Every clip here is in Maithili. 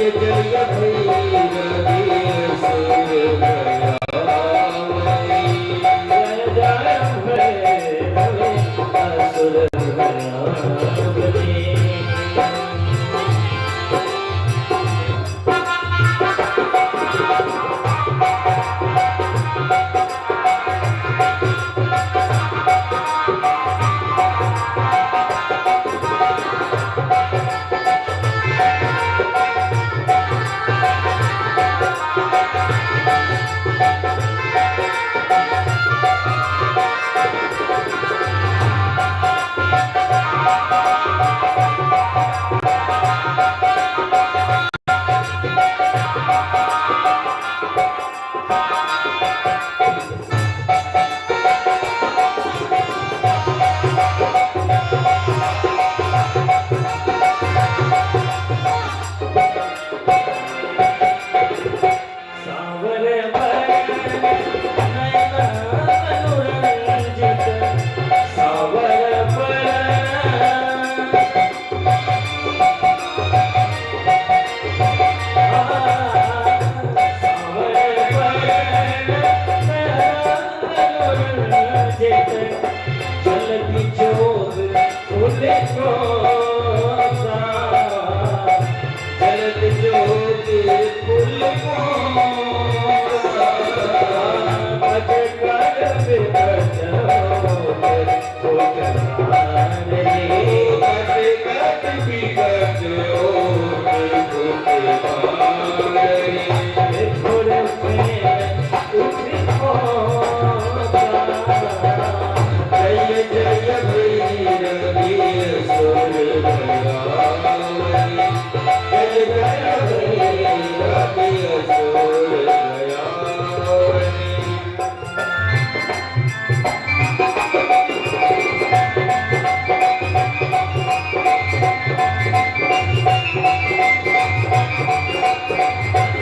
जय भैरवी असुर भयावनी। जय जय भैरवी असुर भयावनी। सावर नयन अनुरंजित सावर अनुरंजित जलधि जोग फूल कोसा। जलद ज्योति कुल कोसा। भज कर विकट फूट मारनी। कट कट विकट ओट फुट मारनी। विफुर प्रेम उठ खोता। जय जय भैरवी असुर भयावनी। जय जय भैरवी असुर भयावनी।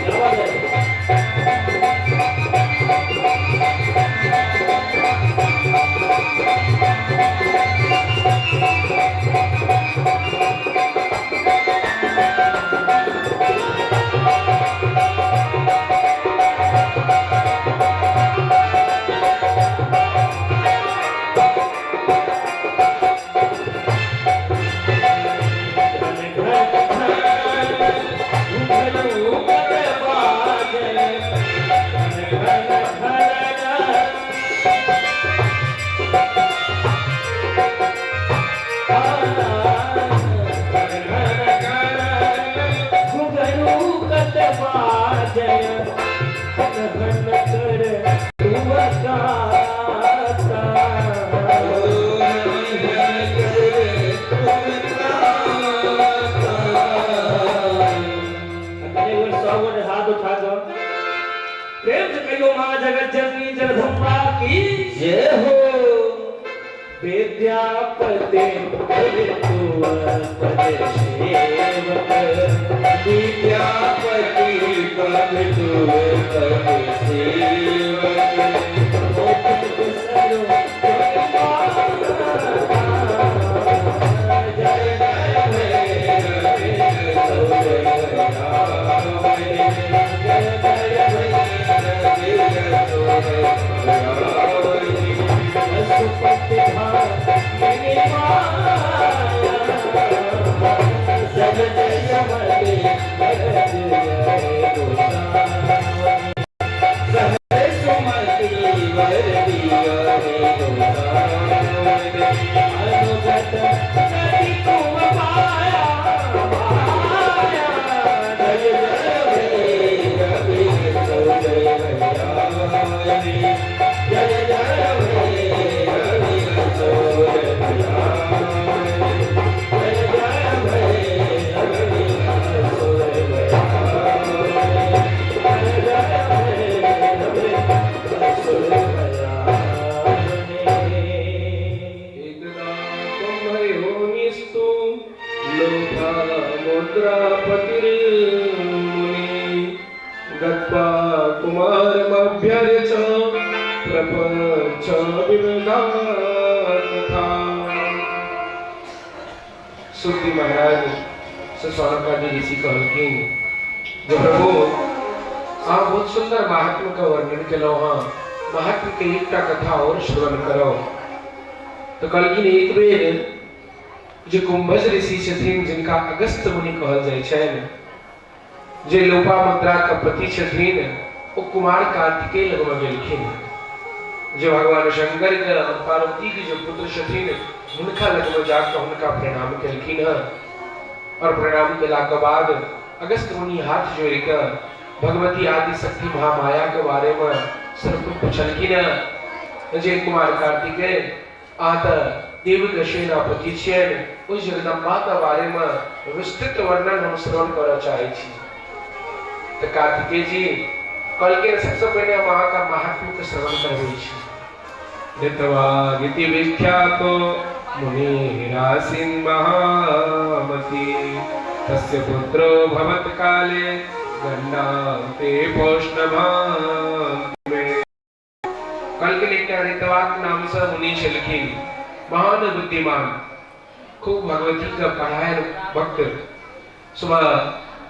क्या बात है? घन घन घन घुंघरू कत बाजन। घन घन घन घन घन घन घुंघरू कत बाजन। घन घन कर तुम गाता। हन हन कर तुम त्राता। अगले एक बार 100 गोटे हाथ उठा दो, प्रेम से कहियो माँ जगत जननी जगदम्बा की जय हो। विद्यापति पद सेवक। विद्यापति पद पद सेवक। सरो जय जय भैरवी असुर भयावनी। जय जय भैरवी असुर भयावनी। पशुपति भामिनी माया। जय जय मति गोसावनी। सहस सुमति वर दिया रे गोसावनी। अनुगत नदि तुम पाया पाया। जय जय भैरवी असुर भयावनी। जय जय भैरवी असुर भयावनी। जय जय भैरवी असुर भयावनी। जय जय भैरवी असुर भयावनी। एकदा कुंभयोनिस्तु लोपामुद्रापतिर्मुनि गत्वा कुमारमभ्यर्च प्रपञ्च विविधा कथा। सूत जी महाराज से सौनकादि ऋषि कहलखिन, जे प्रभु अहाँ बहुत सुंदर महात्म्य के वर्णन केलहुँ हँ, महात्म्य के एकटा कथा और श्रवण करो। तऽ कहलखिन एक बेर जे कुंभज ऋषि छथिन, जिनका अगस्त मुनि कहल जाइ छनि, जे लोपामुद्रा के पति छथिन, ओ कुमार कार्तिकेय लगमे गेलखिन, जे भगवान शंकर के और पार्वती के जे पुत्र छथिन, हुनका लगमे जाकऽ हुनका प्रणाम केलखिन हँ। और प्रणाम केलाके बाद अगस्त मुनि हाथ जोड़ि कऽ भगवती आदि शक्ति महामाया के बारे में सब कुछ पुछलखिन हँ जे कुमार कार्तिकेय, अहाँ तऽ देवके सेनापति छियनि, ओहि जगदम्बाके बारेमे विस्तृत वर्णन हम श्रवण करऽ चाहै छी। तऽ कार्तिकेय जी कहलखिन, सबसँ पहिने हम अहाँके महात्म्यके श्रवण करबै छी। ऋतवागिति विख्यातो मुनिरासीन् महामति, तस्य पुत्रो भवत् काले गण्डान्ते पौष्णभान्ति मे। कहलखिन एकटा ऋतवाक नामसँ मुनि छलखिन, महान बुद्धिमान, खूब भगवतीके परायण भक्त, सुबह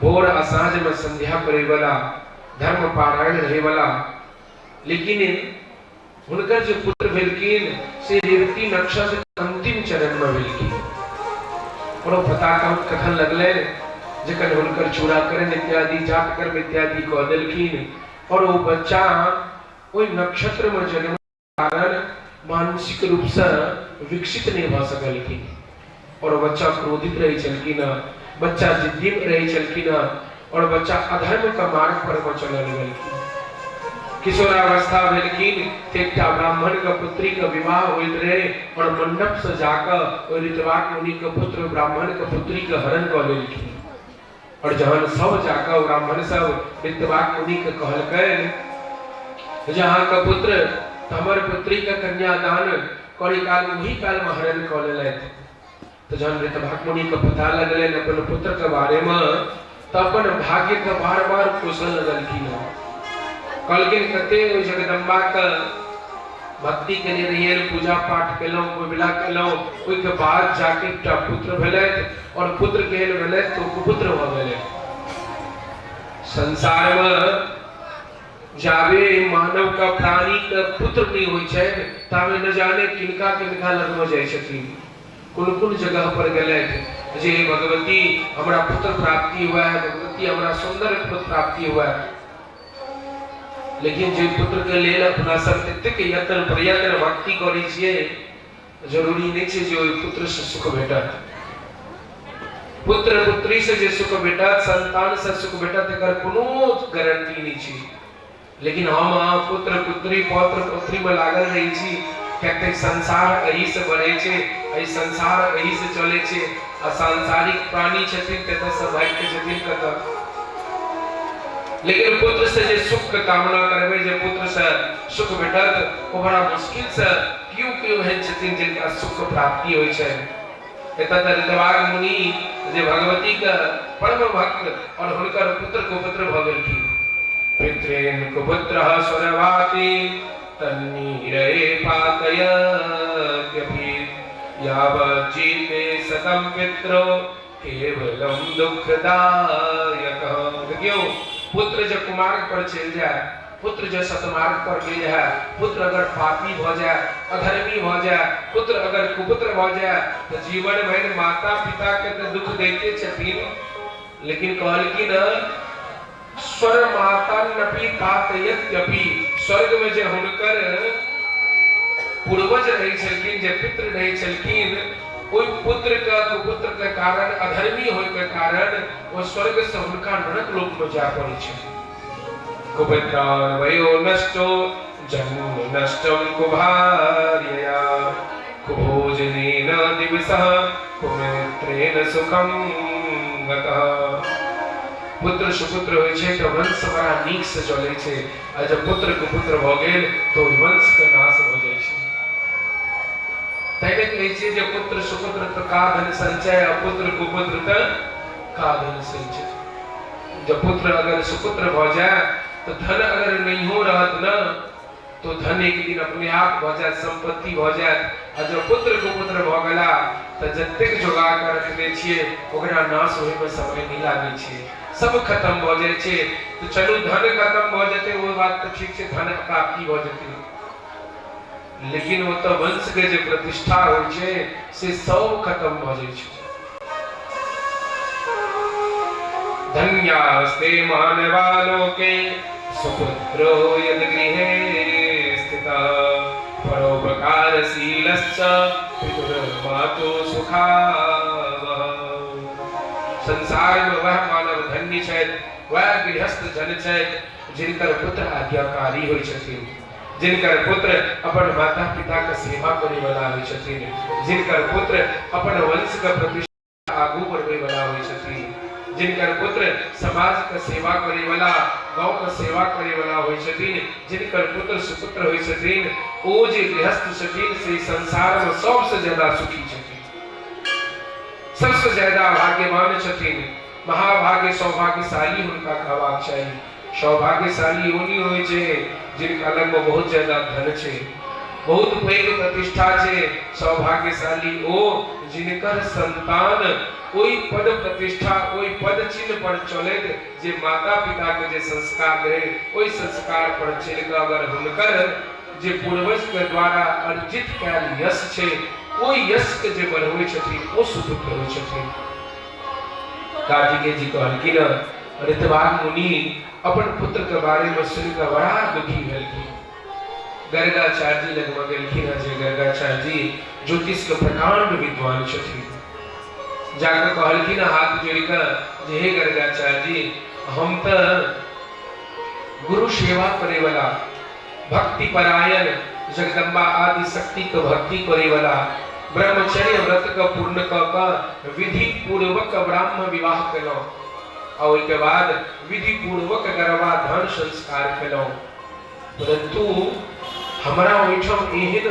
भोर आ साँझमे संध्या करैवला, धर्म पारायण रहैवला। लेकिन हुनकर जे पुत्र भेलखिन से रेवती नक्षत्र अंतिम चरणमे भेलखिन। और ओ पता कखन लगलनि? जखन हुनकर चूड़ाकरण इत्यादि जातकर्म इत्यादि कऽ देलखिन और ओ बच्चा ओहि नक्षत्रमे जन्म कारण मानसिक रूपसँ विकसित नहि भऽ सकलखिन और ओ बच्चा क्रोधित रहै छलखिन हँ, बच्चा जिद्दी रहै छलखिन हँ और बच्चा अधर्मके मार्ग पर मे चलऽ लगलखिन। किशोरावस्था भेलखिन तऽ एकटा ब्राह्मणके पुत्रीके विवाह होइत रहै और मंडपसँ जाकऽ ओहि ऋतवाक मुनिके पुत्र ब्राह्मणके पुत्रीके हरण कऽ लेलखिन। और जहन सब जाकऽ ब्राह्मण सब ऋतवाक मुनिके कहलकनि जे अहाँके पुत्र हमर पुत्रीके कन्यादान करै काल ओही कालमे हरण कऽ लेलथि, तऽ जहन ऋतवाक मुनिके पता लगलनि अपन पुत्रके बारेमे तऽ अपन भाग्यके बार बार कोसऽ लगलखिन। कहलखिन कते ओहि जगदम्बाके भक्ति केने रहियनि, पूजा पाठ केलहुँ, कोबिला केलहुँ, ओहिके बाद जाके एकटा पुत्र भेलथि और पुत्र केहन भेलथि तऽ ओ कुपुत्र भऽ गेलथि। संसारमे जाबे मानव का प्राणी के पुत्र नहि होइ छै ताबे न जाने किनका किनका लगमे जाइ छथिन, कोन कोन जगह पर गेलथि जे हे भगवती हमरा पुत्र प्राप्ति हुए, भगवती हमरा सुंदर पुत्र प्राप्ति हुए। लेकिन जे पुत्र के लेल अपना सब एतेक यत्न प्रयत्न भक्ति करै छियै, जरूरी नहि छै जे ओहि पुत्र से सुख भेटत। पुत्र पुत्री से जे सुख भेटत, संतान से सुख भेटत, एकर कोनो गारंटी नहि छै। लेकिन हम अहाँ पुत्र पुत्री पौत्र पौत्री में लागल रहै छी, किएक तऽ संसार एहि से बढ़ै छै, एहि संसार एहि से चलै छै आ सांसारिक प्राणी छथिन तऽ एतऽ सब भागि के जेथिन कतऽ। लेकिन पुत्र से जे सुख के कामना करबै, जे पुत्र से सुख भेटत, ओ बड़ा मुश्किल से केओ केओ एहन छथिन जिनका सुख के प्राप्ति होइ छनि। एतऽ तऽ ऋतवाग मुनि जे भगवती के परम भक्त और हुनकर पुत्र कुपुत्र भऽ गेलखिन। पितृन कुपुत्र स्वर्वाति तन्नीरये पातयत्यपि यावज्जीते सतम पितरो केवलम दुःखदायक। देखियौ, पुत्र जे कुमार्ग पर चलि जाय, पुत्र जे सतमार्ग पर नहि रहए, पुत्र अगर पापी भऽ जाय, अधर्मी भऽ जाय, पुत्र अगर कुपुत्र भऽ जाय, तऽ जीवन भरि माता पिता के तऽ दुख दैते छथिन, लेकिन कहलखिन स्वर माता नपी पातयत्यपि, स्वर्ग में जे हुनकर पूर्वज रहै छलखिन, जे पितृ रहै छलखिन, ओहि पुत्र के कुपुत्र के कारण, अधर्मी होय के कारण ओ स्वर्ग से हुनका नरक लोक में जाय पड़ै छै। कुपुत्रान्वयो नष्टो जन्म नष्टम कुभार्यया कुभोजनेन दिवसः कुमित्रेण सुखम गतः। पुत्र सुपुत्र होइ छै तऽ वंश बड़ा नीक से चलै छै, आ जब पुत्र कुपुत्र भऽ गेल तऽ ओहि वंश के नाश भऽ जाइ छै। तैं ने कहै छियै जे पुत्र सुपुत्र तऽ का धन संचय, आ पुत्र कुपुत्र तऽ का धन संचय। जब पुत्र अगर सुपुत्र भऽ जाय तऽ धन अगर नहियो रहत न तो धन एक दिन अपने आप भऽ जायत, संपत्ति भऽ जायत। आ जब पुत्र कुपुत्र भऽ गेला तऽ जतेक जोगा कऽ रखने छियै ओकरा नाश होइमे समय नहि लागै छै, सब खत्म भऽ जाइ छै। तऽ चलू धन खत्म भऽ जेतै ओ बात तऽ ठीक छै, धन प्राप्ति भऽ जेतै, लेकिन ओतऽ वंश के जे प्रतिष्ठा होइ छै से सब खत्म भऽ जाइ छै। धन्यास्ते मानवालोके सुपुत्रो यद्गृहे स्थितः परोपकारशीलश्च पितुर्मातु सुखावह। संसार में वह मानव धन्य छथि, वह गृहस्थ जन छथि जिनकर पुत्र आज्ञाकारी होइ छथिन, जिनकर पुत्र अपन माता पिता के सेवा करे वाला होइ छथिन, जिनकर पुत्र अपन वंश के प्रतिष्ठा आगू बढ़बै वाला होइ छथिन, जिनकर पुत्र समाज के सेवा करे वाला, गांव के सेवा करे वाला होइ छथिन, जिनकर पुत्र सुपुत्र होइ छथिन, ओ जे गृहस्थ छथिन से संसार में सबसे ज्यादा सुखी छथिन, सबसे ज्यादा भाग्यवान छथिन। महाभाग्य सौभाग्यशाली हुनका कहबाक चाही। सौभाग्यशाली ओ नहि होइ छै जिनका लगमे बहुत ज्यादा धन छै, बहुत पैघ प्रतिष्ठा छै। सौभाग्यशाली ओ जिनकर संतान ओहि पद प्रतिष्ठा, ओहि पद चिन्ह पर चलैत जे माता पिता के जे संस्कार रहै ओहि संस्कार पर चलि कऽ अगर हुनकर जे पूर्वज के द्वारा अर्जित कयल यश छै ओहि यश के जे बढ़बै छथिन ओ सुपुत्र होइ छथिन। कार्तिकेय जी कहलखिन, ऋतवाग मुनि अपन पुत्र के बारे में सुनि कऽ बड़ा दुखी भेलखिन। गर्गाचार्य जी लगमे गेलखिन हँ, जे गर्गाचार्य जी ज्योतिष के प्रकांड विद्वान छथिन। जाकऽ कहलखिन हाथ जोड़ि कऽ जे हे गर्गाचार्य जी, हम तऽ गुरु सेवा करे वाला, भक्ति परायण, जगदम्बा आदि शक्ति के भक्ति करे वाला, ब्रह्मचर्य व्रत के पूर्ण कऽ कऽ विधि पूर्वक ब्राह्म विवाह केलहुँ आ ओहिके बाद विधि पूर्वक गर्भाधान संस्कार केलहुँ, परंतु हमरा ओहिठाम एहन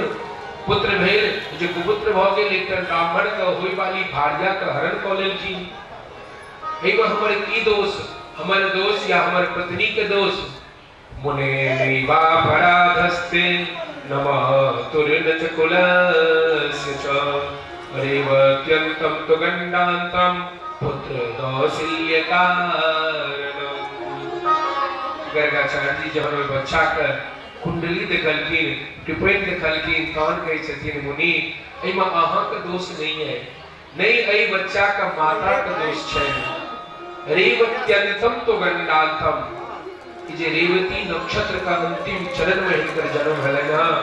पुत्र भेल जे कुपुत्र भऽ गेल, एकटा ब्राह्मण के होय वाली भार्या के हरण कऽ लेलखिन। एहिमे हमर की दोष? हमर दोष या हमर पत्नी के दोष? मुने नैवापराधस्ते नमः तुर्न च कुलस्य च रेवत्यन्तं तु गण्डान्तं पुत्र दौशिल्यकारणम्। गर्गाचार्य जी जहन ओहि बच्चाके कुंडली देखलखिन, टिप्पणी देखलखिन, तहन कहै छथिन मुनि एहिमे अहाँके दोष नहि अइ, नहि एहि बच्चाके माताके दोष छै। रेवत्यंतम तो गंडांतम, ई जे रेवती नक्षत्र का अंतिम चरण में हिनकर जन्म भेलनि हँ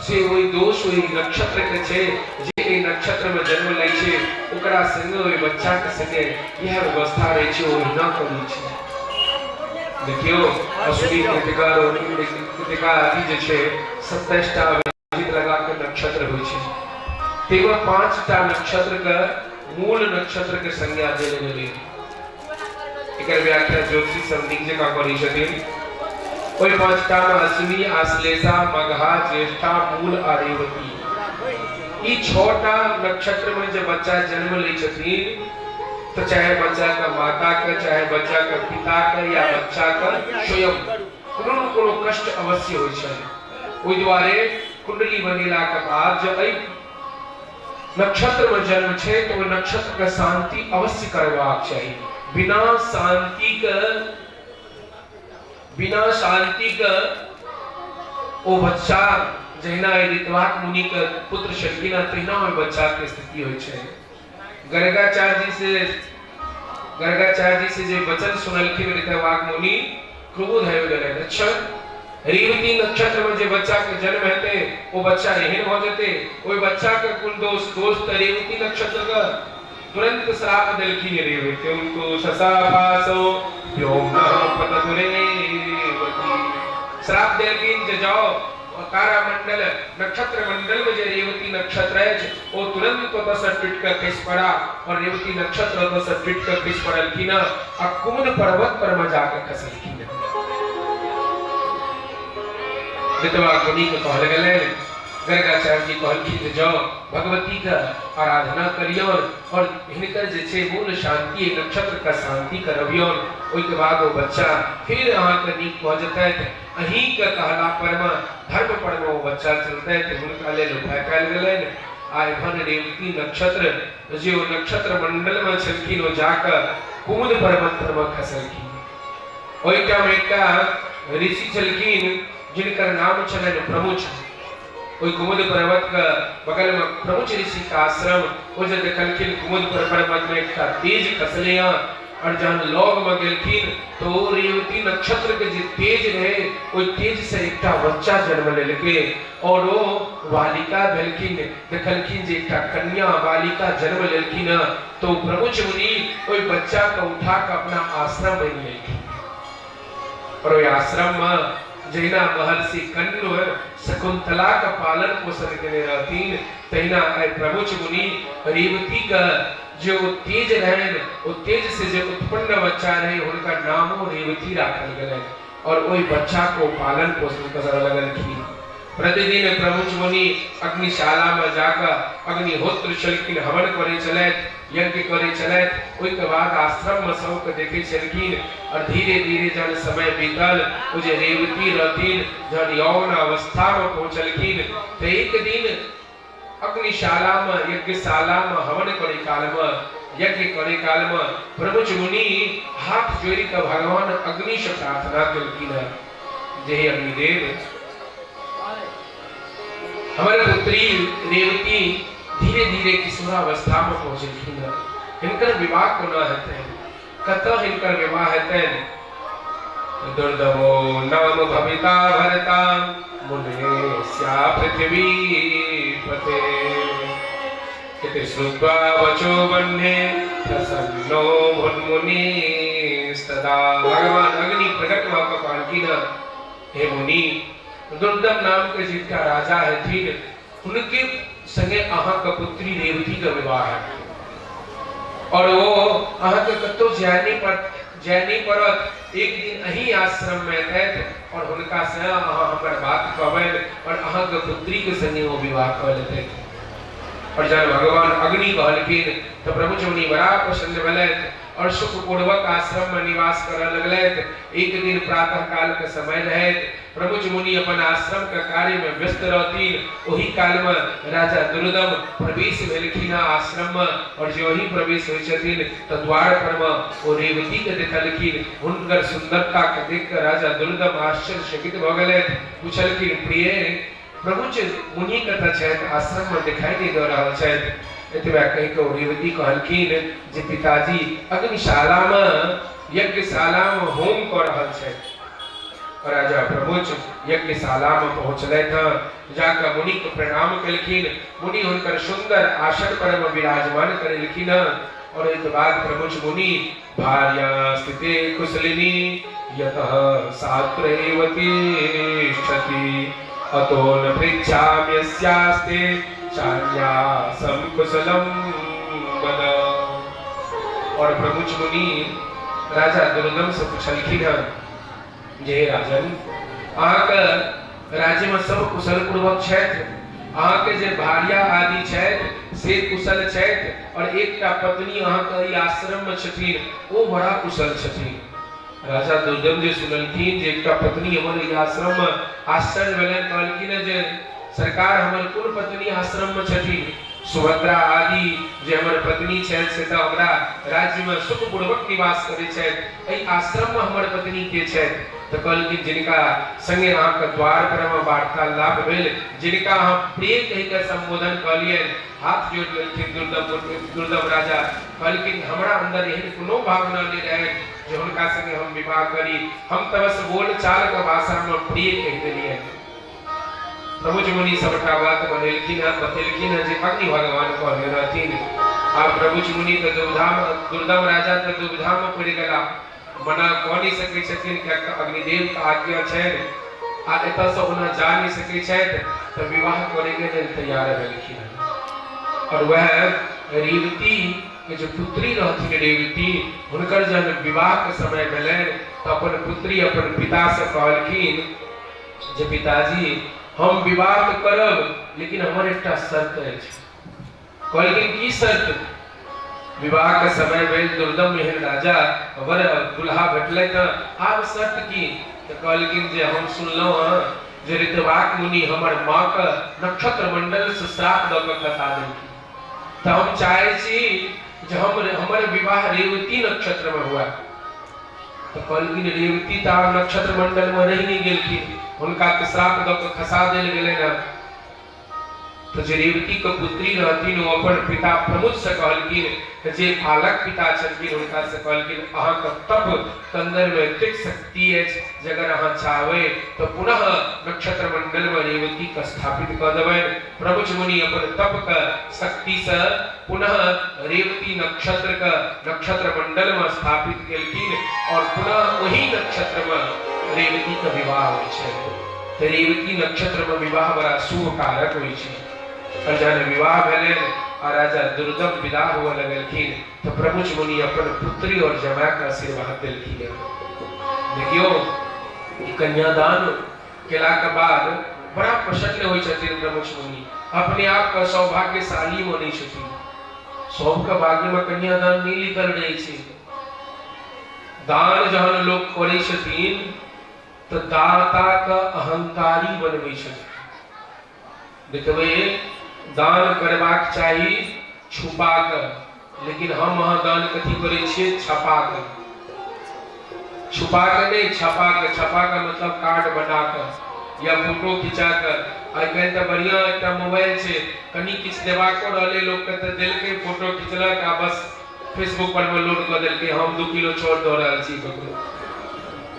से ओहि दोष ओहि नक्षत्र के छै, जे एहि नक्षत्र में जन्म लै छै ओकरा संगे ओहि बच्चा के संगे इएह व्यवस्था रहै छै, ओहिना करै छै। देखियौ अश्विनी कृतिका रोहिणी कृतिका आदि जे छै 27 टा अभिजित लगा के नक्षत्र होइ छै, ताहिमे 5टा नक्षत्र के मूल नक्षत्र के संज्ञा देल गेलै। एकर व्याख्या ज्योतिषी सब नीक जकाँ करै छथिन। ओहि 5टा मे अश्विनी, आश्लेषा, मघा, ज्येष्ठा, मूल आ रेवती, ई 6टा नक्षत्र में जे बच्चा जन्म लै छथिन तऽ चाहे बच्चा के माता के, चाहे बच्चा के पिता के या बच्चा के स्वयं कोनो न कोनो कष्ट अवश्य होइ छै। ओहि दुआरे कुंडली बनेला के बाद जब एहि नक्षत्र में जन्म छै तऽ ओहि नक्षत्र के शांति अवश्य करबाक चाही। बिना शांति के, बिना शांति के ओ बच्चा जहिना एहि ऋतवाक मुनि के पुत्र छलखिन हँ तहिना ओहि बच्चा के स्थिति होइ छै। गर्गाचार्य जी से जे वचन सुनलखिन ऋतवाक मुनि, क्रोध आबि गेलनि। अच्छा, रेवती नक्षत्र में जे बच्चा के जन्म हेतै ओ बच्चा एहन भऽ जेतै, ओहि बच्चा के कुल दोष, दोष तऽ रेवती नक्षत्र के। तुरंत श्राप देलखिन, रेवती तो शशापासो व्योम्नः पततु रेवती। श्राप देलखिन जे जाओ तारामंडल नक्षत्र मंडल में जे रेवती नक्षत्र अछि ओ तुरंत ओतऽ से टूटि कऽ खसि पड़ा, और रेवती नक्षत्र ओतऽ से टूटि कऽ खसि पड़लखिन आ कुमुद पर्वत पर मे जाकऽ खसलखिन। ऋतवा मुनि के कहल गेलनि गर्गाचार्य जी कहलखिन जे जाउ भगवती के आराधना करियौन और हिनकर जे छै मूल शांति नक्षत्र के शांति करबियौन। ओहिके बाद ओ बच्चा फिर अहाँके नीक भऽ जेतैथ। अहीँके कहला परमे धर्म परमे ओ बच्चा चलतैथ। हुनका लेल उपाय कयल गेलनि। आ एखन रेवती नक्षत्र जे ओ नक्षत्र मंडलमे छलखिन ओ जाकऽ कुमुद पर्वत परमे खसलखिन। ओहिठाम एकटा ऋषि छलखिन जिनकर नाम छलनि प्रमुच। ओहि कुमुद पर्वत के बगल में प्रमुच ऋषि के आश्रम। ओ जे देखलखिन कुमुद पर्वत में एकटा तेज खसले हँ और जहन लग में गेलखिन तो ओ रेवती नक्षत्र के जे तेज रहे ओहि तेज से एकटा बच्चा जन्म लेलकै और ओ बालिका भेलखिन। देखलखिन जे एकटा कन्या बालिका जन्म लेलखिन हँ तो ओ प्रमुच मुनि ओहि बच्चा के उठा के अपना आश्रम आनि लेलखिन। और ओहि आश्रम में जहिना महर्षि कण्व शकुंतला के पालन पोषण केने रहथिन तहिना आइ प्रमुच मुनि रेवती के जे ओ तेज रहनि ओ तेज से जे उत्पन्न बच्चा रहे हुनकर नामो रेवती राखल गेलनि और ओहि बच्चा को पालन पोषण करऽ लगलखिन। प्रतिदिन प्रमुच मुनि अग्निशाला में जाकऽ अग्निहोत्र छलखिन, हवन करै छलथि, यज्ञ करै छलथि। ओहिके बाद आश्रम में सबके देखै छलखिन और धीरे धीरे जहन समय बीतल ओ जे रेवती रहथिन जहन यौवन अवस्था में पहुँचलखिन तऽ एक दिन अग्निशाला में यज्ञशाला में हवन करै काल में यज्ञ करै काल में प्रमुच मुनि हाथ जोड़ि कऽ भगवान अग्नि से प्रार्थना केलखिन हँ जे हे अग्निदेव, हमर पुत्री रेवती धीरे धीरे किशोरावस्था में पहुँचलखिन हँ, हिनकर विवाह कोना हेतनि, कतऽ हिनकर विवाह हेतनि? दुर्दमो नाम भविता भरता मुने स्या पृथ्वी पते इति श्रुत्वा वचो वह्ने प्रसन्नो भुन्मुनिस्तदा। भगवान अग्नि प्रकट भऽ कऽ कहलखिन, हे मुनि, दुर्दम नाम के जे एकटा राजा हेथिन हुनके संगे अहाँके पुत्री रेवती के विवाह हैत और ओ अहाँके कतहु जाय नहि जाय नहि पड़त। एक दिन अही आश्रम में एतैथ और हुनका से अहाँ हमर बात कहबनि और अहाँके पुत्री के संगे ओ विवाह कऽ लेतैथ। और जहन भगवान अग्नि कहलखिन तऽ प्रभु मुनि बड़ा प्रसन्न भेलथि और सुखपूर्वक आश्रम में निवास करऽ लगलथि। एक दिन प्रातः काल के समय रहैत, प्रमुच मुनि अपन आश्रम के कार्य में व्यस्त रहथिन। ओही काल में राजा दुर्दम प्रवेश भेलखिन आश्रम में और जो ही प्रवेश होइ छथिन तऽ द्वार पर में ओ रेवती के देखलखिन। हुनकर सुंदरता के देख के राजा दुर्दम आश्चर्यचकित भऽ गेलथि। पुछलखिन, प्रिय, प्रमुच मुनि कतऽ छथि? आश्रम में दिखाई नहीं दऽ रहल छथि। एतबा कहि कऽ ओ रेवती कहलखिन जे पिताजी अग्निशाला में यज्ञशाला में होम कऽ रहल छथि। राजा प्रमुच यज्ञशाला में पहुँचलथि हँ, जाकऽ मुनि के प्रणाम केलखिन। मुनि हुनकर सुंदर आसन पर में विराजमान करेलखिन हँ और ओहिके बाद प्रमुच मुनि भार्या स्थिते कुशलिनी यतः सात्रैव तिष्ठति अतो न पृच्छाम्यस्यास्ते चान्यासं कुशलं वद। और प्रमुच मुनि राजा दुर्दम से पुछलखिन हँ जे हे राजन, अहाँके राज्य में सब कुशल पूर्वक छथि, अहाँके जे भार्या आदि छथि से कुशल छथि और एकटा पत्नी अहाँके ई आश्रम में छथिन ओ बड़ा कुशल छथिन। राजा दुर्दम जे सुनलखिन जे एकटा पत्नी हमर ई आश्रम में, आश्चर्य भेलनि। कहलखिन जे सरकार, हमर कोन पत्नी आश्रम में छथिन? सुभद्रा आदि जे हमर पत्नी छथि से तऽ हमरा राज्यमे सुखपूर्वक निवास करै छथि, एहि आश्रममे हमर पत्नी के छथि? तऽ कहलखिन जिनका संगे अहाँके द्वार पर मे वार्तालाप भेल, जिनका अहाँ प्रिय कहि कऽ सम्बोधन कहलियनि। हाथ जोड़ि लेलखिन दुर्दम दुर्दम राजा। कहलखिन हमरा अन्दर एहन कोनो भावना नहि रहनि जे हुनका संगे हम विवाह करी, हम तऽ बस बोलचालके भाषामे प्रिय कहि देलियनि। प्रभुज मुनि सबटा बात बनेलखिन हँ, बतेलखिन हँ जे अग्नि भगवान कहने रहथिन। आब प्रभुज मुनि तऽ दुविधा में, दुर्दम राजा तऽ दुविधा में पड़ि गेला। मना कऽ नहि सकै छथिन किएक तऽ अग्निदेव के आज्ञा छनि आ एतऽसँ ओना जा नहि सकै छथि, तऽ विवाह करैके लेल तैयार भेलखिन हँ। और वएह रेवती के जे पुत्री रहथिन रेवती, हुनकर जहन विवाह के समय भेलनि तऽ अपन पुत्री अपन पिता से कहलखिन जे पिताजी, हम विवाह तऽ करब, लेकिन हमर एकटा शर्त अछि। कहलखिन की शर्त? विवाह के समय भेल, दुर्दम एहन राजा वर दुल्हा भेटलै, तऽ आब शर्त की? तऽ कहलखिन जे हम सुनलहुँ हँ जे ऋतवाक मुनि हमर माँ के नक्षत्र मंडल से श्राप दऽ कऽ खसा देलखिन, तऽ हम चाहै छी जे हम हमर विवाह रेवती नक्षत्र में हुए। तऽ कहलखिन रेवती तऽ आब नक्षत्र मंडल में रहि नहि गेलखिन, हुनका तऽ श्राप दऽ कऽ खसा देल गेलनि हँ। तऽ जे रेवतीके पुत्री रहथिन ओ अपन पिता प्रमुखसँ कहलखिन, जे पालक पिता छलखिन हुनकासँ कहलखिन, अहाँके तप अन्दरमे एतेक शक्ति अछि जे अगर अहाँ चाहबै तऽ पुनः नक्षत्र मण्डलमे रेवतीके स्थापित कऽ देबनि। प्रमुख मुनि अपन तपके शक्तिसँ पुनः रेवती नक्षत्रके नक्षत्र मण्डलमे स्थापित केलखिन आओर पुनः ओही नक्षत्रमे रेवतीके विवाह होइ छै। तऽ रेवती नक्षत्रमे विवाह बड़ा शुभ कारक होइ छै। आओर जहन विवाह भेलनि आ राजा दुर्दम विदा हुअ लगलखिन तऽ प्रमुख मुनि अपन पुत्री आओर जमायके आशीर्वाद देलखिन। देखियौ, ई कन्यादान केलाके बाद बड़ा प्रसन्न होइ छथिन प्रमुख मुनि, अपने आपके सौभाग्यशाली मानै छथिन। सबके भाग्यमे कन्यादान नहि लिखल रहै छै। दान जहन लोक करै छथिन तऽ दाताके अहंकारी बनबै छथिन। देखबै, दान करबाक चाही छुपा कऽ, लेकिन हम अहाँ दान कथी करै छियै? छपा कऽ। छुपा कऽ नहि, छपा कऽ। छपा कऽ मतलब कार्ड बना कऽ या फोटो खिंचा कऽ। आइ काल्हि तऽ बढ़िआँ एकटा मोबाइल छै, कनि किछु देबाको रहलै लोकके तऽ देलकै, फोटो खिचलक आ बस फेसबुक पर मे लोड कऽ देलकै, हम 2 किलो चाउर दऽ रहल छी ककरो,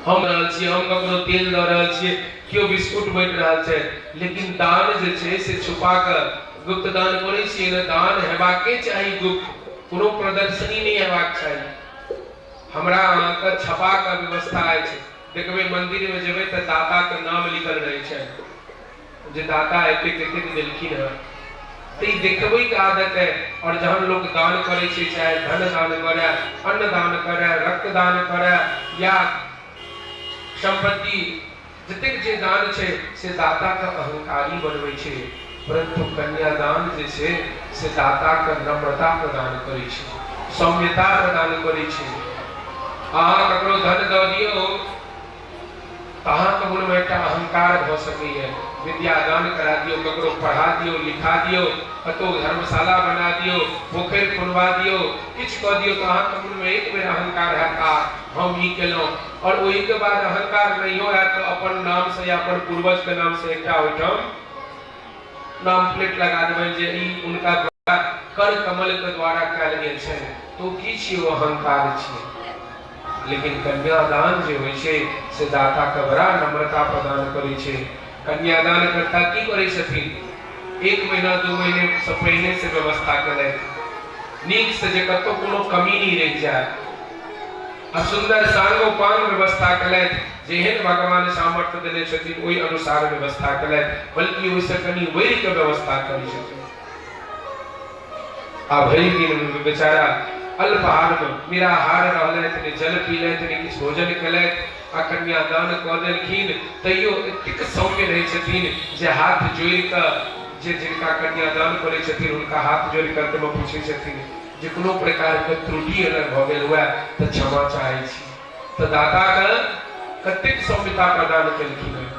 हम रहल छी, हम ककरो तेल दऽ रहल छियै, केओ बिस्कुट बाँटि रहल छै। लेकिन दान जे छै से छुपा कऽ गुप्त दान करै छियै ने। दान हेबाके चाही गुप्त, कोनो प्रदर्शनी नहि हेबाक चाही। हमरा अहाँके छपा कऽ व्यवस्था अछि। देखबै, मन्दिरमे जेबै तऽ दाताके नाम लिखल रहै छै जे दाता एतेक एतेक देलखिन हँ। तऽ ई देखबैके आदत है। आओर जहन लोक दान करै छै, चाहे धन दान करै, अन्न दान करै, रक्त दान करै या सम्पत्ति, जतेक जे दान छै से दाताके अहंकारी बनबै छै, परन्तु कन्यादान जे छै से दाताके नम्रता प्रदान करै छै, सौम्यता प्रदान करै छै। अहाँ ककरो धन दऽ दियौ तऽ अहाँके मोनमे एकटा अहंकार भऽ सकैए। विद्या दान करा दियौ, ककरो पढ़ा दियौ, लिखा दियौ, कतहु धर्मशाला बना दियौ, पोखरि खुनवा दियौ, किछु कऽ दियौ, तऽ अहाँके मोनमे एक बेर अहंकार हैत, आ हम ई केलहुँ। आओर ओहिके बाद अहंकार नहियो हैत तऽ अपन नामसँ या अपन पूर्वजके नामसँ एकटा ओहिठाम नाम प्लेट लगा देबनि जे ई हुनका द्वारा कर कमलके द्वारा कयल गेल छनि। तऽ ओ की छियै? ओ अहंकार छियै। लेकिन कन्यादान जे होइ छै से दाताके बड़ा नम्रता प्रदान करै छै। कन्यादान कर्ता की करै छथिन? एक महीना 2 महीनेसँ पहिने से व्यवस्था केलथि नीकसँ, जे कतहु कोनो कमी नहि रहि जाय, आ सुन्दर सांगोपांग व्यवस्था केलथि। जेहन भगवान सामर्थ्य देने छथिन ओहि अनुसार व्यवस्था केलथि, बल्कि ओहिसँ कनि बढ़ि कऽ व्यवस्था करै छथिन। आ भरि दिन बेचारा अल्पहारमे निराहार रहलथि, नहि जल पीलथि, नहि किछु भोजन केलथि, आ कन्यादान कऽ देलखिन, तैयो एतेक सौम्य रहै छथिन जे हाथ जोड़ि कऽ जे जिनका कन्यादान करै छथिन हुनका हाथ जोड़ि कऽ अन्तमे पूछै छथिन जे कोनो प्रकारके त्रुटि अगर भऽ गेल हुए तऽ क्षमा चाहै छी। तऽ दाताके कतेक सौम्यता प्रदान केलखिन हँ।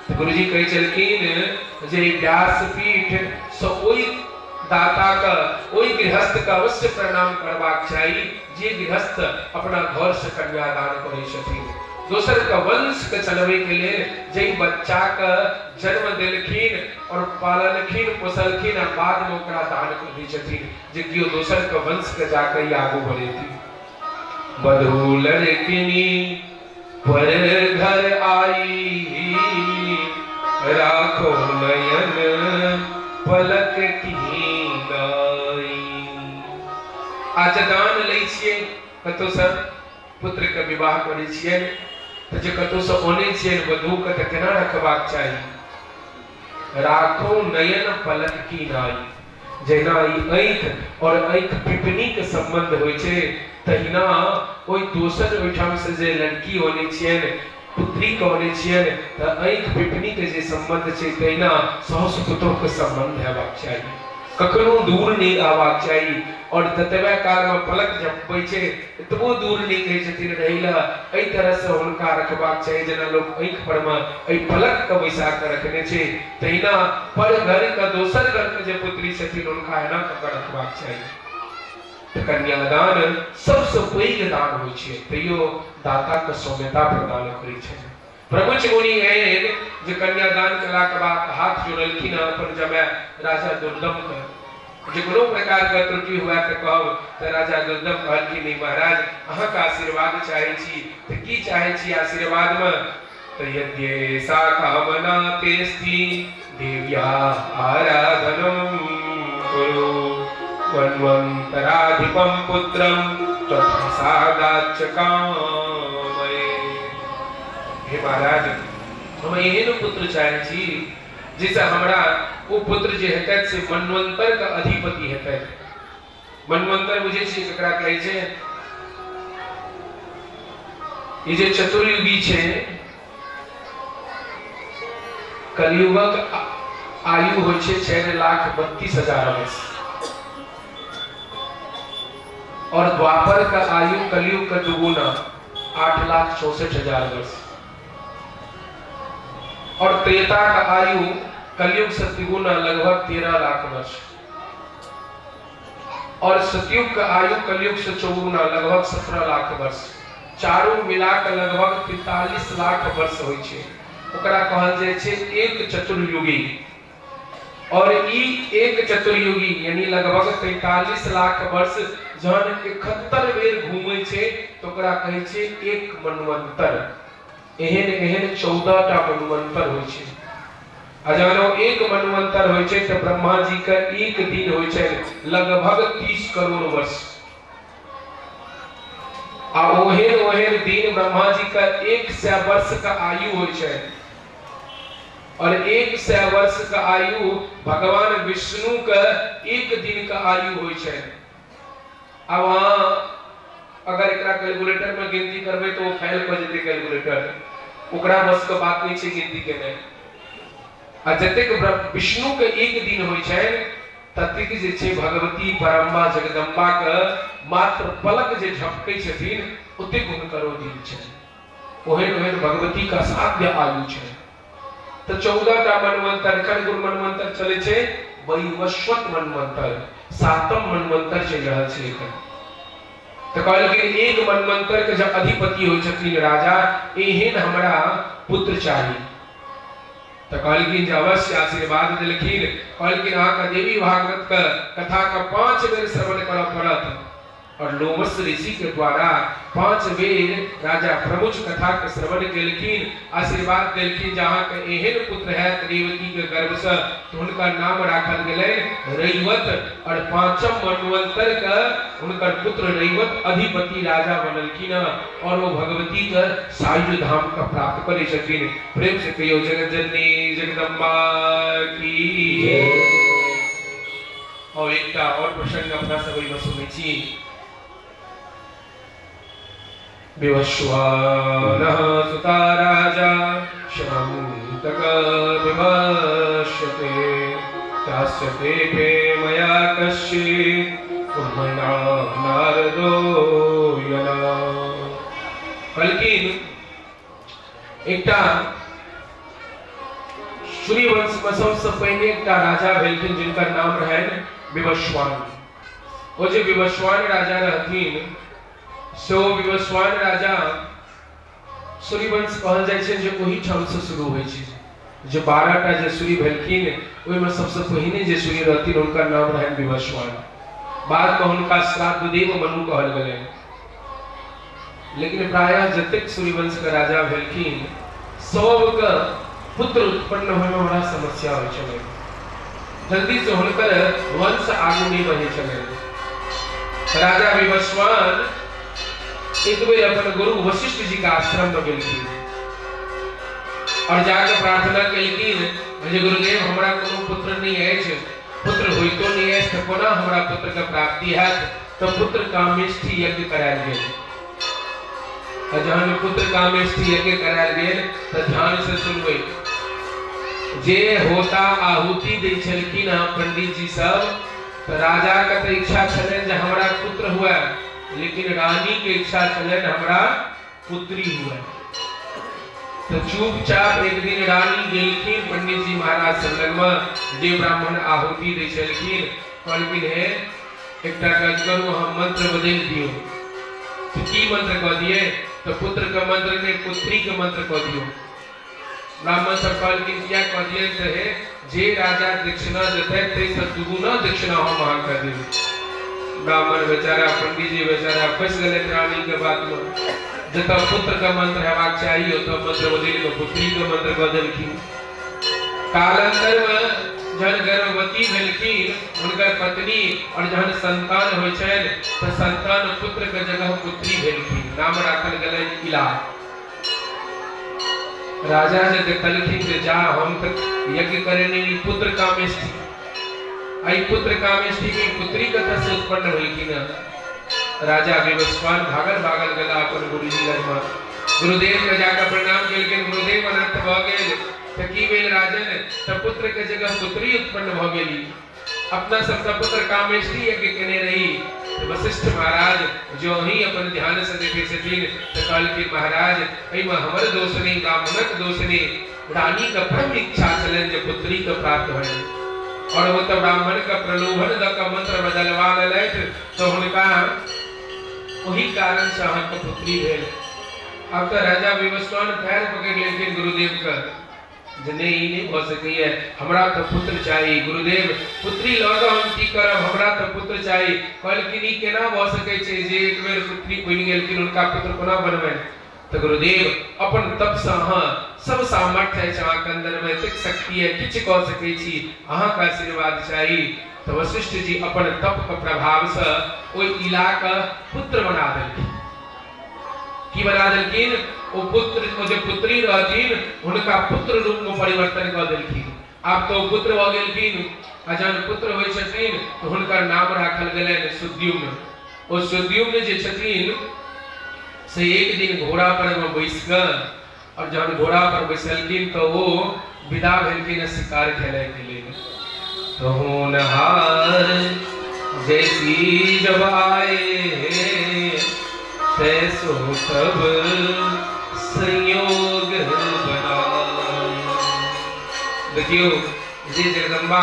तऽ गुरुजी कहै छलखिन जे व्यासपीठसँ ओहि दाताके, ओहि गृहस्थके अवश्य प्रणाम करबाक चाही जे गृहस्थ अपना घरसँ कन्यादान करै छथिन। दोसरके वंशके चलबैके लेल जाहि बच्चाके जन्म देलखिन आओर पाललखिन पोसलखिन आ बादमे ओकरा दान कऽ दै छथिन जे केओ दोसरके वंशके जाके ई आगू बढ़ेथिन। बधू लड़किनी पर घर आई, राखो नयन पलक की नाई। आ जे दान लै छियै कतहुसँ, पुत्रके विवाह करै छियै तऽ जे कतहुसँ अनै छियै वधूके, तऽ केना रखबाक चाही? राखो नयन पलक की नाई। जहिना ई आँखि आओर आँखि पिपनीके सम्बन्ध होइ छै, तहिना ओहि दोसर ओहिठामसँ जे लड़की अनै छियनि पुत्री कहने छियनि तऽ आँखि पिपनीके जे सम्बन्ध छै तहिना साउस पुतोहके सम्बन्ध हेबाक चाही। कखनो दूर नहि रहबाक चाही। आओर ततबे कालमे पलक झपबै छै एतबो दूर नहि कहै छथिन रहै लए। एहि तरहसँ हुनका रखबाक चाही जेना लोक आँखि परमे एहि पलकके बैसा कऽ रखने छै, तहिना पर घरके दोसर घरके जे पुत्री छथिन हुनका एना कऽ कऽ रखबाक चाही। तऽ कन्यादान सबसँ पैघ दान होइ छै, तैयो दाताके सौम्यता प्रदान करै छै। प्रमुख मुनि एहन जे कन्यादान केलाके बाद हाथ जोड़लखिन हँ अपन जमाय राजा दुर्दमके, जे कोनो प्रकारके त्रुटि हुए तऽ कहब। तऽ राजा दुर्दम कहलखिन नहि महाराज, अहाँके आशीर्वाद चाहै छी। तऽ की चाहै छी आशीर्वादमे? तऽ यद्येषा कामना तेस्ति देव्या आराधनं कुरु वन्वन्तराधिपं पुत्रं त्वत्प्रसादाच्च कामये। हे महाराज, हम एहन पुत्र चाहै छी जाहिसँ हमरा ओ पुत्र जे हेतै से मन्वन्तर के अधिपति हेतै। मनवंतर बुझै छी ककरा कहै छै? ई जे चतुर्युगी छै, कलयुगक आयु होइ छै 4,32,000 वर्ष और द्वापर का आयु कलयुग का दुगुना 8,64,000 वर्ष और त्रेता का आयु कलयुग से तिगुना लगभग 13 लाख वर्ष और सतयुग का आयु कलयुग से चौगुना लगभग 17 लाख वर्ष, चारू मिला के लगभग 43 लाख वर्ष होइ छै। ओकरा कहल जाइ छै एक चतुर्युगी। और ई एक चतुर्युगी यानी लगभग 43 लाख वर्ष जहन 71 बेर घूमै छै तऽ ओकरा कहै छै एक मनवंतर। एहन एहन 14 टा मनवंतर होइ छै। आ जहन ओ एक मनवंतर होइ छै तऽ ब्रह्मा जी के एक दिन होइ छै लगभग 30 करोड़ वर्ष। आ ओहन ओहन दिन ब्रह्मा जी के 100 वर्ष के आयु होइ छै और 100 वर्ष के आयु भगवान विष्णु के एक दिन के आयु होइ छै। आब अहाँ अगर एकरा कैलकुलेटर में गिनती करबै तऽ ओ फेल कऽ जेतै कैलकुलेटर, ओकरा बस के बात नहि छै गिनती केनाइ। आ जतेक विष्णु के एक दिन होइ छनि ततेक जे छै भगवती पराम्बा जगदम्बा के मात्र पलक जे झपकै छथिन ओतेक हुनकर ओ दिन छनि। ओहन ओहन भगवती के असाध्य आयु छनि। तऽ 14 टा मनवंतर, एखन कोन मनवंतर चलै छै? वैवस्वत मनवंतर, सातम मनवंतर चलि रहल छै एखन। तऽ कहलखिन एक मनवंतर के जब अधिपति होइ छथिन राजा, एहन हमरा पुत्र चाही। तऽ कहलखिन जे अवश्य, आशीर्वाद देलखिन। कहलखिन अहाँके देवी भागवत के कथा के 5 बेर श्रवण करऽ पड़त। और लोमस ऋषि के द्वारा 5 बेर राजा प्रमुख कथा के श्रवण केलखिन। आशीर्वाद देलखिन जे अहाँके एहन पुत्र हैत रेवती के गर्भ से, तऽ हुनकर नाम राखल गेलनि रैवत। और 5म मनवंतर के हुनकर पुत्र रैवत अधिपति राजा बनलखिन और ओ भगवती के सायुज धाम के प्राप्त करै छथिन। प्रेम से कहियो जगत जननी जगदम्बा की। और एकटा और प्रसंग अपना सब एहिमे सुनै छी। विवस्वानः सुता राजा शमन्तक विवश्यते त्रास्यते पे मया कश्चित् कुम्भना नारदो यना। कहलखिन एकटा सूर्यवंश में सबसे पहिने एकटा राजा भेलखिन जिनकर नाम रहनि विवस्वान। ओ जे विवस्वान राजा रहथिन से ओ विवस्वान राजा सूर्यवंश कहल जाइ छै जे ओहि ठाम से शुरू होइ छै। जे 12 टा जे सूर्य भेलखिन ओहिमे सबसे पहिने जे सूर्य रहथिन हुनकर नाम रहनि विवस्वान। बाद में हुनका श्राद्धदेव मनु कहल गेलनि। लेकिन प्रायः जतेक सूर्यवंश के राजा भेलखिन सबके पुत्र उत्पन्न होय में बड़ा समस्या होइ छलै, जल्दी से हुनकर वंश आगू नहीं बढ़ै छलै। राजा विवस्वान एक बेर अपन गुरु वशिष्ठ जी के आश्रम में गेलखिन और जाके प्रार्थना केलखिन जे गुरुदेव हमरा कोनो पुत्र नहीं अछि, पुत्र होइतो नहीं अछि तऽ कोना हमरा पुत्र के प्राप्ति हैत। तऽ पुत्र कामेष्टि यज्ञ करायल गेल। आ जहन पुत्र कामेष्टि यज्ञ करायल गेल तऽ ध्यान से सुनबै जे होता आहुति दै छलखिन हँ पंडित जी सब तऽ राजा के तऽ इच्छा छलनि जे हमरा पुत्र हुए लेकिन रानी के इच्छा छलनि हमरा पुत्री हुए तऽ चुपचाप एक दिन रानी गेलखिन पंडित जी महाराज सब लगमे जे ब्राह्मण आहुति दै छलखिन कहलखिन हे एकटा काज करू अहाँ मंत्र बदलि दियौ तऽ की मंत्र कऽ दियै तऽ पुत्र के मंत्र नहि पुत्री के मंत्र कऽ दियौ ब्राह्मण सब कहलखिन किया कऽ दियै तऽ हे जे राजा दक्षिणा देतै ताहिसँ दुगुना दक्षिणा हम अहाँके देब ब्राह्मण बेचारा पंडीजी बेचारा फँसि गेलै रानी के बात में जतऽ पुत्र के मंत्र हेबाक चाही ओतऽ मंत्र बदलि कऽ पुत्री के मंत्र कऽ देलखिन कालांतर में जहन गर्भवती भेलखिन हुनकर पत्नी और जहन संतान होइ छनि तऽ संतान पुत्र के जगह पुत्री भेलखिन नाम राखल गेलनि इला राजा जे देखलखिन जे जा हम तऽ यज्ञ करेने ई पुत्र कामेष्टि आ ई पुत्र कामेष्टि के पुत्री कतऽ से उत्पन्न भेलखिन राजा विवस्वान भागल भागल गेला अपन गुरुजी लगमे गुरुदेव के जाकर प्रणाम केलखिन गुरुदेव अनर्थ भऽ गेल तऽ की भेल राजन तऽ पुत्र के जगह पुत्री उत्पन्न भऽ गेली अपना सबके पुत्र कामेष्टि यज्ञ केने रही तऽ वशिष्ठ महाराज जो ही अपन ध्यान से देखे छथिन तऽ कहलखिन महाराज एहिमे हमर दोष नहि ब्राह्मणक दोष नहि रानी के परम इच्छा छलनि जे पुत्री के प्राप्त होय और ओ तऽ ब्राह्मण के प्रलोभन दऽ कऽ मंत्र बदलवा लेलथि तऽ हुनका ओहि कारण से अहाँके पुत्री भेल आब तऽ राजा विवस्वान पैर पकड़ि लेलखिन गुरुदेव के जे नहि ई नहि भऽ सकैए हमरा तऽ पुत्र चाही गुरुदेव पुत्री लऽ कऽ हम की करब हमरा तऽ पुत्र चाही कहलखिन ई केना भऽ सकै छै जे एक बेर पुत्री बनि गेलखिन हुनका पुत्र कोना बनबनि तऽ गुरुदेव अपन तपसँ अहाँ सब सामर्थ्य अछि अहाँके अन्दरमे एतेक शक्ति है किछु कऽ सकै छी अहाँके आशीर्वाद चाही तऽ वशिष्ठ जी अपन तपके प्रभावसँ ओहि इलाके पुत्र बना देलखिन की बना देलखिन ओ पुत्र ओ जे पुत्री रहथिन हुनका पुत्र रूप में परिवर्तन कऽ देलखिन आब तऽ ओ पुत्र भऽ गेलखिन आ जहन पुत्र होइ छथिन तऽ हुनकर नाम राखल गेलनि सुद्युम्न ओ सुद्युम्न जे छथिन से एक दिन घोड़ा पर मे बैस कऽ और जहन घोड़ा पर बैसलखिन तऽ ओ विदा भेलखिन शिकार खेलय के लेल तो होनहार जैसी जब आए तैसो तब संयोग बना देखियौ जे जगदम्बा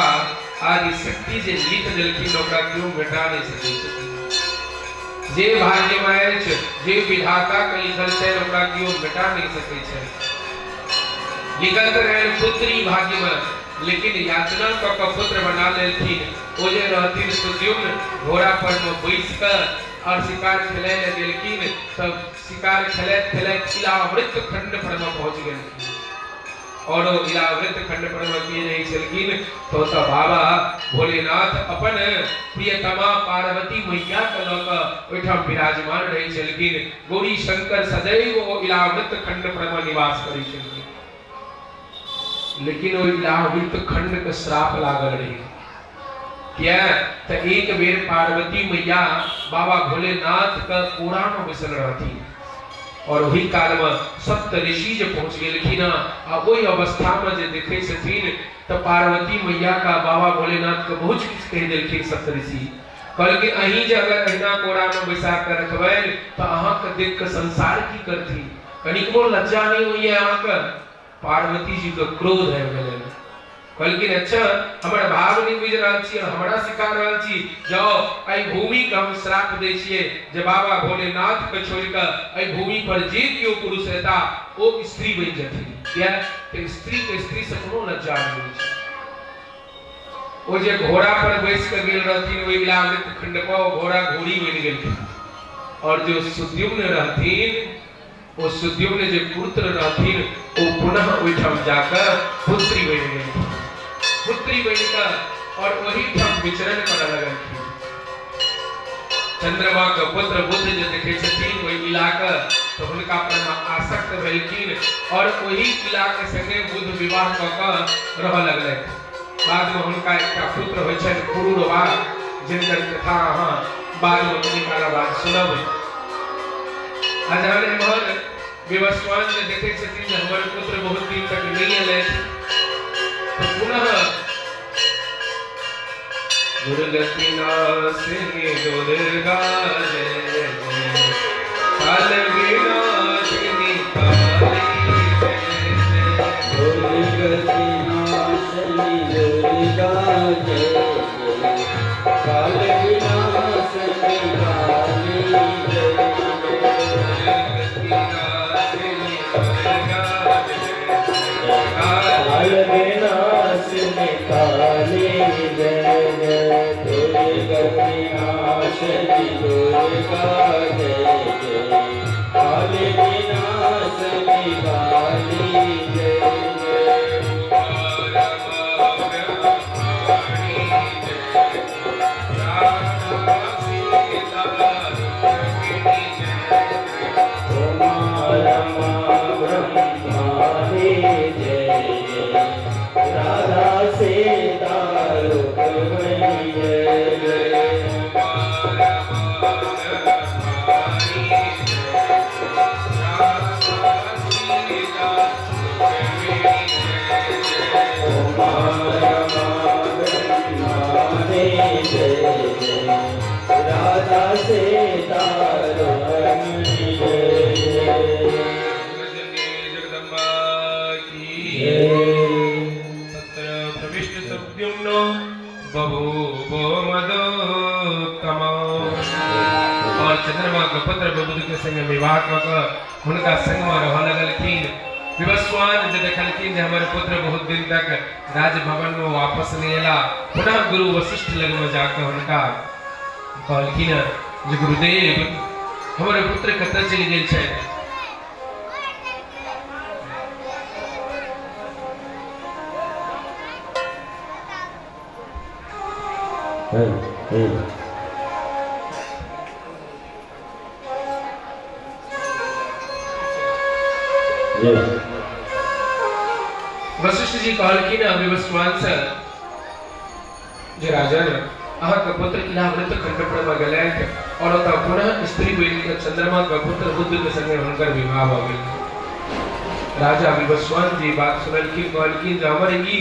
आदि शक्ति जे लिख देलखिन ओकरा केओ मेटा नहि सकै छथिन जे भाग्यमे अछि जे विधाताके लिखल छै ओकरा केओ मेटा नहि सकै छै लिखल तऽ रहनि पुत्री भाग्यमे लेकिन याचना कऽ कऽ पुत्र बना लेलखिन ओ जे रहथिन सुद्युम्न घोड़ा पर मे बैस कऽ और शिकार खेलै लए गेलखिन तब शिकार खेलैत खेलैत इलावृत खंड पर मे पहुँच गेलखिन और ओ इलावृत खंड पर मे की रहै छलखिन तऽ ओतऽ बाबा भोलेनाथ अपन प्रियतमा पार्वती मैया के लऽ कऽ ओहिठाम विराजमान रहै छलखिन गौरी शंकर सदैव ओ इलावृत खंड पर मे निवास करै छलखिन लेकिन ओ इलावृत खंड के श्राप लागल रही किया तऽ एक बेर पार्वती मैया बाबा भोलेनाथ के कोरा में बैसल रहथिन और ओही काल में सप्त ऋषि जे पहुंच गेलखिन आ ओहि अवस्था में जे देखे छथिन तऽ पार्वती मैया का बाबा भोलेनाथ के बहुत किछु कहि देलखिन सप्त ऋषि कहलखिन अहीं जे अगर अहिना कोरा में बैसा के रखबनि तऽ अहाँके देख के संसार की करथिन कनिकबो लज्जा नहि होइए अहाँके पार्वती जी के क्रोध आबि गेलनि कहलखिन अच्छा हमर भाव नहि बुझि रहल छी हमरा सिखा रहल छी जाओ एहि भूमि के हम श्राप दै छियै जे बाबा भोलेनाथ के छोड़ि कऽ एहि भूमि पर जे केओ पुरुष एता ओ स्त्री बनि जेथिन किया तऽ स्त्री के स्त्री से कोनो लज्जा नहि होइ छै ओ जे घोड़ा पर बैस कऽ गेल रहथिन ओहि इलावृत खंड पर ओ घोड़ा घोड़ी बनि गेलखिन और जो सुद्युम्न रहथिन ओ सुद्युम्न जे पुत्र रहथिन ओ पुनः ओहिठाम जाकऽ पुत्री बनि गेलखिन पुत्री बनि कऽ और ओहिठाम विचरण करऽ लगलखिन चंद्रमा के पुत्र बुद्ध जे देखै छथिन ओहि इलाके तऽ हुनका पर आसक्त भेलखिन और ओहि इलाके संगे बुद्ध विवाह कऽ कऽ रहऽ लगलथि बादमे हुनका एकटा पुत्र होइ छनि पुरुरवा जिनकर कथा अहाँ बादमे कनी काल बाद सुनब। आ जहन एम्हर विवस्वान जे देखै छथिन जे हमर पुत्र बहुत दिन तक नहि एलथि, तऽ पुनः दुर्गति नाशिनी दुर्गा जय जय, काल विनाशिनी काली जय जय। दुर्गति नाशिनी दुर्गा जय जय, काल विनाशिनी काली जय जय। दुर्गति नाशिनी दुर्गा जय जय, काल विनाशिनी काली जय जय। दुर्गति नाशिनी दुर्गा जय जय, काल विनाशिनी काली जय जय। उमा रमा ब्रह्माणी जय जय, राधा सीता रुक्मिणी जय जय। उमा रमा ब्रह्माणी जय जय, राधा सीता रुक्मिणी जय जय। जगदम्बा की। जय। तत्र प्रविष्ट सद्युम्नो बभूव मदोत्तम। और चंद्रमा के पुत्र बुद्ध के संग विवाह कऽ कऽ हुनका संगमे रहऽ लगलखिन। विवस्वान जे देखलखिन जे हमर पुत्र बहुत दिन तक राजभवन में वापस नहि एला, पुनः गुरु वशिष्ठ लगमे जाकऽ हुनका कहलखिन जे गुरुदेव, हमर पुत्र कतऽ चलि गेल छथि? वशिष्ठ जी कहलखिन विवस्वान से जे राजन, अहाँके पुत्र इलावृत खंड पर मे गेलथि और ओतऽ पुनः स्त्री बनि कऽ चंद्रमा के पुत्र बुद्ध के संगे हुनकर विवाह भऽ गेल। राजा विवस्वान जी बात सुनलखिन, कहलखिन जे हमर ई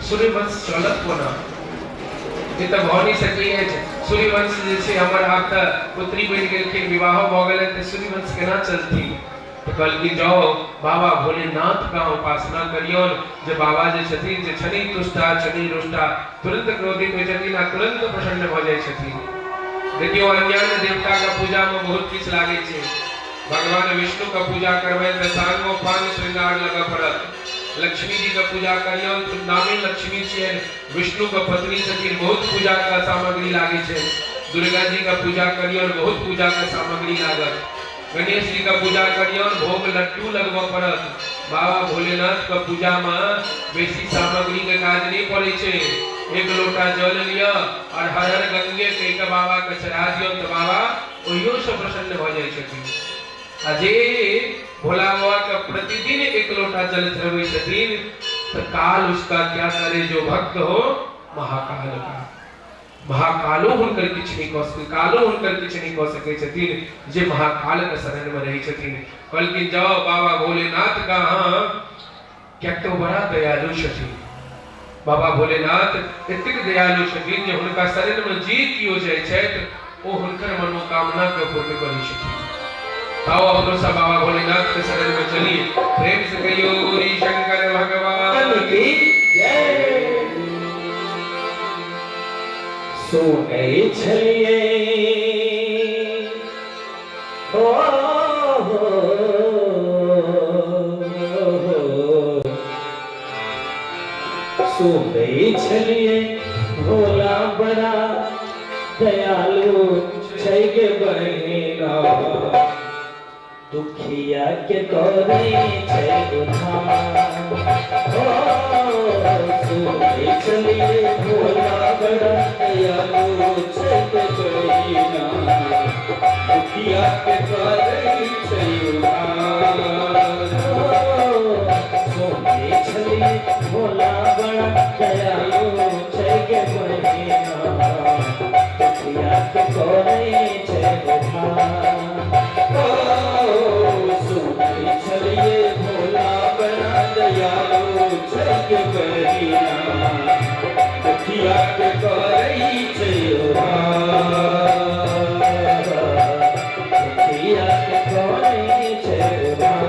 सूर्यवंश चलत कोना? ई तऽ भऽ नहि सकै अछि। सूर्यवंश जे छै हमर, आब तऽ पुत्री बनि गेलखिन, विवाहो भऽ गेलनि, तऽ सूर्यवंश केना चलथिन? तऽ कहलखिन जाओ, बाबा भोलेनाथ का उपासना करियौन, जे बाबा जे छथिन जे छनि तुष्टा छनि रुष्टा, तुरंत क्रोधित होइ छथिन आ तुरंत प्रसन्न भऽ जाइ छथिन। देखियौ, अन्यान्य देवता के पूजा में बहुत किछु लागै छै। भगवान विष्णु के पूजा करबै तऽ सांगो पांग श्रृंगार लगऽ पड़त। लक्ष्मी जी के पूजा करियौन तऽ नामे लक्ष्मी छियनि, विष्णु के पत्नी छथिन, बहुत पूजा के सामग्री लागै छै। दुर्गा जी के पूजा करियौन, बहुत पूजा के सामग्री लागत। गणेश जी के पूजा करियौन, भोग लड्डू लगबऽ पड़त। बाबा भोलेनाथ के पूजा में बेसी सामग्री के काज नहीं पड़ै छै। एक लोटा जल लिअ और हर हर गंगे कहि के बाबा के चढ़ा दियौ तऽ बाबा ओहियो से प्रसन्न भऽ जाइ छथिन। आ जे भोला बाबा के प्रतिदिन एक लोटा जल चढ़बै छथिन तऽ काल उसका क्या करे, जो भक्त हो महाकाल का। महाकालो हुनकर किछु नहि कऽ सकै, कालो हुनकर किछु नहि कऽ सकै छथिन जे महाकाल के शरण में रहै छथिन। कहलखिन जाओ बाबा भोलेनाथ का, अहाँ किएक तऽ ओ बड़ा दयालु छथिन। बाबा भोलेनाथ एतेक दयालु छथिन जे हुनका शरण में जे केओ जाइ छथि ओ हुनकर मनोकामना के पूर्ण करै छथिन। आओ अपनो सब बाबा भोलेनाथ के शरण में चली। प्रेम से कहियो गौरी शंकर भगवान की जय। सुनै छलियै हो, हो, सुनै छलियै भोला बड़ा दयालु छै गे बहिना, दुखिया के करै छै उद्धार। ओ सुनै छलियै भोला बड़ा दयालु छै गे बहिना, दुखिया के करै छै उद्धार। सुनै छलियै भोला बड़ा दयालु छै गे बहिना, दुखिया के करै छै उद्धार। ओ दुखिया के करै छै उद्धार।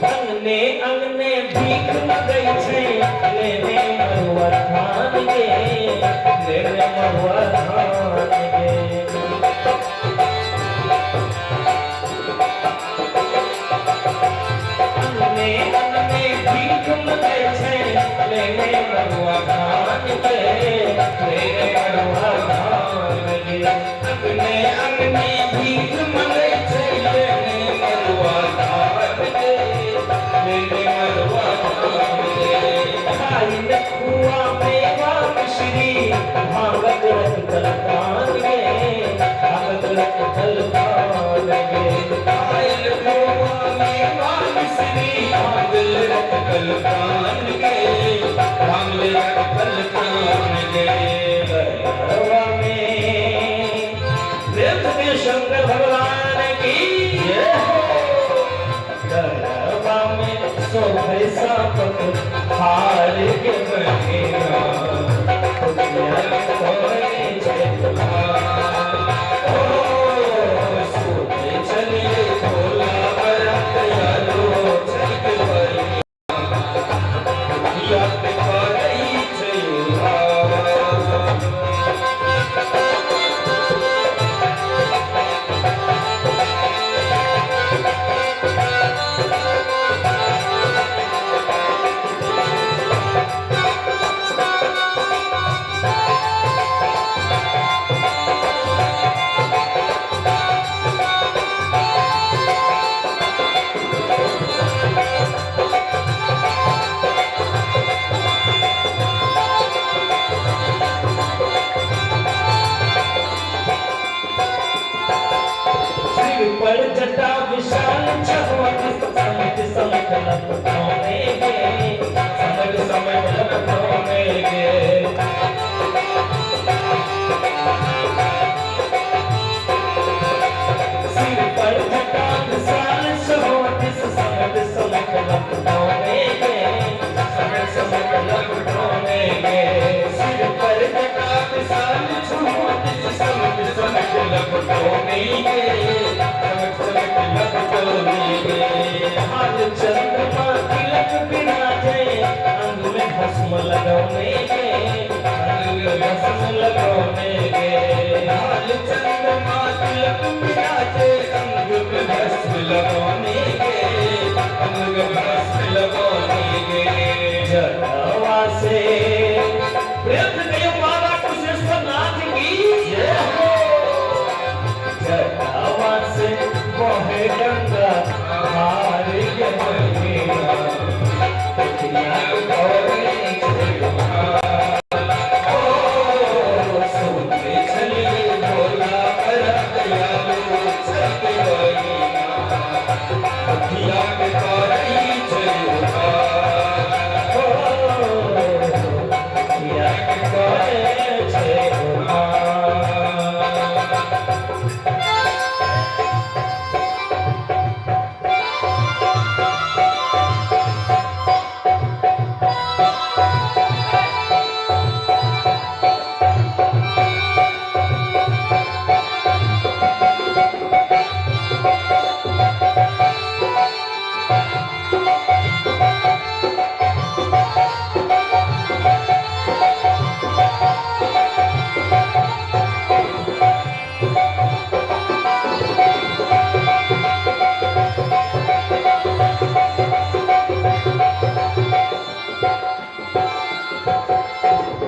अंगने अंगने भीख मगै छै, लेने मरुआ धान गे, लेने मरुआ धान गे। अंगने अंगने भीख मगै छै, लेने मरुआ धान गे, लेने मरुआ धान गे। अंगने अंगने भीख मंगै छै, लेने मरुआ धान गे, लेने मरुआ धान गे। खाइन खुआ मेवा मिश्री, भांगक रख पान गे, भांगक रख पान गे। आयल खोआ मेवा मिश्री, भांगल रखल कान गे, भांगल रखल कान गे। गरबा में प्रेम से शंकर भगवान की जय हो। गरबा में शोभे सापक हार के बहिना, दुनिया के करे छै उद्धार। ओ सुनै छलियै भोला बड़ा दयालु छै गे बहिना, दुखिया के करै छै उद्धार। सिर पर जटा विशाल छवक, समित समित लपटोने गे, समित समित लपटोने गे। सिर पर जटा विशाल छवक, समित समित लपटोने गे, समित समित लपटोने गे। सिर पर जटा विशाल छुअत, समित समित लपटोने गे, समित समित लपटोने गे। हाल चंद्रमा तिलक विराजे, अंग में भस्म लगौने गे, अंग में भस्म लगौने गे। लाल चंद्रमा तिलक विराजे, अंग में भस्म लगौने गे, अंग में भस्म लगौने गे। जटवा से प्रेम से कहियो बाबा कुशेश्वर नाथ की जय हो। जटवा से बहे गंगा धार के बहिना, दुनिया के करे छै उद्धार। ओ सुनै छलियै भोला बड़ा दयालु छै गे बहिना, दुखिया के करै छै उद्धार। ओ दुनिया के करे छै उद्धार।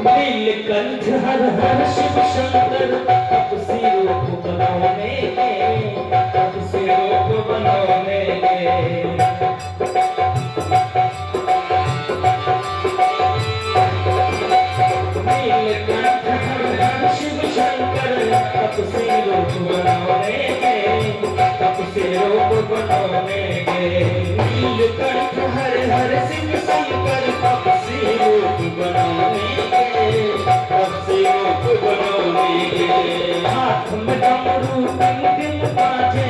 नीलकंठ हर हर शिव शंकर, तपसी रूप बनौने गे, तपसी रूप बनौने गे। नीलकंठ हर हर शिव शंकर, तपसी रूप बनौने गे, तपसी रूप बनौने गे। नीलकंठ हर हर शिव शंकर तपसी रूप बनौने गे, तपसी रूप बनौने गे। हाथ में डमरू टिम टिम बाजे,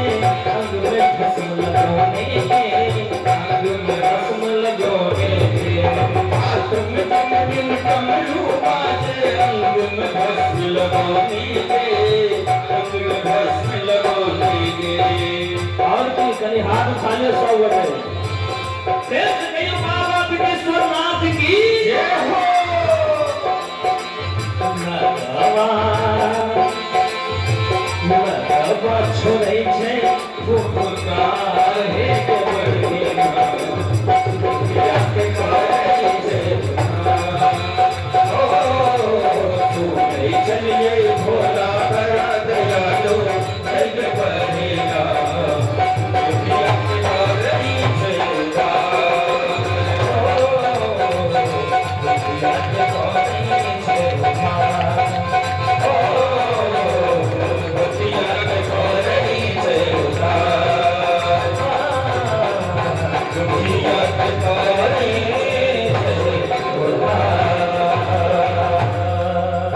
अंग में भस्म लगौने गे, अंग में भस्म लगौने गे। हाथ में टिम टिम डमरू बाजे, अंग में भस्म लगौने गे, अंग में भस्म लगौने गे। और की कनी हाथ उठा लियो सब गोटे। प्रेम से कहियो बाबा विदेश्वर नाथ की जय हो। लगवा लगवा छोड़ै छै फुफकार हे गोवर्धन, दुखिया के करै छै उद्धार। ओ सुनै छलियै भोला बड़ा दयालु, जग बनेला, दुखिया के करै छै उद्धार। ओ दुखिया के करै छै उद्धार। ओ दुखिया के करै छै उद्धार। दुखिया के करै छै उद्धार।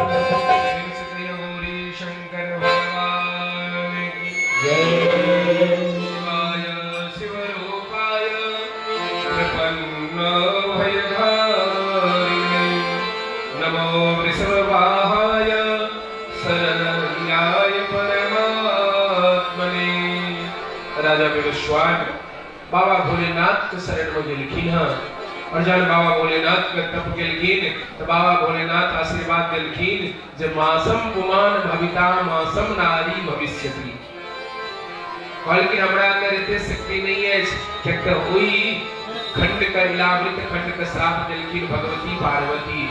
प्रेम से कहियो गौरी शंकर भगवान की जय। शिवाय शिवरूपाय प्रपन्न भयधारिणे नमो वृषभवाहाय शरण्याय परमात्मने। राजा विवस्वान बाबा भोलेनाथ के शरण में गेलखिन हँ और जहन बाबा भोलेनाथ के तप गेलखिन तऽ बाबा भोलेनाथ आशीर्वाद देलखिन जे मासम पुमान भविता मासम नारी भविष्यति। कहलखिन हमरा अंदर एते शक्ति नहीं अछि, किएक तऽ ओहि खंड के इलावृत खंड के श्राप देलखिन भगवती पार्वती।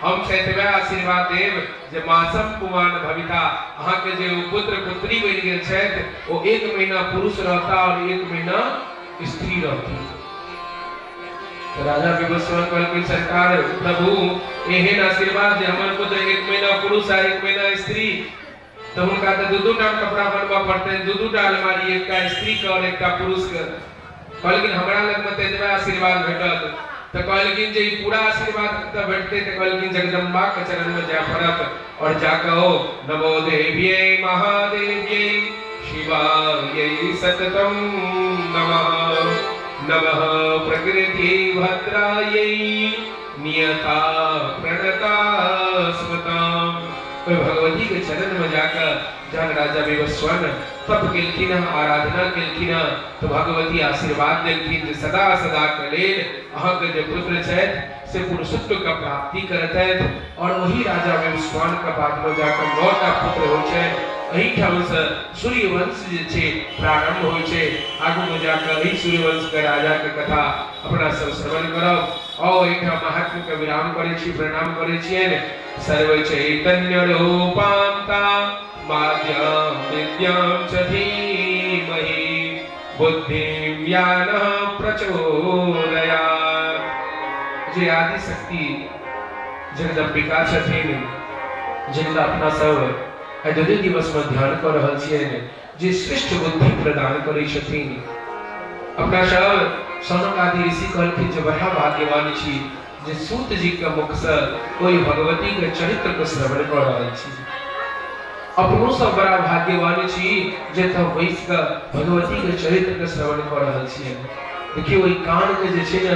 हम तऽ एतबे आशीर्वाद देब जे मासम पुमान भविता, अहाँके जे ओ पुत्र पुत्री बनि गेल छथि ओ 1 महीना पुरुष रहता और 1 महीना स्त्री रहती। तऽ राजा विवस्वान कहलखिन सरकार प्रभु एहन आशीर्वाद जे हमर पुत्र 1 महीना पुरुष आ 1 महीना स्त्री, तऽ हुनका तऽ दू दू टा कपड़ा बनबऽ पड़तनि, दू दू टा अलमारी, एकटा स्त्री के और एकटा पुरुष के। कहलखिन हमरा लगमे तऽ एतबे आशीर्वाद भेटल। तऽ कहलखिन जे ई पूरा आशीर्वाद कतऽ भेटतै? तऽ कहलखिन जगदम्बा के चरण में जाय पड़त और जाकऽ ओ नमो देव्यै महादेव्यै शिवायै सततम नमः, नमः प्रकृति भद्रायै नियता प्रणता स्मताम। ओहि भगवती के चरण में जाकऽ जहन राजा विवस्वान तप केलखिन हँ, आराधना केलखिन हँ, तऽ भगवती आशीर्वाद देलखिन जे सदा सदा के लेल अहाँके जे पुत्र छथि से पुरुषत्व के प्राप्ति करतथि। और वही राजा विवस्वान के बाद में जाकऽ 9टा पुत्र होइ छनि। एहिठाम से सूर्यवंश जे छै प्रारंभ होइ छै। आगू में जाकऽ एहि सूर्यवंश के राजा के कथा अपना सब श्रवण करब। और एहिठाम महात्म्य के विराम करै छी, प्रणाम करै छियनि। सर्व चैतन्य रूपांता माद्यां विद्यां च धीमहि बुद्धिं ज्ञानः प्रचोदयात्। जे आदि शक्ति जगदम्बिका छथिन, जिनका अपना सब आइ दू दिवस में ध्यान कऽ रहल छियनि, जे श्रेष्ठ बुद्धि प्रदान करै छथिन। अपना सब सनक आदि ऋषि कहलखिन जे बड़ा भाग्यवान छी जे सूत जी के मुख से ओहि भगवती के चरित्र के श्रवण कऽ रहल छी। अपनो सब बड़ा भाग्यवान छी जे एतऽ बैस कऽ भगवती के चरित्र के श्रवण कऽ रहल छियनि। देखियौ ओहि कान के जे छै ने,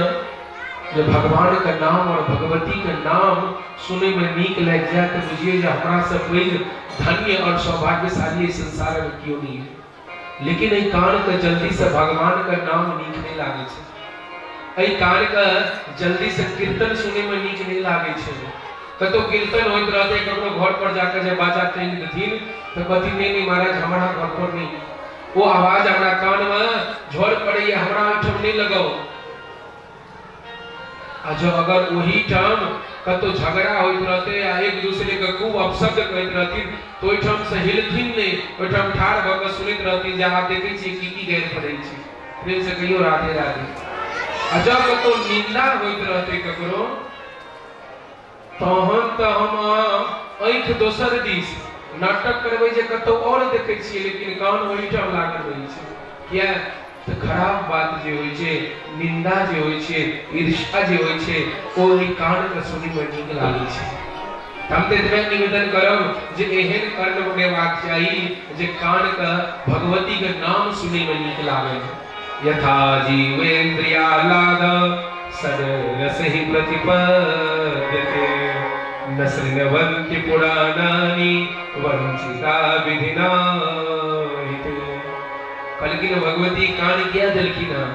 जे भगवान के नाम और भगवती के नाम सुनै में नीक लागि जाय तऽ बुझियौ जे हमरा से पैघ धन्य और सौभाग्यशाली एहि संसार में केओ नहीं है। लेकिन एहि कान के जल्दी से भगवान के नाम नीक नहीं लागै छै, एहि कान के जल्दी से कीर्तन सुनै में नीक नहीं लागै छै। कतौ कीर्तन होइत रहतै, ककरो घर पर जाके जे बाजा टांगि देथिन तऽ कहथिन नहीं नहीं महाराज हमरा घर पर नहीं, ओ आवाज हमरा कान में झोर पड़ैया, हमरा ओहिठाम नहीं लगाउ। आ जब अगर ओही ठाम कतौ झगड़ा होइत रहतै आ एक दूसरे के खूब अपशब्द कहैत रहथिन तऽ ओहिठाम से हिलथिन नहि, ओहिठाम ठाढ़ भऽ कऽ सुनैत रहथिन जे आब देखै छियै की की गारि पड़ै छै। प्रेम से कहियौ राधे राधे। आ जब कतौ निंदा होइत रहतै ककरो, तहन तऽ हम आँखि दोसर दिस नाटक करबै जे कतौ और देखै छियै, लेकिन कान ओहिठाम लागल रहै छै। किया तऽ खराब बात जे होइ छै, निंदा जे होइ छै, ईर्ष्या जे होइ छै, ओ एहि कानके सुनैमे नीक लागै छै। हम तऽ एतबे निवेदन करब जे एहन कर्ण बनेबाक चाही जे कानके भगवतीके नाम सुनैमे नीक लागै। यथा जीवेन्द्रियाह्लाद सदरसहि प्रतिपद्यते न शृण्वन्ति पुराणानि वञ्चिता विधिना हिते। कहलखिन भगवती कान किया देलखिन हँ?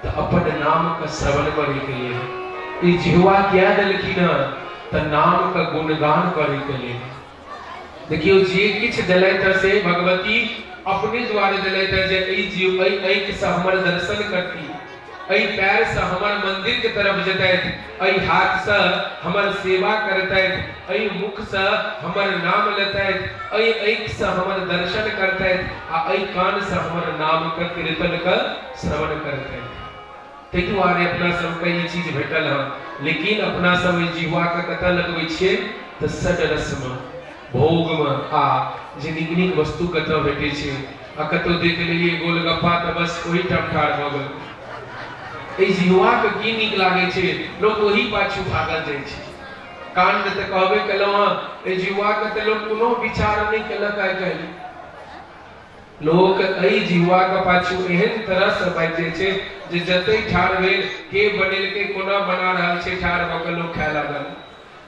तऽ अपन नामके श्रवण करैके लेल। ई जिह्वा किया देलखिन हँ? तऽ नामके गुणगान करैके लेल। देखियौ जे किछु देलथि से भगवती अपने द्वारे देलथि जे एहि जीव एहि आँखिसँ हमर दर्शन करती, एहि पैरसँ हमर मन्दिरके तरफ जेतथि, एहि हाथसँ हमर सेवा करतथि, एहि मुखसँ हमर नाम लेतथि, एहि आँखिसँ हमर दर्शन करतथि आ एहि कानसँ हमर नामके कीर्तनके श्रवण करतथि। ताहि दुआरे अपना सबके ई चीज भेटल हँ। लेकिन अपना सब एहि जिह्वाके कतऽ लगबै छियै? तऽ सड रसमे, भोगमे, आ जे नीक नीक वस्तु कतऽ भेटै छै आ कतहु देख लेलियै गोलगप्पा तऽ बस ओहिठाम ठाढ़ भऽ गेल। एहि जिह्वाके की नीक लागै छै, लोक ओहि पाछू भागल जाइ छै। काण्ड तऽ कहबे केलहुँ हँ, एहि जिह्वाके तऽ लोक कोनो विचार नहि केलक आइ काल्हि। लोक एहि जिह्वाक पाछू एहन तरहसँ भागि जाइ छै जे जतहि ठाढ़ भेल, के बनेलकै, कोना बना रहल छै, ठाढ़ भऽ कऽ लोक खाय लागल।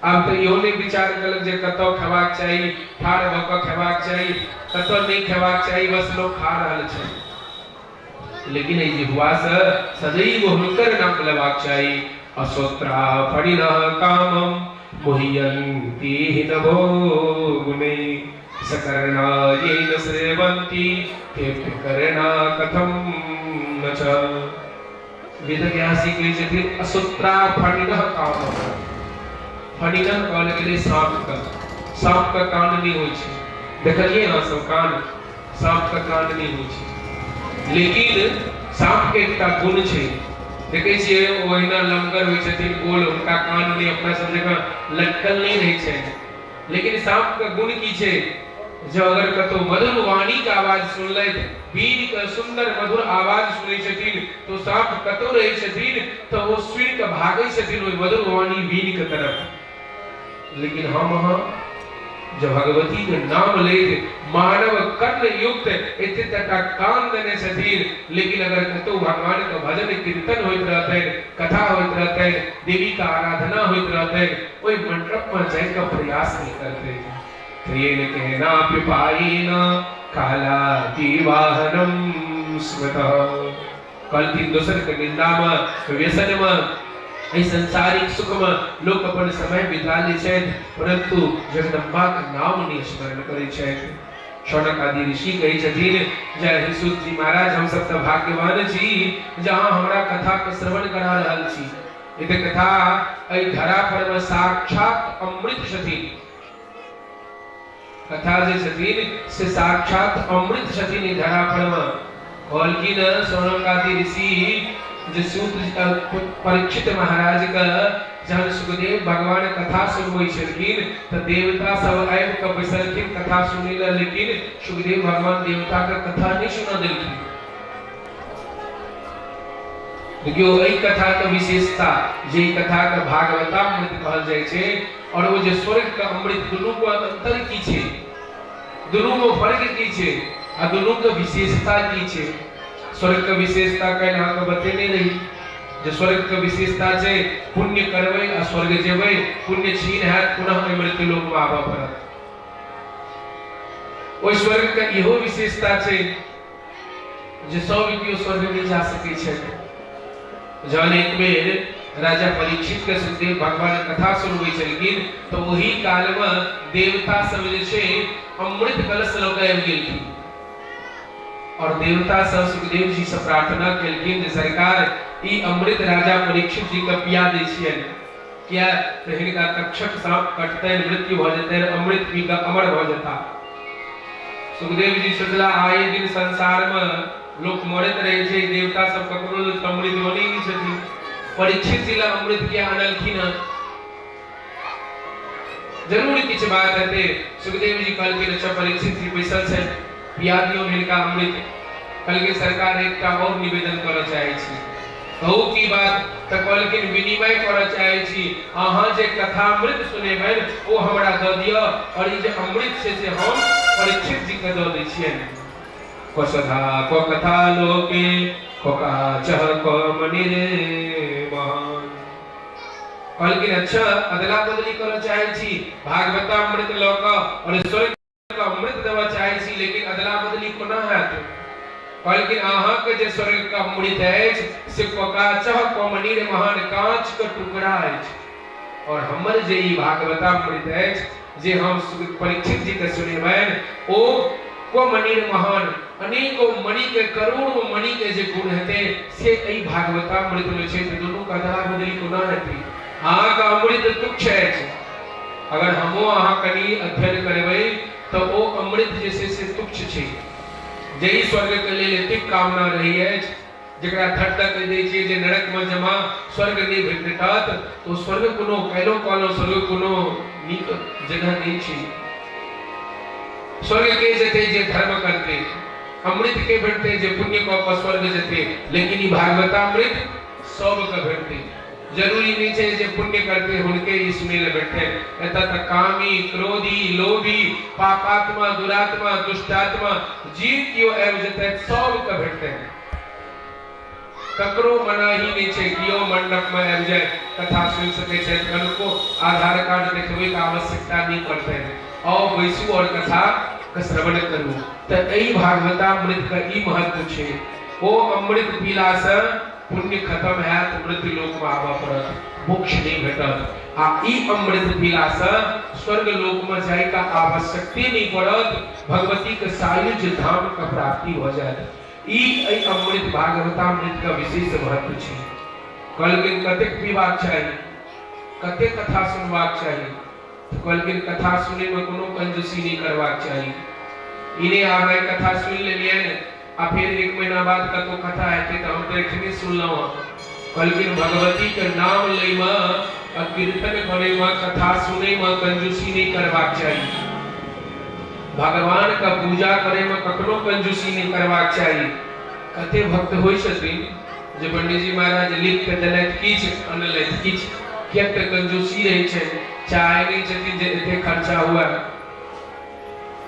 आब तऽ इहो नहि विचार केलक जे कतऽ खेबाक चाही, ठाढ़ भऽ कऽ खेबाक चाही, कतऽ नहि खेबाक चाही, बस लोक खा रहल छै। लेकिन एहि जिह्वासँ सदैव हुनकर नाम लेबाक चाही। अश्रोत्रा फणिनः कामं मुह्यन्ति नभो गुणैः सकर्णा येन श्रेवन्ति तेऽप्य कर्णा कथं न च। वेदव्यास जी कहै छथिन अश्रोत्रा फणिनः कामं। फणिनः कहल गेलै साँपके। साँपके कान नहि होइ छै, देखलियै अहाँ सब कान? साँपके कान नहि होइ छै, लेकिन साँपके एकटा गुण छै, देखै छियै ओ ओहिना लमगर होइ छथिन, गोल, हुनका कान नहि अपना सब जकाँ लटकल नहि रहै छै। लेकिन साँपके गुण की छै? जँ अगर कतौ मधुर वाणीके आवाज सुनलथि, वीरके सुन्दर मधुर आवाज सुनै छथिन, तऽ साँप कतौ रहै छथिन तऽ ओ सुनि कऽ भागै छथिन ओहि मधुर वाणी वीरके तरफ। लेकिन हम अहाँ जब भगवती के नाम लैत मानव कर्ण युक्त एते टका कान देने छथिन, लेकिन अगर कतौ भगवान के भजन कीर्तन होइत रहतनि, कथा होइत रहतनि, देवी के आराधना होइत रहतनि, ओहि मंडप में जाय के प्रयास नहीं करते। तेन केनाप्युपायेन कालातिवाहनं स्मृतः। कहलखिन दोसर के निंदा में, व्यसन में, एहि संसारिक सुख में लोक अपन समय बिता लै छथि, परंतु जगदम्बा के नाम नहि स्मरण करै छथि। शौनक आदि ऋषि कहै छथिन जय हे सूत जी महाराज, हम सब तऽ भाग्यवान छी जे अहाँ हमरा कथा के श्रवण करा रहल छी। ई तऽ कथा एहि धरा पर मे साक्षात अमृत छथिन। कथा जे छथिन से साक्षात अमृत छथिन ई धरा पर मे। कहलखिन शौनक आदि ऋषि जे सूत परीक्षित महाराज के जहन सुखदेव भगवान कथा सुनबै छलखिन तऽ देवता सब आबि कऽ बैसलखिन कथा सुनै लए, लेकिन सुखदेव भगवान देवता के कथा नहि सुनऽ देलखिन। देखियौ एहि कथा के विशेषता जे ई कथा के भागवतामृत कहल जाइ छै और ओ जे स्वर्ग के अमृत, दुनू के अंतर की छै, दुनू में फर्क की छै आ दुनू के विशेषता की छै। स्वर्ग के विशेषता काल्हि अहाँके बतेने रही जे स्वर्ग के विशेषता छै पुण्य करबै आ स्वर्ग जेबै, पुण्य क्षीण हैत पुनः एहि मृत्यु लोक में आबऽ पड़त। ओहि स्वर्ग के इहो विशेषता छै जे सब केओ स्वर्ग नहि जा सकै छथि। जहन एक बेर राजा परीक्षित के सुखदेव भगवान कथा सुनबै छलखिन तऽ ओही काल मे देवता सब जे छै अमृत कलश लऽ कऽ आबि गेलखिन और देवता सब सुखदेव जी से प्रार्थना केलखिन जे सरकार ई अमृत राजा परीक्षित जी के पिया दै छियनि, किया तऽ हिनका तक्षक साँप कटतनि, मृत्यु भऽ जेतनि, अमृत पी कऽ अमर भऽ जेता। सुखदेव जी सोचला आए दिन संसार में लोक मरैत रहै छै, देवता सब ककरो लेल अमृत बनै नहि छथिन, परीक्षित जी लए अमृत किया अनलखिन हँ, जरूर किछु बात हेतै। सुखदेव जी कहलखिन अच्छा परीक्षित जी बैसल छथि, पिया दियौ हिनका अमृत। कहलकै सरकार एकटा आओर निवेदन करऽ चाहै छी। कहू की बात? तऽ कहलखिन विनिमय करऽ चाहै छी, अहाँ जे कथामृत सुनेबनि ओ हमरा दऽ दिअ आओर ई जे अमृत छै से हम परीक्षित जीके दऽ दै छियनि। क्व सधा क्व कथा लोके क्व काचः क्व मणिर महान। कहलखिन अच्छा अदला बदली करऽ चाहै छी, भागवतामृत लऽ कऽ आओर स्वर्ग के अमृत देबऽ चाहै छी, लेकिन अदला बदली कोना हैत? कहलखिन अहाँके जे स्वर्ग के अमृत अछि से पकाचह कमनीर महान कांच के टुकड़ा अछि, और हमर जे ई भागवतामृत अछि जे हम परीक्षित जी के सुनेबनि ओ कोमनीर महान अनेको मणि के करोड़ों मणि के जे गुण हेतै से एहि भागवतामृत में छै। तऽ दुनू के अदला बदली कोना हेतै? अहाँके अमृत तुच्छ अछि, अगर हमो अहाँ कनि अध्ययन करबै तऽ ओ अमृत जे छै से तुच्छ छै। जाहि स्वर्गके लेल एतेक कामना रहै अछि, जकरा धट दऽ कहि दै छियै जे नरकमे जमा स्वर्ग नहि भेटत, तऽ ओ स्वर्ग कोनो काल्हिो कहलहुँ स्वर्ग कोनो नीक जगह नहि छै। स्वर्ग के जेतै जे धर्म करतै, अमृत के भेटतै जे पुण्य कऽ कऽ स्वर्ग जेतै, लेकिन ई भागवतामृत सबके भेटतै। जरूरी नहि छै जे पुण्य करते हुनके ई सुनै लए भेटतै। एतऽ तऽ कामी, क्रोधी, लोभी, पापात्मा, दुरात्मा, दुष्टात्मा जे केओ आबि जेतै सबके भेटतै। ककरो मनाही नहि छै, केओ मंडपमे आबि जाय कथा सुनि सकै छथि, कनको आधार कार्ड देखबैके आवश्यकता नहि पड़तै। आउ बैसू और कथा के श्रवण करू। तऽ एहि भागवतामृतके ई महत्व छै। ओ अमृत पीलासँ पुण्य खत्म हैत, मृत्यु लोक में आबऽ पड़त, मोक्ष नहीं भेटत। आ ई अमृत पीला से स्वर्ग लोक में जाय का आवश्यकते नहीं पड़त, भगवती के सायुज्य धाम के प्राप्ति हो जायत। ई एहि अमृत भागवतामृत का विशेष महत्व छै। कहलखिन कतेक पीबाक चाही, कतेक कथा सुनबाक चाही? तऽ कहलखिन कथा सुनै में कोनो कंजूसी नहीं करबाक चाही। ई नहीं आब आइ कथा सुनि लेलियनि आ फेर एक महीना बाद कतहु कथा हेतै तऽ हम तऽ एखने सुनलहुँ हँ। कहलखिन भगवती के नाम लै में आ कीर्तन करै में कथा सुनै में कंजूसी नहीं करबाक चाही। भगवान के पूजा करै में कखनो कंजूसी नहीं करबाक चाही। कते भक्त होइ छथिन जे पंडीजी महाराज लिख के देलथि किछु अनलथि किछु, किएक तऽ कंजूसी रहै छनि, चाहै नहि छथिन जे एते खर्चा हुए।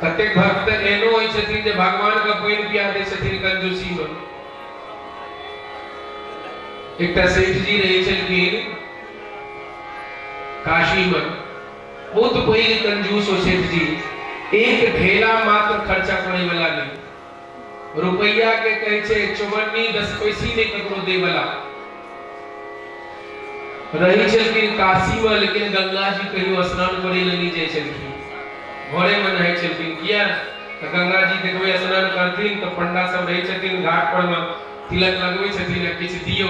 कतेक भक्त एहनो होइ छथिन जे भगवान के पानि पिया दै छथिन कंजूसी में। एकटा सेठ जी रहै छलखिन काशी में, बहुत पैघ कंजूस ओ सेठ जी, एक ढेला मात्र खर्चा करे वाला नहीं, रुपैया के कहै छै चौवन्नी 10 पैसी नहि ककरो दै वाला। रहै छलखिन काशी में, लेकिन गंगा जी कहियो स्नान करै लए नहि जाइ छलखिन, घरे में नहाइ छलखिन। किया? तऽ गंगा जी देखबै स्नान करथिन तऽ पंडा सब रहै छथिन घाट पर में, तिलक लगबै छथिन आ किछु दियौ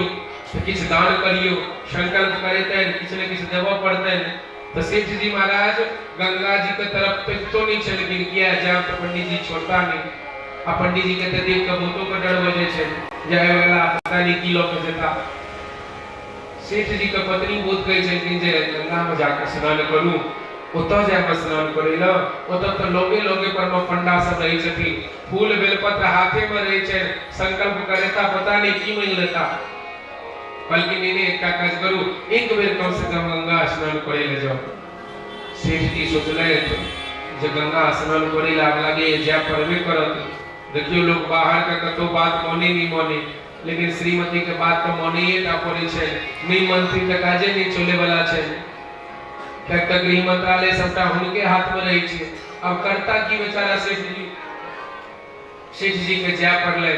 तऽ किछु दान करियौ, संकल्प करेतनि, किछु ने किछु देबऽ पड़तनि। तऽ सेठ जी महाराज गंगा जी के तरफ तकितो नहि छलखिन, किया? जायब तऽ पंडित जी छोड़ता नहि, आ पंडित जी के तऽ देख कऽ बहुतो के डर भऽ जाइ छै जे आबि गेला पता नहि की लऽ कऽ जेता। सेठ जी के पत्नी बहुत कहै छलखिन जे गंगा में जाकऽ स्नान करू, ओतऽ जाकऽ स्नान करै लए, ओतऽ तऽ लगे लगे पर मे पंडा सब रहै छथिन, फूल बेलपत्र हाथे में रहै छै, संकल्प करेता पता नहि की मांगि लेता। कहलखिन नहीं नहीं एकटा काज करू, एक बेर कम से कम गंगा स्नान करे ले जाओ। सेठ जी सोचलथि जे गंगा स्नान करे ले आब लागे जाय पड़बे करत। देखियो लोग बाहर के कतौ बात माने नहीं माने, लेकिन श्रीमती के बात तऽ मानैए टा पड़ै छै, नहीं मानथिन तऽ काजे नहीं चले वाला छै। किएक तऽ गृह मंत्रालय सबटा हुनके हाथ में रहै छै। अब करता की बेचारा सेठ जी? सेठ जी के जाय पड़लनि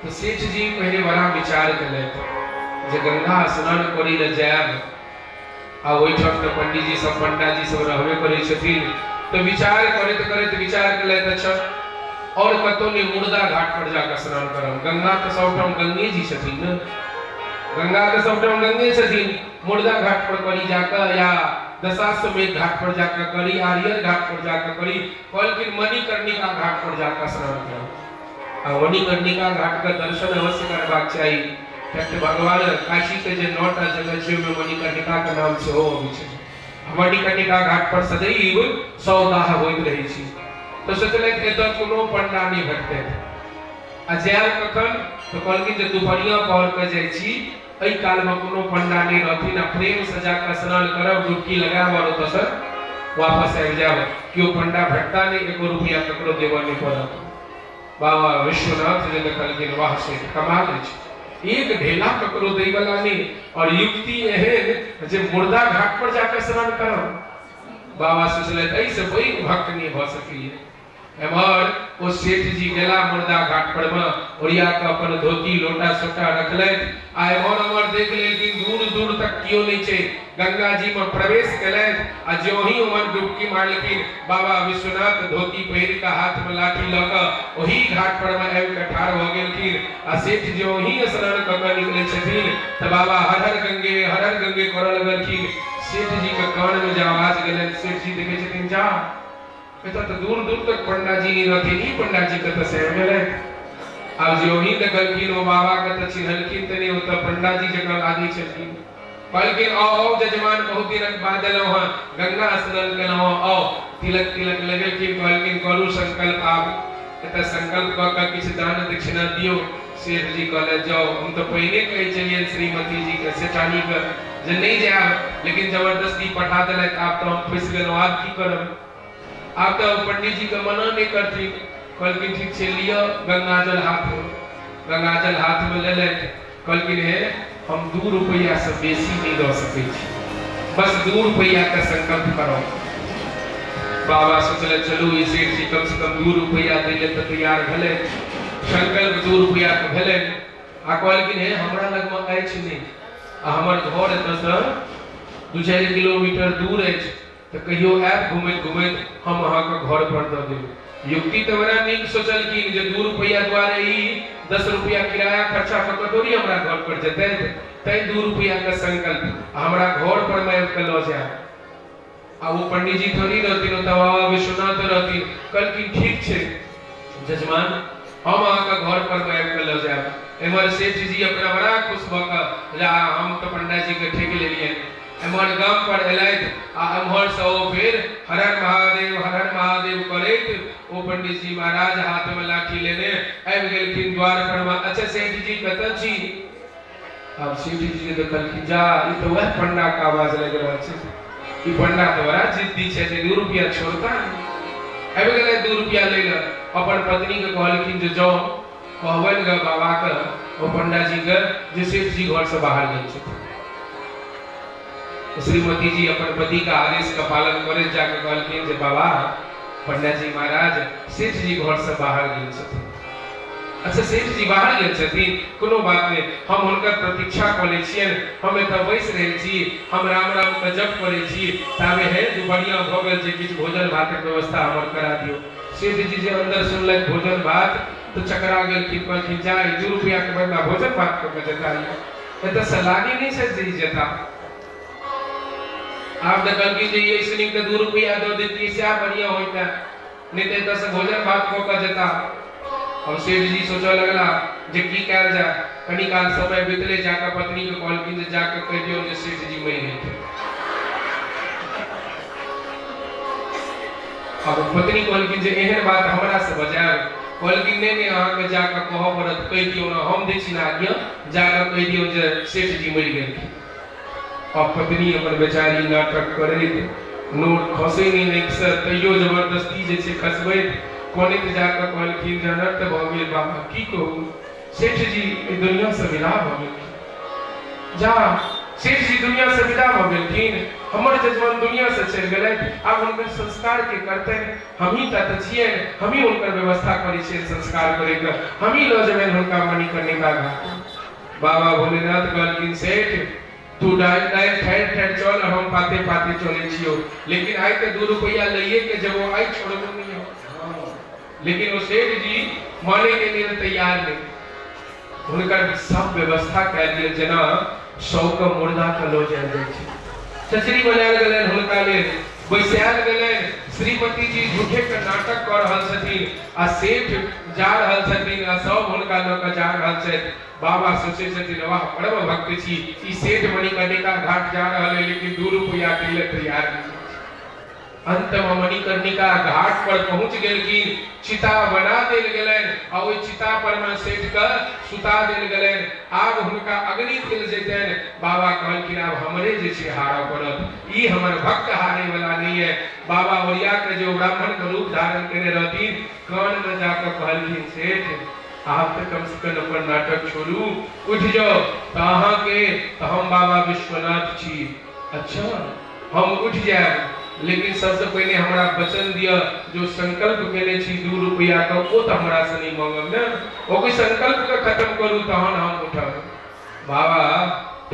तऽ सेठ जी पहिने बड़ा विचार केलथि जे गंगा स्नान करै लए जायब आ ओहिठाम तऽ पंडीजी सब पंडाजी सब रहबे करै छथिन। तऽ विचार करैत करैत विचार केलथि अच्छा और कतौ नहि मुर्दा घाट पर जाकऽ स्नान करब। गंगा तऽ सबठाम गंगे जी छथिन ने, गंगा तऽ सबठाम गंगे छथिन। मुर्दा घाट पर करी जाकऽ या दशाश्वमेध घाट पर जाकऽ करी, आर्यर घाट पर जाकऽ करी। कहलखिन मणिकर्णिका घाट पर जाकऽ स्नान करब। आ मणिकर्णिका घाट के दर्शन अवश्य करबाक चाही, किएक तऽ भगवान काशी के जे 9टा जगह छै ओहिमे मणिकर्णिका के नाम सेहो अबै छै। मणिकर्णिका घाट पर सदैव सौदाह होइत रहै छै। तऽ सोचलथि एतऽ कोनो पंडा नहि भेटतै। आ जायब कखन? तऽ कहलखिन जे दुपहरिया पहर कऽ जाइ छी, एहि कालमे कोनो पंडा नहि रहथिन आ प्रेमसँ जाकऽ स्नान करब, डुबकी लगायब आओर ओतऽसँ वापस आबि जायब। केओ पंडा भेटता नहि, एको रुपैआ ककरो देबऽ नहि पड़त। बाबा विश्वनाथ जे देखलखिन, वाह सेठ, कमाल अछि, एक ढेला ककरो दैवला नहि और युक्ति एहन जे मुर्दा घाट पर जाकर स्नान करब। बाबा सोचलथि एहिसँ पैघ भक्त नहि भऽ सकैए। एम्हर ओ सेठ जी गेला मुर्दा घाट पर मे, ओरिया कऽ अपन धोती लोटा सोटा रखलथि आ एम्हर ओम्हर देख लेलखिन, दूर दूर तक केओ नहि छै। गंगा जी मे प्रवेश केलथि आ ज्यों ही ओम्हर डुबकी मारलखिन, बाबा विश्वनाथ धोती पहिर कऽ हाथ मे लाठी लऽ कऽ ओही घाट पर मे आबि कऽ ठाढ़ भऽ गेलखिन आ सेठ ज्यों ही स्नान कऽ कऽ निकलै छथिन तऽ बाबा हर हर गंगे हर हर गंगे करऽ लगलखिन। सेठ जी के कान मे जे आवाज गेलनि, सेठ जी देखै छथिन, जा एतऽ तऽ दूर दूर तक पंडाजी नहि रहथिन, ई पंडाजी कतऽ से आबि गेलथि? आब जे ओही देखलखिन ओ बाबा के तऽ चिन्हलखिन तऽ नहि, ओ तऽ पंडाजी जकाँ लागै छलखिन। कहलखिन आउ आउ जजमान, बहुत दिनक बाद एलहुँ हँ, गंगा स्नान केलहुँ हँ, आउ। तिलक तिलक लगेलखिन, कहलखिन करू संकल्प। आब एतऽ संकल्प कऽ कऽ किछु दान दक्षिणा दियौ। सेठ जी कहलथि जाउ, हम तऽ पहिने कहै छलियनि श्रीमती जी के, सेठानी के, जे नहि जायब, लेकिन जबरदस्ती पठा देलथि, आब तऽ हम फँसि गेलहुँ, आब की करब? आब तऽ पंडित जी के मना नहि करथिन। कहलखिन ठीक छै, लिअ गंगाजल हाथमे। गंगाजल हाथमे लेलथि। कहलखिन हे, हम 2 रुपैआसँ बेसी नहि दऽ सकै छी, बस 2 रुपैआके संकल्प करब। बाबा सोचलथि चलू ई सेठ जी कमसँ कम 2 रुपैआ दै लए तऽ तैयार भेलै। संकल्प 2 रुपैआके भेलै आ कहलखिन हे, हमरा लगमे अछि नहि आ हमर घर एतऽसँ 2-4 किलोमीटर दूर अछि, तऽ कहियो आयब घुमैत घुमैत हम अहाँके घर पर दऽ देब। युक्ति तऽ बड़ा नीक सोचलखिन जे 2 रुपैआ दुआरे ई 10 रुपैआ किराया खर्चा कऽ कऽ थोड़ी हमरा घर पर जेतै, तैं 2 रुपैआके संकल्प आ हमरा घर पर मे आबि कऽ लऽ जायब। आ ओ पंडीजी थोड़ी रहथिन, ओतऽ बाबा विश्वनाथ रहथिन। कहलखिन ठीक छै जजमान, हम अहाँके घर पर मे आबि कऽ लऽ जायब। एम्हर सेठ जी अपना बड़ा खुश भऽ कऽ, जा हम तऽ पंडाजीके ठकि लेलियनि। एम्हर गाम पर एलथि आ एम्हर सँ ओ फेर हर हर महादेव हर हर महादेव करैत ओ पंडित जी महाराज हाथ मे लाठी लेने आबि गेलखिन द्वार पर मे। अच्छा सेठ जी कतऽ छी? आब सेठ जी जे देखलखिन, जा ई तऽ वएह पंडा के आवाज लागि रहल छै, ई पंडा तऽ बड़ा जिद्दी छै जे 2 रुपया छोड़ता नहि। आबि गेलै 2 रुपया लै लए। अपन पत्नी के कहलखिन जे जाउ कहबनि ग बाबा के, ओ पंडा जी के, जे सेठ जी घर से बाहर गेल छथिन। श्रीमती जी अपन पति के आदेश के पालन करैत जाके कहलखिन जे बाबा पंडा जी महाराज, सेठ जी घर से बाहर गेल छथिन। अच्छा सेठ जी बाहर गेल छथिन, कोनो बात नहि, हम हुनकर प्रतीक्षा कऽ लै छियनि, हम एतऽ बैस रहै छी, हम राम राम के जप करै छी, ताबे हे दुपहरिया भऽ गेल छै, किछु भोजन भातक व्यवस्था हमर करा दियौ। सेठ जी जे अंदर सुनलथि भोजन भात तऽ चकरा गेलखिन। कहलखिन जा, ई 2 रुपैआ के बदला भोजन भात कऽ के जेता, ई एतऽ से लागे नहि छै जे ई जेता। आब देखलखिन जे ई एहिसँ नीक तऽ 2 रुपैआ दऽ दैतियै सएह बढ़िआँ होइता, नहि तऽ एतऽ से भोजन भात कऽ के जेता। अब सेठ जी सोचऽ लगला जे की कयल जाय। कनी काल समय बितलै, जाकऽ पत्नी के कहलखिन जे जाकऽ कहि दियौ जे सेठ जी मरि गेलखिन। अब पत्नी कहलखिन जे एहन बात हमरा से बजायब? कहलखिन नहि नहि, अहाँके जाकऽ कहऽ पड़त, कहि दियौ ने, हम दै छी ने आज्ञा, जाकऽ कहि दियौ जे सेठ जी मरि गेलखिन। अब पत्नी अपन बेचारी नाटक करैत, नोर खसै नहि आँखिसँ तैयो जबरदस्ती जे छै खसबैत, कनैत जाकऽ कहलखिन जे अनर्थ भऽ गेल बाबा, की कहू, सेठ जी एहि दुनियासँ विदा भऽ गेलखिन। जा, सेठ जी दुनियासँ विदा भऽ गेलखिन, हमर जजमान दुनियासँ चलि गेलथि, आब हुनकर संस्कार के करतनि? हमही टा तऽ छियनि, हमही हुनकर व्यवस्था करै छियनि संस्कार करैके, हमही लऽ जेबनि हुनका मणिकर्णिका घाट। बाबा भोलेनाथ कहलखिन सेठ, तू डालि डालि ठहरि ठहरि चल, हम पाते पाते चलै छियौ, लेकिन आइ तऽ 2 रुपैआ लैए के जेबो, आइ छोड़बो नहि हम। लेकिन ओ सेठ जी मानै के लेल तैयार नहि। हुनकर सब व्यवस्था कयल गेल जेना शवके मुर्दा के लऽ जायल जाइ छै। चचरी बनायल गेलनि हुनका लेल, बैसायल गेलनि। श्रीमती जी झूठे के नाटक कऽ रहल छथिन आ सेठ जा रहल छथिन आ सब हुनका लऽ कऽ जा रहल छथि। बाबा सोचै छथिन वाह, परम भक्त छी ई, सेठ मणिकर्णिका घाट जा रहल है लेकिन 2 रुपैआ दै लए तैयार नहि। अंत में मणिकर्णिका घाट पर पहुंच गेलखिन, चिता बना देल गेलनि आ ओहि चिता पर में सेठ के सुता देल गेलनि। आब हुनका अग्नि देल जेतनि। बाबा कहलखिन आब हमरे जे छै हारऽ पड़त, ई हमर भक्त हारे वाला नहीं है। बाबा ओरिया के जो ब्राह्मण के रूप धारण केने रहथिन, कान में जाकर कहलखिन सेठ आब तऽ कम से कम अपन नाटक छोड़ू, उठि जाउ तऽ अहाँके तऽ हम बाबा विश्वनाथ छी। अच्छा हम उठि जायब, लेकिन सबसँ पहिने हमरा वचन दिअ, जो संकल्प केने छी 2 रुपैआ के ओ तऽ हमरा से नहीं मांगब ने, ओहि संकल्प के खत्म करू तहन हम उठब। बाबा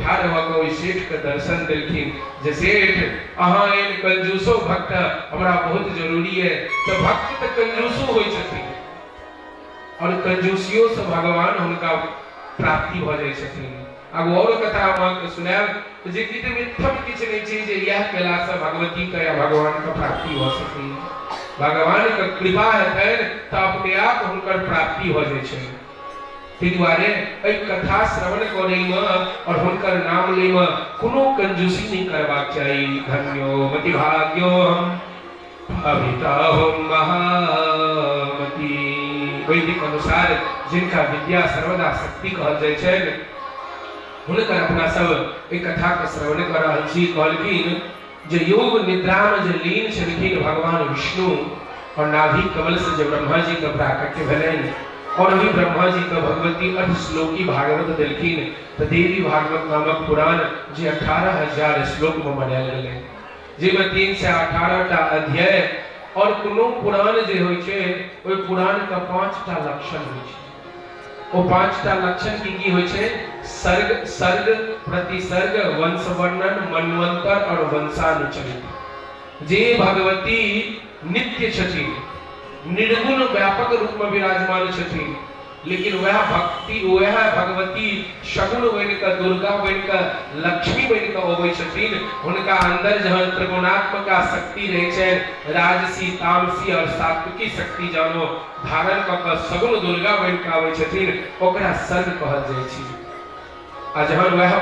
ठाढ़ भऽ कऽ ओहि सेठ के दर्शन देलखिन जे सेठ अहाँ एहन कंजूसो भक्त हमरा बहुत जरूरी है। तऽ भक्त तऽ कंजूसो होइ छथिन और कंजूसियो से भगवान हुनका प्राप्ति भऽ जाइ छथिन। आब और कथा हम अहाँके सुनायब जे कि मिथम किछु नहि छै जे इएह केलासँ भगवतीके या भगवानके प्राप्ति भऽ सकैए। भगवानके कृपा हेतनि तऽ अपने आप हुनकर प्राप्ति भऽ जाइ छनि। ताहि दुआरे एहि कथा श्रवण करैमे और हुनकर नाम लैमे कोनो कंजूसी नहि करबाक चाही। धन्यो मति भाग्यो हम भाविता हम महामति। वैदिक अनुसार जिनका विद्या सर्वदा शक्ति कहल जाइ छनि, हुनकर अपना सब एहि कथाके श्रवण कऽ रहल छी। कहलखिन जे योग निद्रामे जे लीन छलखिन भगवान विष्णु और नाभि कमल से जे ब्रह्मा जी के प्राकट्य भेलनि और ओहि ब्रह्मा जी के भगवती अर्धश्लोकी भागवत देलखिन, तऽ देवी भागवत नामक पुराण जे 18,000 श्लोक में बनायल गेलै, जाहिमे 318 टा अध्याय। और कोनो पुराण जे होइ छै ओहि पुराण के 5टा लक्षण होइ छै। ओ 5टा लक्षण की की होइ छै? सर्ग, सर्ग, प्रतिसर्ग, वंश वर्णन, मनवंतर और वंशानुचरित। जे भगवती नित्य छथिन, निर्गुण व्यापक रूप में विराजमान छथिन, लेकिन वह भक्ति वह भगवती सगुण बनि कऽ, दुर्गा बनि कऽ, लक्ष्मी बनि कऽ अबै छथिन। हुनका अंदर जहन त्रिगुणात्मका शक्ति रहै छनि, राजसी, तामसी और सात्विकी शक्ति जानो धारण कऽ कऽ सगुण दुर्गा बनि कऽ आबै छथिन, ओकरा सर्ग कहल जाइ छै। आ जहन वह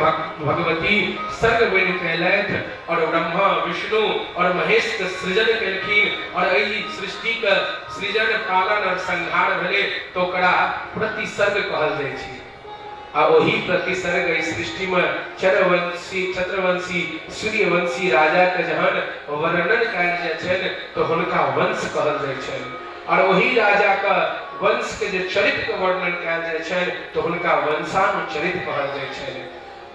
भगवती सर्ग बनि कऽ अयलथि और ब्रह्मा, विष्णु और महेश के सृजन केलखिन और एहि सृष्टि के सृजन, पालन और संहार भेलै, तऽ ओकरा प्रतिसर्ग कहल जाइ छै। आ ओही प्रतिसर्ग एहि सृष्टि में चरवंशी, चंद्रवंशी, सूर्यवंशी राजा के जहन वर्णन कयल जाइ छनि तऽ हुनका वंश कहल जाइ छनि। और ओही राजा के वंश के जे चरित्र के वर्णन कयल जाइ छनि तऽ हुनका वंशानुचरित कहल जाइ छनि।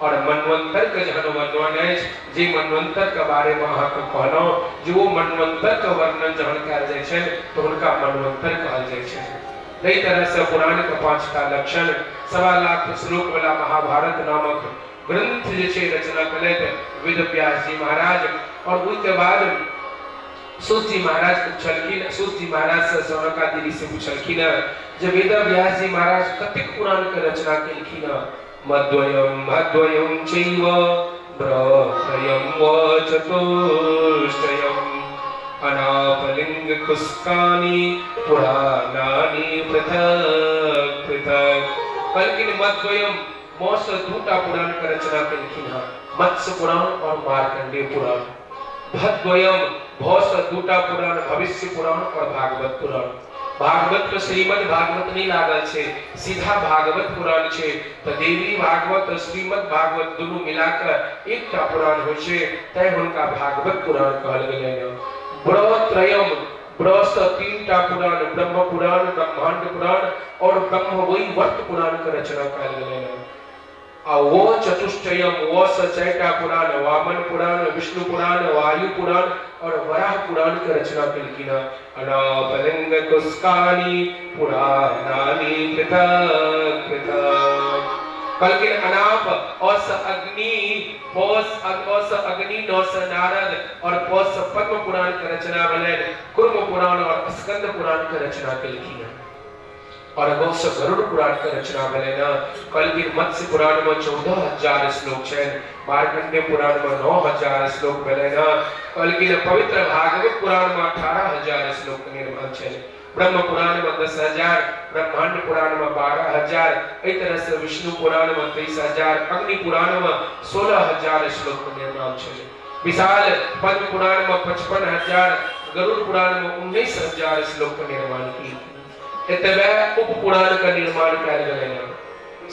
और मनवंतर के जहन वर्णन अछि, जे मनवंतर के बारे में अहाँके कहलहुँ जे ओ मनवंतर के वर्णन जहन कयल जाइ छनि तऽ हुनका मनवंतर कहल जाइ छनि। एहि तरह से पुराण के 5टा लक्षण, 1.25 लाख श्लोक वाला महाभारत नामक ग्रंथ जे छै रचना केलथि वेद व्यास जी महाराज। और ओहिके बाद सूत जी महाराज पूछलखिन, सूत जी महाराज से सौनकादि ऋषि पूछलखिन जे वेद व्यास जी महाराज कतेक पुराण के रचना केलखिन? मद्वयं भद्वयं चैव ब्रत्रयं व चतुष्टयम् अनापलिंग कुस्कानि पुराणानि पृथक पृथक। कहलखिन मद्वयं म से 2टा पुराण के रचना केलखिन हँ, मत्स्य पुराण और मार्कंडेय पुराण। भद्वयम भ से 2टा पुराण, भविष्य पुराण और भागवत पुराण। भागवत में श्रीमद् भागवत नहीं लागल छै, सीधा भागवत पुराण छै। तऽ देवी भागवत और श्रीमद् भागवत दुनू मिलाकर एकटा पुराण होइ छै, तैं हुनका भागवत पुराण कहल गेलै हँ। ब्रत्रयम ब्र से 3टा पुराण, ब्रह्म पुराण, ब्रह्मांड पुराण और ब्रह्म वैवर्त पुराण के रचना कयल गेलै हँ। आ वो चतुष्टयम वो से 4टा पुराण, वामन पुराण, विष्णु पुराण, वायु पुराण और वराह पुराण के रचना केलखिन हँ। अनापलिंग कुस्कानि पुराणानि पृथक पृथक। कहलखिन अनाप अस अग्नि, पौस अस अग्नि, नौ से नारद और पौस पद्म पुराण के रचना भेलनि। कुर्म पुराण और स्कंद पुराण के रचना केलखिन हँ। और गौ से गरुड़ पुराण के रचना भेलनि हँ। कहलखिन मत्स्य पुराण में 14,000 श्लोक छनि, मार्कंडेय पुराण में 9,000 श्लोक भेलनि हँ। कहलखिन पवित्र भागवत पुराण में 18,000 श्लोक के निर्माण छनि, ब्रह्म पुराण में 10,000, ब्रह्मांड पुराण में 12,000, एहि तरह से विष्णु पुराण में 23,000, अग्नि पुराण में 16,000 श्लोक के निर्माण छनि। विशाल पद्म पुराण में 55,000, गरुड़ पुराण में 19,000 श्लोक के निर्माण की। एतबे उप पुराण के निर्माण कयल गेलै हँ।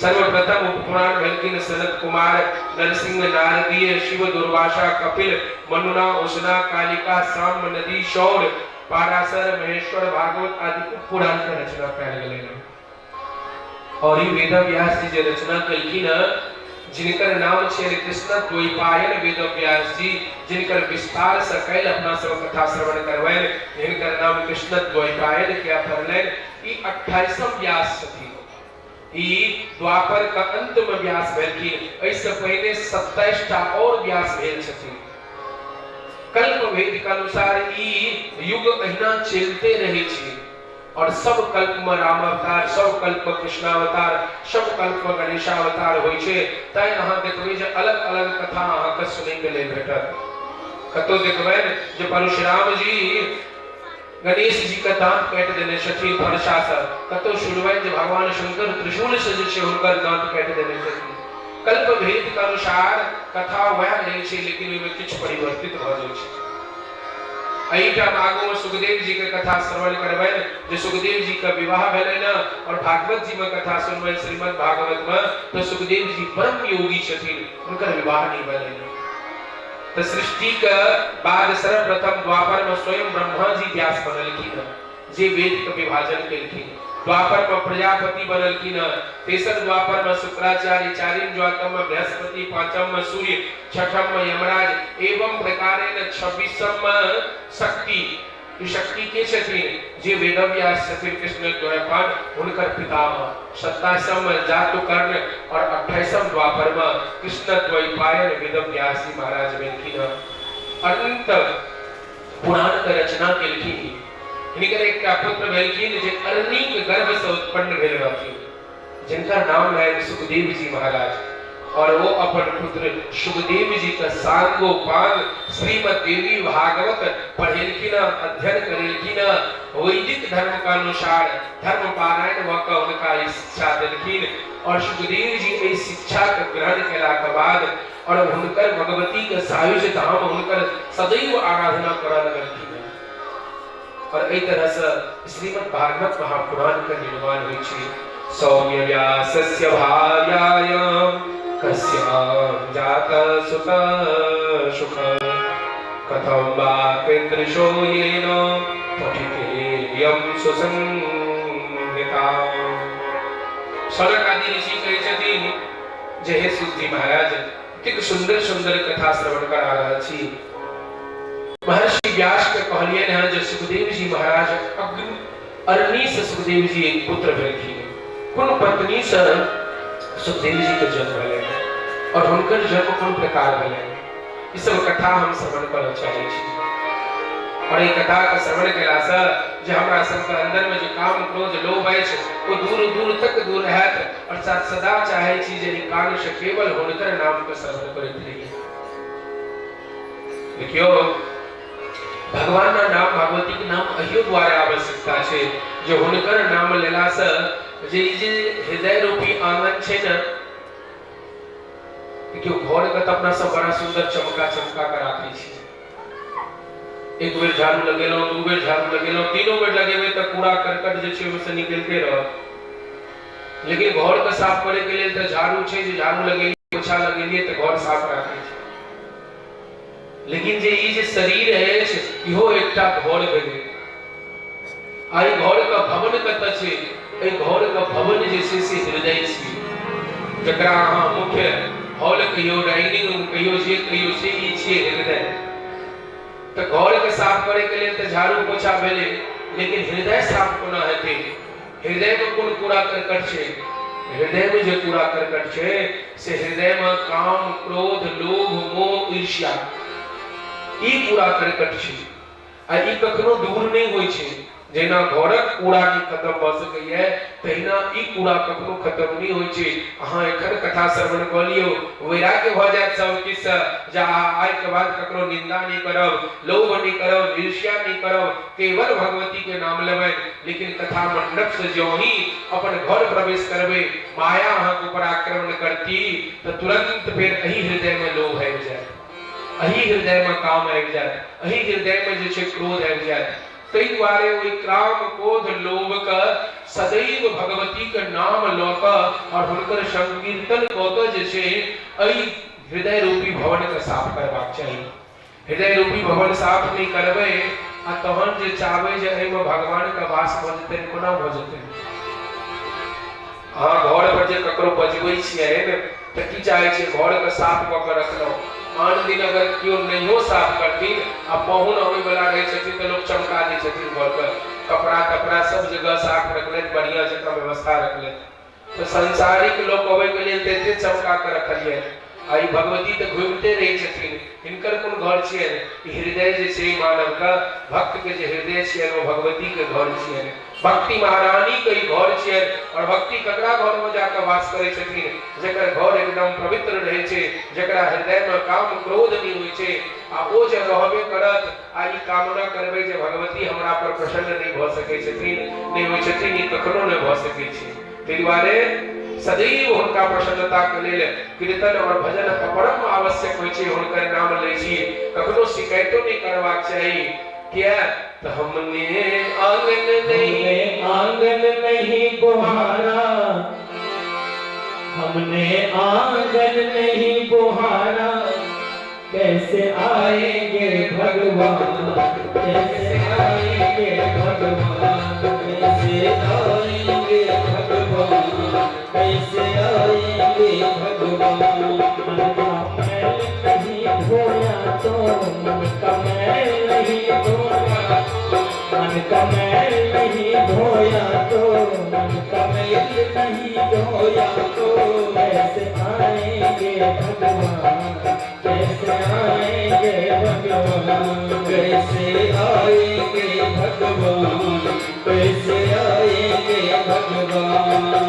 सर्वप्रथम उप पुराण भेलखिन सनत कुमार, नरसिंह, नारदीय, शिव, दुर्वासा, कपिल, मनुना, उष्णा, कालिका, साम्ब, नदी, शौर, पाराशर, महेश्वर, भागवत आदि उप पुराण के रचना कयल गेलै हँ। और ई वेद व्यास जी जे रचना केलखिन हँ, जिनकर नाम छै कृष्ण द्वैपायन वेद व्यास जी, जिनकर विस्तार से कैल अपना सब कथा श्रवण करबनि, जिनकर नाम कृष्ण द्वैपायन किया पड़लनि, ई 28म व्यास छथिन। ई द्वापर के अंत में व्यास भेलखिन, एहिसँ पहिने 27 टा और व्यास भेल छथिन। कल्प भेद के अनुसार ई युग अहिना चलते रहै छै और सब कल्प में राम अवतार, सब कल्प में कृष्णावतार, सब कल्प में गणेशावतार होइ छै। तैं अहाँ देखबै जे अलग अलग कथा अहाँके सुनै के लेल भेटत। कतौ देखबै जे परशुराम जी गणेश जी के दांत काटि देने छथिन फरसा से, कतौ सुनबै जे भगवान शंकर त्रिशूल से जे छै हुनकर दांत काटि देने छथिन। कल्प भेद के अनुसार कथा वएह रहै छै, लेकिन ओहिमे किछु परिवर्तित भऽ जाइ छै। एहिठाम आगू में सुखदेव जी के कथा श्रवण करबनि जे सुखदेव जी के विवाह भेलनि ने, और भागवत जी में कथा सुनबनि श्रीमद् भागवत में, तो सुखदेव जी परम योगी छथिन, हुनकर विवाह नहीं भेलनि। तो सृष्टि के बाद सर्वप्रथम द्वापर में स्वयं ब्रह्मा जी व्यास बनलखिन, जे वेद के विभाजन केलखिन। द्वापर में प्रजापति बनलखिन, तेसर द्वापर में शुक्राचार्य, चारिम द्वापर में बृहस्पति, पांचम में सूर्य, छठम में यमराज, एवं प्रकारेण 26म में शक्ति। ई शक्ति के छथिन? जे वेदव्यास छथिन कृष्ण द्वैपायन हुनकर पितामह। 27म में जातुकर्ण और 28म द्वापर में कृष्ण द्वैपायन वेदव्यास जी महाराज भेलखिन। अनंत पुराण के रचना केलखिन। हिनकर एकटा पुत्र भेलखिन जे अरणीक गर्भ से उत्पन्न भेल रहथिन, जिनकर नाम है सुखदेव जी महाराज। और वो अपन पुत्र सुखदेव जी का सांगोपांग श्रीमद देवी भागवत पढ़ेलखिन, अध्ययन करेलखिन, वैदिक धर्म का अनुसार धर्म पारायण भऽ कऽ हुनका ई शिक्षा देलखिन। और सुखदेव जी एहि शिक्षा के ग्रहण केला के बाद और हुनकर भगवती के सायुज धाम हुनकर सदैव आराधना करऽ लगलखिन। और एहि तरह से श्रीमद् भागवत महापुराण के निर्माण होइ छै। सौम्य व्यासस्य भार्यायां कस्यां जात सुत सुख, कथं वा कीदृशो येन पठितेयं सुसंहिता। सनक आदि ऋषि कहै छथिन जे हे सूत जी महाराज, कतेक सुंदर सुंदर कथा श्रवण करा रहल छी। महर्षि व्यास के कहलियनि हँ जे सुखदेव जी महाराज अग्नि अरणि से सुखदेव जी एक पुत्र भेलखिन, कोन पत्नी से सुखदेव जी के जन्म भेलनि और हुनकर जन्म कोन प्रकार भेलनि, ई सब कथा हम श्रवण करऽ चाहै छी। और ई कथा के श्रवण केला से जे हमरा सबके अंदर में जे काम क्रोध लोभ अछि ओ दूर दूर तक दूर हैत। और सदा चाहै छी जे ई कान से केवल हुनकर नाम के श्रवण करैत रही। देखियो, भगवान का नाम, भगवती के नाम अहियो द्वारे आवश्यकता छै जे हुनकर नाम लेला से जे ई जे हृदय रूपी आंगन छै ने, देखियो घर के तऽ अपना सब बड़ा सुंदर चमका चमका के राखै छी। एक बेर झाड़ू लगेलहुँ, दू बेर झाड़ू लगेलहुँ, तीनो बेर लगेबै तऽ कूड़ा करकट जे छै ओहिसँ निकलिते रहत। लेकिन घर के साफ करे के लेल तऽ झाड़ू छै जे झाड़ू लगेलियै, पोछा लगेलियै तऽ घर साफ राखै छै। लेकिन जे ई जे शरीर अछि इहो एकटा घर भेलै। आ ई घर के भवन कतऽ छै? एहि घर के भवन जे छै से हृदय छी, जकरा अहाँ मुख्य हॉल कहियौ, डाइनिंग रूम कहियौ, जे कहियौ से ई छियै हृदय। तऽ घर के साफ करे के लेल तऽ झाड़ू पोछा भेलै, लेकिन हृदय साफ कोना हेतै? हृदय में कोन कूड़ा करकट छै? हृदय में जे कूड़ा करकट छै से हृदय में काम, क्रोध, लोभ, मोह, ईर्ष्या, ई कूड़ा करकट छै। आ ई कखनो दूर नहि होइ छै। जहिना घरक कूड़ा नहि खत्म भऽ सकैए तहिना ई कूड़ा कखनो खत्म नहि होइ छै। अहाँ एखन कथा श्रवण कऽ लियौ, वैराग्य भऽ जायत सब किछुसँ जे आइ के बाद ककरो निंदा नहि करब, लोभ नहि करब, ईर्ष्या नहि करब, केवल भगवती के नाम लेबनि। लेकिन कथा मंडप से ज्यों ही अपन घर प्रवेश करबै, माया अहाँके ऊपर आक्रमण करती तऽ तुरंत फेर एहि हृदय में लोभ आबि जायत, एहि हृदयमे काम आबि जायत, एहि हृदयमे जे छै क्रोध आबि जायत। ताहि दुआरे ओहि काम क्रोध लोभके सदैव भगवतीके नाम लऽ कऽ आओर हुनकर संकीर्तन कऽ कऽ जे छै एहि हृदय रूपी भवनके साफ करबाक चाही। हृदय रूपी भवन साफ नहि करबै आ तहन जे चाहबै जे एहिमे भगवानके वास भऽ जेतनि, कोना भऽ जेतनि? अहाँ घर पर जे ककरो बजबै छियै ने तऽ की चाहै छियै? घरके साफ कऽ कऽ रखलहुँ। आन दिन अगर केओ नहियो साफ करथिन आ पाहुन अबै वला रहै छथिन तऽ लोक चमका दै छथिन घरके, कपड़ा तपड़ा सब जगह साफ रखलथि, बढ़िआँ जकाँ व्यवस्था रखलथि। तऽ संसारिक लोक अबैके लेल तऽ एते चमका कऽ रखलियै, आ ई भगवती तऽ घुमिते रहै छथिन, हिनकर कोन घर छियनि? ई हृदय जे छै मानवके, भक्तके जे हृदय छियनि ओ भगवतीके घर छियनि, भक्ति महारानीके ई घर छियनि। आओर भक्ति ककरा घरमे जाकऽ वास करै छथिन? जकर घर एकदम पवित्र रहै छै, जकरा हृदयमे काम क्रोध नहि होइ छै। आ ओ जे रहबे करत आ ई कामना करबै जे भगवती हमरा पर प्रसन्न नहि भऽ सकै छथिन, नहि होइ छथिन, ई कखनो नहि भऽ सकै छै। ताहि दुआरे सदैव हुनका प्रसन्नताके लेल कीर्तन और भजन परम आवश्यक होइ छै। हुनकर नाम लै छी, कखनो शिकायतो नहि करबाक चाही। किया तऽ हमने आंगन नहीं, हमने आंगन नहीं बुहारा, हमने आंगन नहीं बुहारा, कैसे आएंगे भगवान, कैसे आएंगे भगवान, कैसे आएंगे भगवान, कैसे आएंगे भगवान। मन का मैल नहीं धोया तो, मन का मैल नहीं धोया, मन का मैल नहीं धोया तो, मन का मैल नहीं धोया तो, कैसे आएंगे भगवान, कैसे आएंगे भगवान, कैसे आएंगे भगवान, कैसे आएंगे भगवान।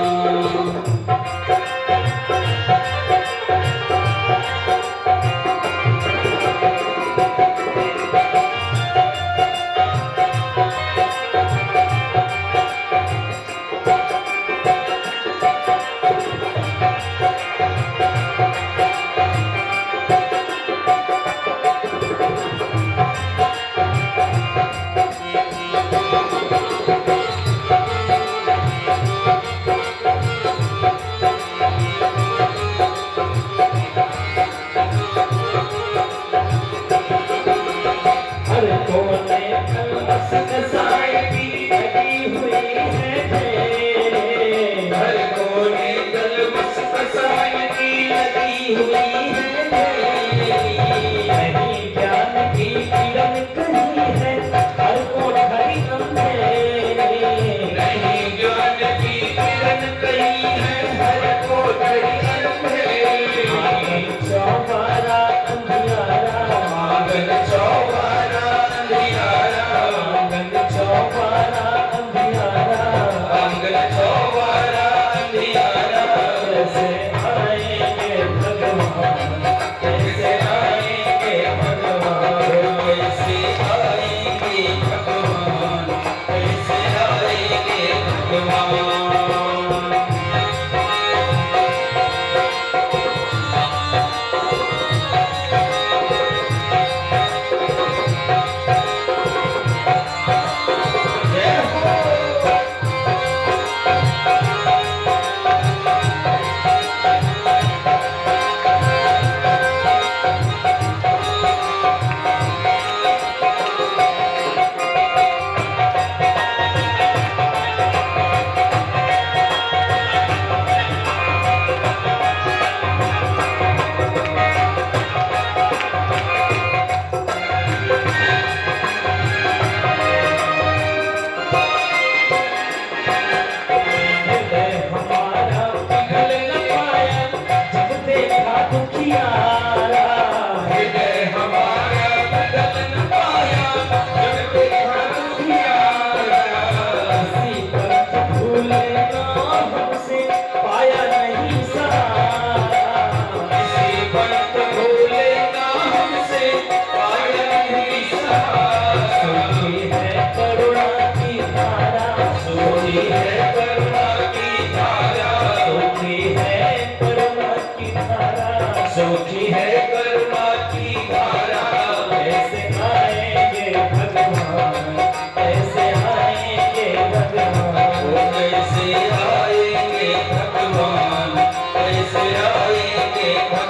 हर कोने कलमस कसाई की लगी हुई है ढेरी। हर कोने कलमस कसाई की लगी हुई है ढेरी। नहीं ज्ञान की किरण कहीं है, हर कोठरी अंधेरी। नहीं ज्ञान की किरण कहीं है, हर कोठरी अंधेरी। आंगन चौबारा अंधियारा, आंगन चौबारा अंधियारा, आंगन चौबारा अंधियारा, आंगन चौबारा अंधियारा, कैसे आएंगे भगवान,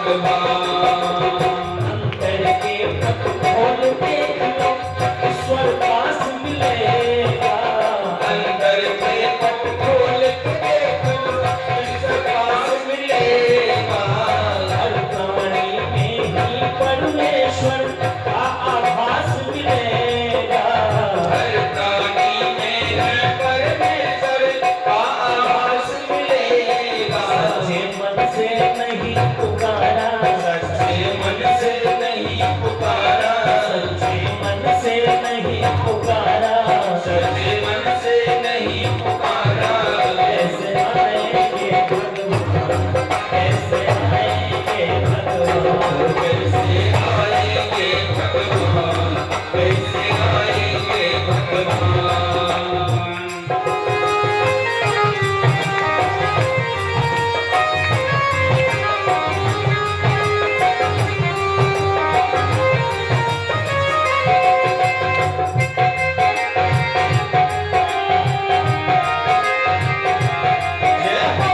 भगवान। अंतर के पट खोल देख लो, ईश्वर पास मिलेगा। अंतर के पट खोल के देख लो, ईश्वर पास मिलेगा। हर प्राणी में ही परमेश्वर का आभास मिलेगा। हर प्राणी में है परमेश्वर का आभास मिलेगा। सच्चे मन से नहीं पुकारा, सच्चे मन से नहीं पुकारा, सच्चे मन से नहीं पुकारा, सच्चे मन से नहीं पुकारा। कैसे आएंगे भगवान, कैसे आएंगे भगवान, कैसे आएंगे भगवान, कैसे आएंगे भगवान। जय हो।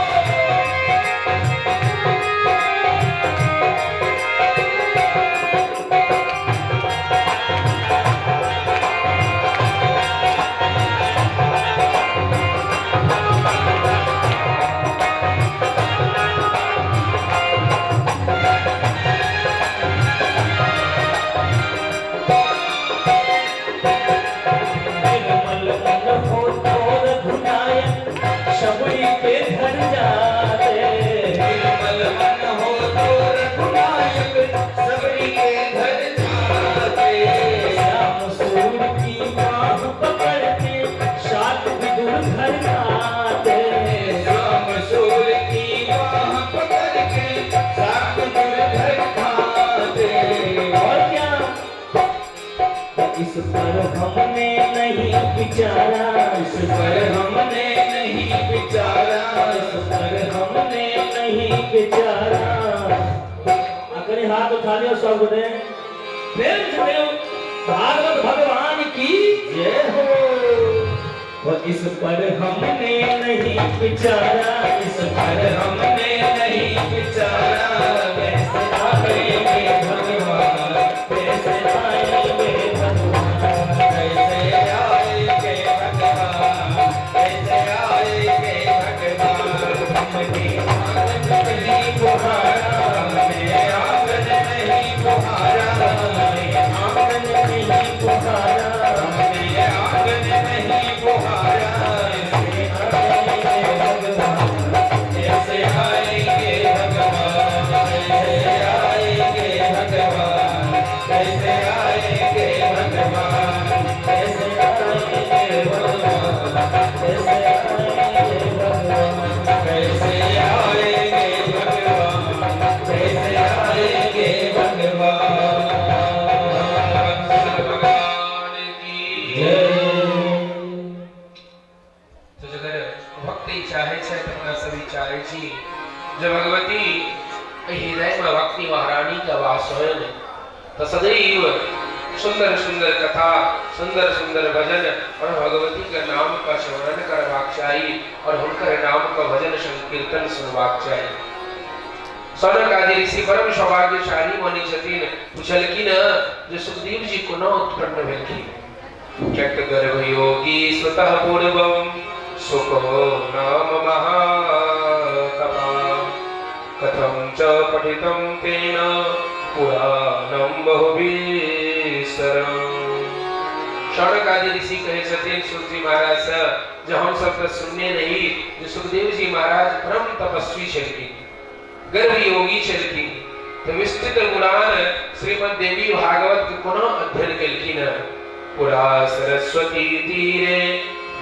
निर्मल मन हो तो रघुनायक शबरी के घर जाते। निर्मल मन हो तो रघुनायक सबरी के घर जाते। श्याम सूर की बाह पकड़ के शाक विदुर घर आते। श्याम सूर की बाह पकड़ के सात गुर घर खाते। और क्या इस पर हमने नहीं विचारा, इस पर हमने नहीं विचारा, इस पर हमने नहीं विचारा। अगर हाथ उठा लियो सब गोटे, प्रेम से कहियो, भागवत भगवान की जय हो। वो इस पर हमने नहीं विचारा, इस पर हमने नहीं विचारा। कैसे आएंगे भगवान, कैसे आएंगे भगवान, कैसे आएंगे भगवान, कैसे आएंगे भगवान। हमने आंगन नहीं बुहारा, हमने आंगन नहीं बुहारा, हमने आंगन नहीं पुकारा, हमने आंगन नहीं बुहारा। कैसे आएंगे भगवान, कैसे आएंगे भगवान, कैसे आएंगे भगवान, कैसे आएंगे भगवान, कैसे आएंगे भगवान, कैसे आएंगे भगवान, कैसे आएंगे भगवान, कैसे आएंगे भगवान। भगवान की जय। तो जगर भक्ति चाहे छै तऽ अपना सभी चाहे छी जे भगवती हृदय में भक्ति महारानी का वास होय ने तऽ सदैव सुंदर सुंदर कथा, सुंदर सुंदर भजन और भगवती के नाम का स्मरण करबाक चाही और हुनकर नाम का भजन संकीर्तन सुनबाक चाही। सनक आदि ऋषि परम सौभाग्यशाली मानै छथिन। पुछलखिन जे सुखदेव जी कोना उत्पन्न भेलखिन। किएक तऽ गर्भयोगी स्वतः पूर्वम सुको नाम महातपा कथं च पठितं तेन पुराणं बहुविस्तरम्। शौनक आदि ऋषि कहै छथिन सूत जी महाराज से जे हम सब तऽ सुनने रही जे सुखदेव जी महाराज परम तपस्वी छलखिन, गर्भ योगी छलखिन, तऽ विस्तृत पुराण श्रीमद देवी भागवत के कोनो अध्ययन केलखिन। पुरा सरस्वती तीरे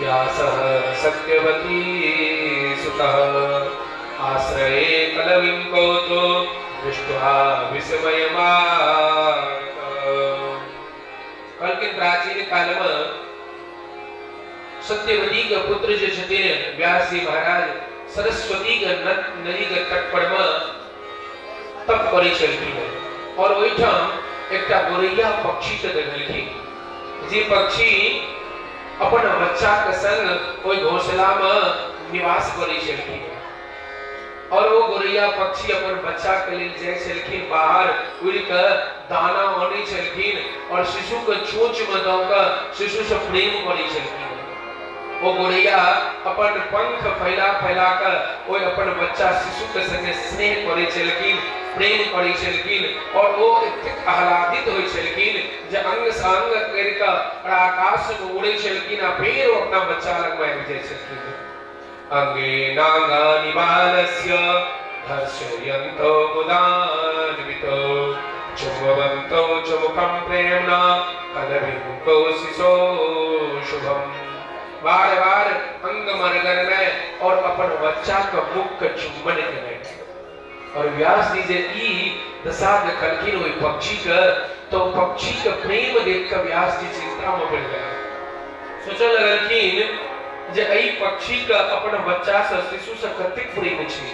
व्यासः सत्यवती सुतः आश्रये कलविं कौतो दृष्ट्वा विस्मयमागतः। कहलखिन प्राचीन काल में सत्यवती के पुत्र जे छथिन व्यास जी महाराज सरस्वती के नदी के तट पर में तप करै छलखिन और ओहिठाम एकटा गोरैया पक्षी के देखलखिन, जे पक्षी अपन बच्चा के संग ओहि घोंसला में निवास करै छलखिन। और ओ गोरैया पक्षी अपन बच्चा के लेल जाइ छलखिन, बाहर उड़ि कऽ दाना अनै छलखिन और शिशु के चोंच में दऽ कऽ शिशु से प्रेम करै छलखिन। ओ गोरैया अपन पंख फैला फैला कऽ ओहि अपन बच्चा शिशु के संगे स्नेह करै छलखिन, प्रेम करै छलखिन और ओ एतेक आह्लादित होइ छलखिन जे अंग सँ अंग करि कऽ और आकाश में उड़ै छलखिन आ फेर ओ अपना बच्चा लग में आबि जाइ छलखिन। अंगेनांगानि बालस्य धर्षयन्तो मुदान्वितो चुम्बवन्तो च मुखं प्रेम्णा कलविमुखौ शिशो शुभम्। बार बार अंग मरगरनाइ और अपन बच्चा के मुख के चुम्बन केनाइ। और व्यास जी जे ई दशा देखलखिन ओहि पक्षी के, तो पक्षी के प्रेम देख के व्यास जी चिंता में पड़ि गेला। सोचऽ लगलखिन जे एहि पक्षी के अपन बच्चा से, शिशु से कतेक प्रेम छै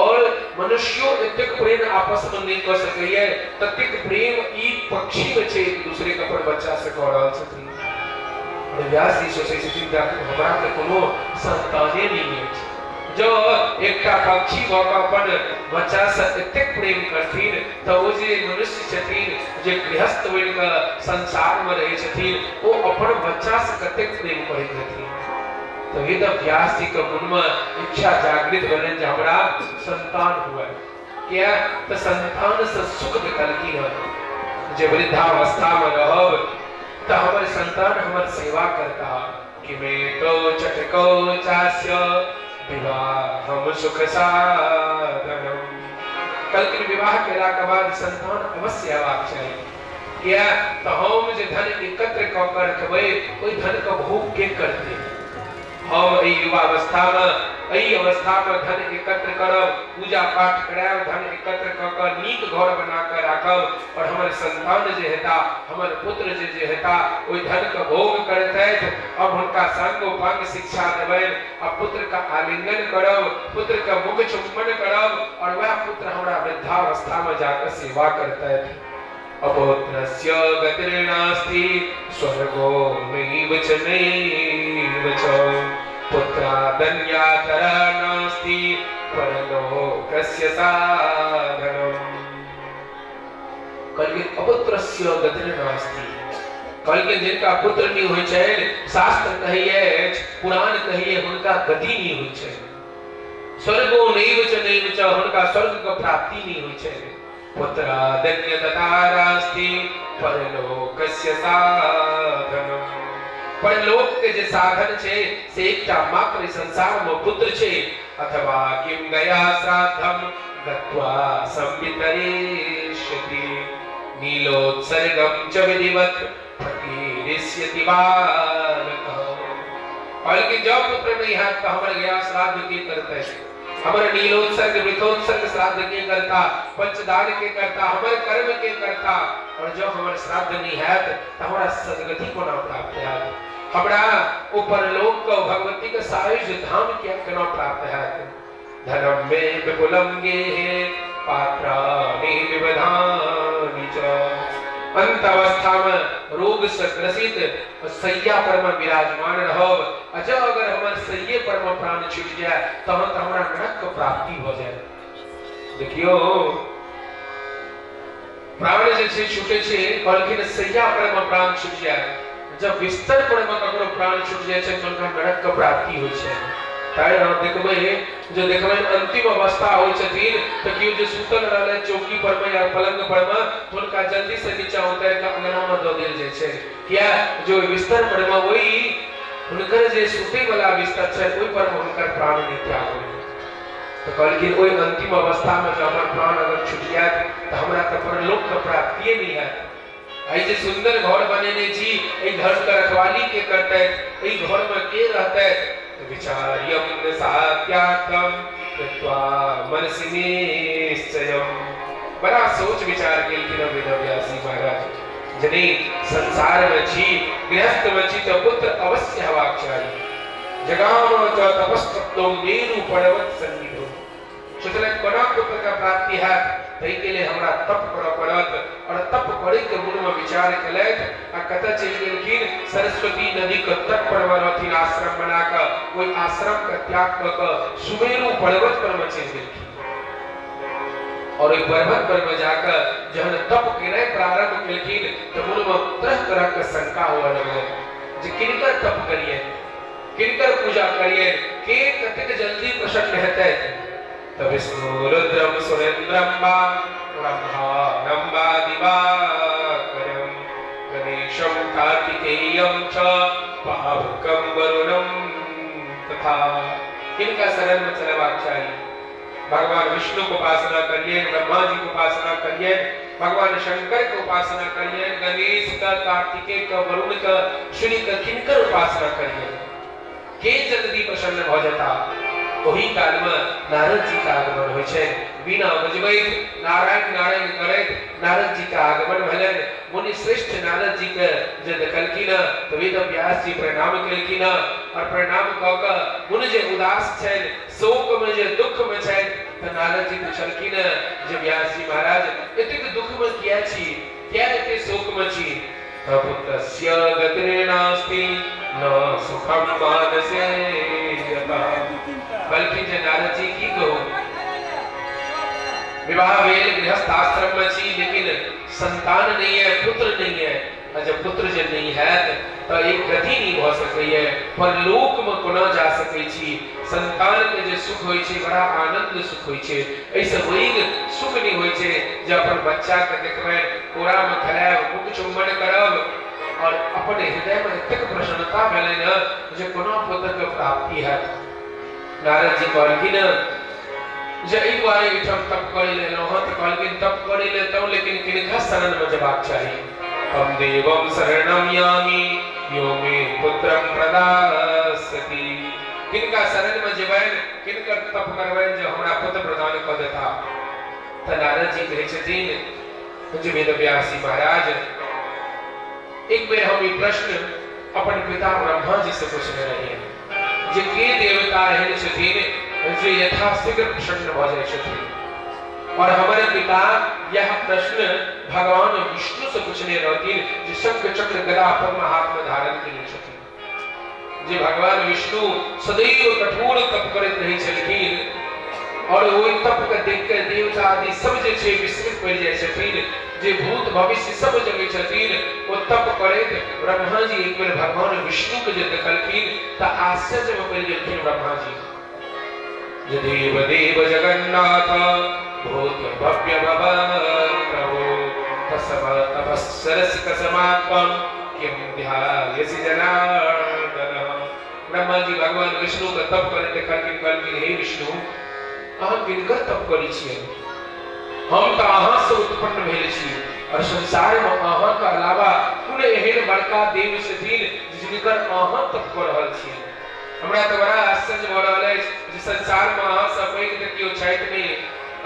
और मनुष्यो एतेक प्रेम आपस में नहि कऽ सकैया ततेक प्रेम ई पक्षी में छै, एक दूसरे के अपन बच्चा से कऽ रहल छथिन। और व्यास जी सोचै छथिन जे हमरा तऽ कोनो संताने नहि अछि, जँ एकटा पक्षी भऽ कऽ अपन बच्चासँ एतेक प्रेम करथिन तऽ ओ जे मनुष्य छथिन, जे गृहस्थ बनि कऽ संसारमे रहै छथिन, ओ अपन बच्चासँ कतेक प्रेम करैत हेथिन। तऽ वेद व्यास जीके मनमे इच्छा जागृत भेलनि जे हमरा संतान हुए। किया तऽ संतानसँ सुख देखलखिन हँ जे वृद्धावस्थामे रहब तऽ हमर संतान हमर सेवा करता। किमेतौ चटकौ चास्य विवाहम सुख साधनम। कहलखिन विवाह केला के बाद संतान अवश्य हेबाक चाही, किया तऽ हम जे धन एकत्र कऽ के रखबै ओहि धन के भोग के करतै? हम एहि युवावस्थामे, एहि अवस्थामे धन एकत्र करब, पूजा पाठ करायब, धन एकत्र कऽ कऽ नीक घर बना कऽ राखब और हमर संतान जे हेता, हमर पुत्र जे जे हेता, ओहि धनके भोग करतथि। हम हुनका सांगोपांग शिक्षा देबनि आ पुत्रके आलिंगन करब, पुत्रके मुख चुम्बन करब और वएह पुत्र हमरा वृद्धावस्थामे जाकऽ सेवा करतथि। अपुत्रस्य गतिर्नास्ति स्वर्गो नैव च नैव च पुत्रादन्यातरा नास्ति परलोकस्य साधनम्। कहलखिन अपुत्रस्य गतिर्नास्ति। कहलखिन जिनका पुत्र नहि होइ छनि, शास्त्र कहैए, पुराण कहैए, हुनका गति नहि होइ छनि। स्वर्गो नैव च नैव च, हुनका स्वर्ग के प्राप्ति नहि होइ छनि। पुत्रादन्यततारास्ति परलोकस्य साधनम। परलोक के जे साधन छै से एकटा मात्र संसार में पुत्र छै। अथवा किम गया श्राद्धम गत्वा संवितरिष्यति नीलोत्सर्गम च विधिवत फकीरिष्यति बालकः। कहलखिन जब पुत्र नहीं हैत तऽ हमर गया श्राद्ध के करतै? हमर नीलोत्सर्ग वृथोत्सर्ग श्राद्ध के करता? पंचदान के करता? हमर कर्म के करता? और जब हमर श्राद्ध नहीं हैत तऽ हमरा सदगति कोना प्राप्त हैत? हमरा ओ परलोक के भगवती के सायुज धाम के केना प्राप्त हैत? धनम मे विपुलम गेहे पात्राणि विवधानि च। अंत अवस्था में रोग से ग्रसित शैया पर में विराजमान रहब, आ जँ अगर हमर शैये पर में प्राण छूटि जाय तहन तऽ हमरा नरक के प्राप्ति भऽ जाय। देखियौ, प्राण जे छै छूटे छै, कहलखिन शैया पर में प्राण छूटि जाय। जब बिस्तर पर में ककरो प्राण छूटि जाइ छै तऽ हुनका नरक के प्राप्ति होइ छै। तैं अहाँ देखबै जे देखबै अंतिम अवस्था होइ छथिन तऽ केओ जे सुतल रहलै चौकी पर में या पलंग पर में, तऽ हुनका जल्दी से नीचा उतारि कऽ अंगना में दऽ देल जाइ छै। किया जे ओहि बिस्तर पर में, ओहि हुनकर जे सुतै वाला बिस्तर छै, ओहि पर में हुनकर प्राण नहि त्याग होय। तऽ कहलखिन ओहि अंतिम अवस्था में जँ हमर प्राण अगर छूटि जायत तऽ हमरा तऽ परलोक के प्राप्तिये नहि हैत। एहि जे सुंदर घर बनेने छी, एहि घर के रखवाली के करतै? एहि घर में के रहतै? विचार्यम सात्यार्थम कृत्वा मनसि निश्चयम। बड़ा सोच विचार केलखिन वेदव्यास जी महाराज, जे नहि, संसार में छी, गृहस्थ में छी, तऽ पुत्र अवश्य हेबाक चाही। जगाम च तपस्तप्तो मेरु पर्वत सन्निधो। सोचलनि कोना पुत्र के प्राप्ति हैत, ताहिके लेल हमरा तप करऽ पड़त। और तप करे के मन में विचार केलथि आ कतऽ चलि गेलखिन? सरस्वती नदी के तट पर मे रहथिन आश्रम बना कऽ, ओहि आश्रम के त्याग कऽ कऽ सुमेरु पर्वत पर मे चलि गेलखिन। और ओहि पर्वत पर मे जाकऽ जहन तप केनाइ प्रारंभ केलखिन तऽ मन मे तरह तरह के शंका हुअ लगलै जे किनकर तप करियै, किनकर पूजा करियै, के कतेक जल्दी प्रसन्न हेतै। तऽ विष्णु रुद्रम सुरेन्द्रम वा ब्रह्माणम वा दिवाकरम गणेशम कार्तिकेयम च पावकम वरुणम तथा। किनका शरण में चलेबाक चाही? भगवान विष्णु के उपासना करिए, ब्रह्मा जी के उपासना करिए, भगवान शंकर के उपासना करिए, गणेश का, कार्तिकेय का, वरुण का, सूर्य का, किनकर उपासना करिए, के जल्दी प्रसन्न भऽ जेता? ओही कालमे नारद जीके आगमन होइ छनि। वीणा बजबैत नारायण नारायण करैत नारद जीके आगमन भेलनि। मुनि श्रेष्ठ नारद जीके जे देखलखिन तऽ वेद व्यास जी प्रणाम केलखिन और प्रणाम कऽ कऽ मुनि जे उदास छनि, शोकमे जे दुःखमे छनि, तऽ नारद जी पुछलखिन जे व्यास जी महाराज, एतेक दुःखमे किया छी, किया एते शोकमे छी? पुत्रस्य गतिर्नास्ति न सुखम मानसे यतः। बल्कि जे नारद जी की कहू, विवाह भेल, गृहस्थ आश्रम में छी, लेकिन संतान नहीं है, पुत्र नहीं है। आ जब पुत्र जे नहीं हैत तऽ एक गति नहीं भऽ सकैए, परलोक में कोना जा सकै छी? संतान के जे सुख होइ छै, बड़ा आनंद सुख होइ छै। एहिसँ पैघ सुख नहि होइ छै जे अपन बच्चा के देखबनि, कोरा में खेलायब, मुख चुम्बन करब और अपन हृदय में एतेक प्रसन्नता भेलनि हँ जे कोना पुत्र के प्राप्ति हैत। नारद जी कहलखिन जे एहि दुआरे एहिठाम तप करै लए एलहुँ हँ। तऽ कहलखिन तप करै लए एतहुँ, लेकिन किनका शरण में जेबाक चाही? तम देवम शरणम यामि यो मे पुत्रम प्रदास्यति। किनका शरण में जेबनि, किनकर तप करबनि जे हमरा पुत्र प्रदान कऽ देता? तऽ नारद जी कहै छथिन जे वेदव्यास जी महाराज, एक बेर हम ई प्रश्न अपन पिता ब्रह्मा जी से पूछने रहियै जे के देवता एहन छथिन जे यथाशीघ्र प्रसन्न भऽ जाइ छथिन, और हमारे पिता यह प्रश्न भगवान विष्णु से पूछने रहथिन जे शंख चक्र गदा पद्म हाथ में धारण केने छथिन। जे भगवान विष्णु सदैव कठोर तप करैत रहै छलखिन और ओहि तप के देख के देवता आदि सब जे छै विस्मित पड़ि जाइ छथिन, जे भूत भविष्य सब जगै छथिन। ओ तप करैत ब्रह्मा जी एक बेर भगवान विष्णु के जे देखलखिन तऽ आश्चर्य में पड़ि गेलखिन ब्रह्मा जी जे देव देव जगन्नाथ भूत भव्य भव प्रभु तसम तपस्सरसि कसमात्मं किम ध्यायसि जनार्दन। ब्रह्मा जी भगवान विष्णु के तप करैत देखलखिन, कहलखिन हे विष्णु, अहाँ किनकर तप करै छियै? हम तऽ अहाँ से उत्पन्न भेल छी और संसार में अहाँ के अलावा कोन एहन बड़का देव छथिन जिनकर अहाँ तप कऽ रहल छियै? हमरा तऽ बड़ा आश्चर्य भऽ रहल अछि जे संसारमे अहाँसँ पैघ तऽ केओ छथि नहि।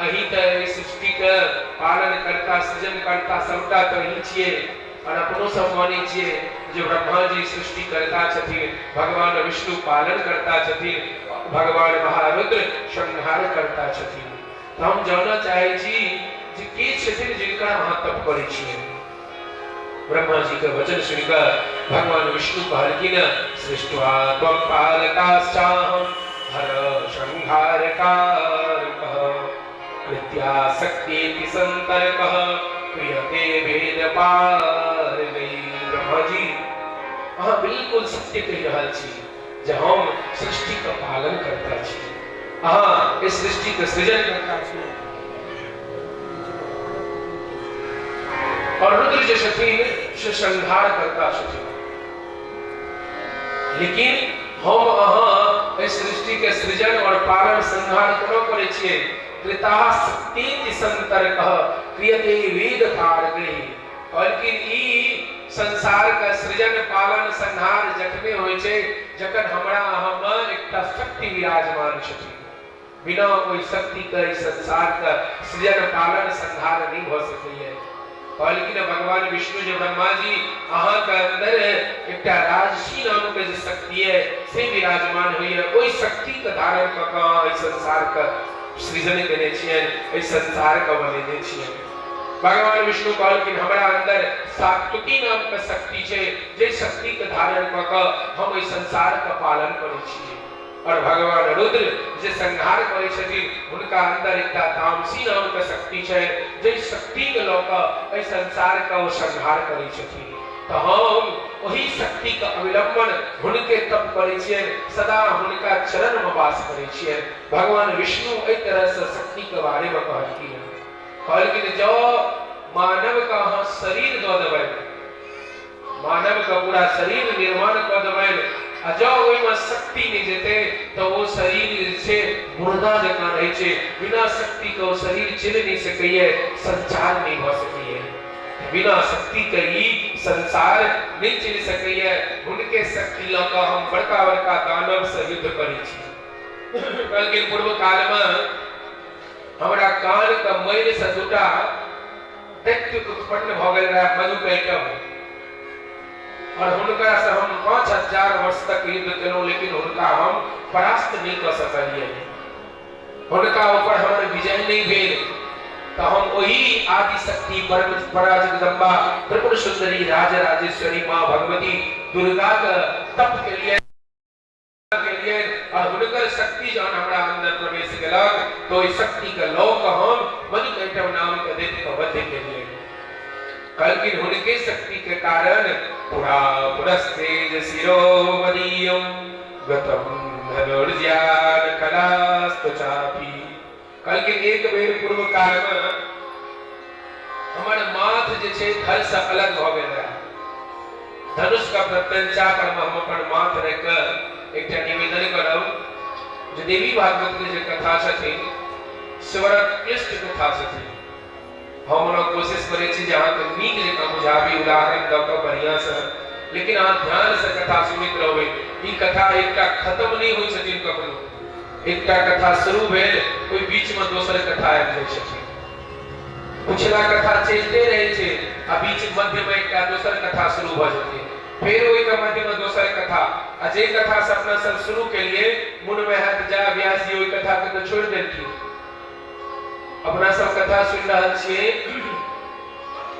अहीं तऽ एहि सृष्टिके पालन कर्ता, सृजन कर्ता सबटा तऽ अहीं छियै। और अपनो सब मानै छियै जे ब्रह्मा जी सृष्टि कर्ता छथिन, भगवान विष्णु पालन कर्ता छथिन, भगवान महारुद्र संहार कर्ता छथिन। तऽ हम जानऽ चाहै छी जे के छथिन जिनका अहाँ तप करै छियै? ब्रह्मा जी के वचन सुनिकऽ भगवान विष्णु कहलखिन, सृष्ट्वा त्वं पालकाश्चाहं हर संहारकारकः कृत्या शक्तिति संतर्कः क्रियते वेद पारगै। ब्रह्मा जी, अहाँ बिल्कुल सत्य कहि रहल छी जे हम सृष्टि के पालन करता छी, अहाँ इस सृष्टि के सृजन करता छी और रुद्र जे छथिन से संहार करता छथिन, लेकिन हम अहाँ एहि सृष्टि के सृजन और पालन संहार कोना करै छियै? कृता शक्ति संतर्क क्रियते वेद पारगै। कहलखिन ई संसार के सृजन पालन संहार जखने होइ छै जखन हमरा अहाँ में एकटा शक्ति विराजमान छथिन। बिना ओहि शक्ति के एहि संसार के सृजन पालन संहार नहि भऽ सकैए। कहलखिन भगवान विष्णु जे ब्रह्मा जी, अहाँ के अंदर एकटा राजसी नाम के जे शक्ति है से विराजमान होइए, ओहि शक्ति के धारण कऽ कऽ एहि संसार के सृजन केने छियनि, एहि संसार के बनेने छियनि। भगवान विष्णु कहलखिन हमरा अंदर सात्विकी नाम के शक्ति छै, जे शक्ति के धारण कऽ कऽ हम एहि संसार के पालन करै छियै। और भगवान रुद्र जे संहार करै छथिन, हुनका अंदर एकटा तामसी नाम के शक्ति छै, जे शक्ति के लऽ कऽ एहि संसार के ओ संहार करै छथिन। तऽ हम ओहि शक्ति के अवलंबन हुनके तप करै छियनि, सदा हुनका चरण में वास करै छियनि। भगवान विष्णु एहि तरह से शक्ति के बारे में कहलखिन। कहलखिन जँ मानव के अहाँ शरीर दऽ देबै, मानव के पूरा शरीर निर्माण कऽ देबै, आ जँ ओहिमे शक्ति नहि जेतै तऽ ओ शरीर जे छै मुर्दा जकाँ रहै छै। बिना शक्ति के ओ शरीर चलि नहि सकैए, संचार नहि भऽ सकैए। बिना शक्ति के ई संसार नहि चलि सकैए। हुनके शक्ति लऽ कऽ हम बड़का बड़का दानव से युद्ध करै छी। कहलखिन पूर्व कालमे हमरा कान के मैल से दूटा दैत्य उत्पन्न भऽ गेल रहै, मधुकैटभ, और हुनका से हम 5000 वर्ष तक युद्ध केलहुँ, लेकिन हुनका हम परास्त नहि कऽ सकलियै, हुनका ऊपर हमर विजय नहि भेल। तऽ हम ओही आदिशक्ति परम परा जगदम्बा त्रिपुर सुंदरी राज राजेश्वरी माँ भगवती दुर्गा के तप के लिए केलियनि, और हुनकर शक्ति जहन हमरा अंदर प्रवेश केलक तऽ ओहि शक्ति के लऽ कऽ हम मधुकैटभ नाम के दैत्य के वध केलियनि। कहलखिन हुनके शक्ति के कारण पुरा पुरस्तेज शिरोमदीयं गतम धनुर्ज्ञान कलास्तु चापी। कहलखिन एक बेर पूर्व काल में हमर माथ जे छै धड़ से अलग भऽ गेल रहै। धनुष के प्रत्यंचा पर में हम अपन माथ राखि कऽ एकटा निवेदन करब जे देवी भागवत के जे कथा छथिन से बड़ा क्लिष्ट कथा छथिन। हम ओना कोशिश करै छी जे अहाँके नीक जकाँ बुझाबी, उदाहरण दऽ कऽ बढ़िआँसँ, लेकिन अहाँ ध्यानसँ कथा सुनैत रहबै। ई कथा एकटा खत्म नहि होइ छथिन कखनो। एकटा कथा शुरू भेल, ओहि बीचमे दोसर कथा आबि जाइ छथिन। पिछला कथा चलिते रहै छै आ बीच मध्यमे एकटा दोसर कथा शुरू भऽ जेतै, फेर ओहिके मध्यमे दोसर कथा, आ जे कथासँ अपना सब शुरू केलियै, मोनमे हैत जा व्यास जी ओहि कथाके तऽ छोड़ि देलखिन। अपना सब कथा सुनि रहल छियै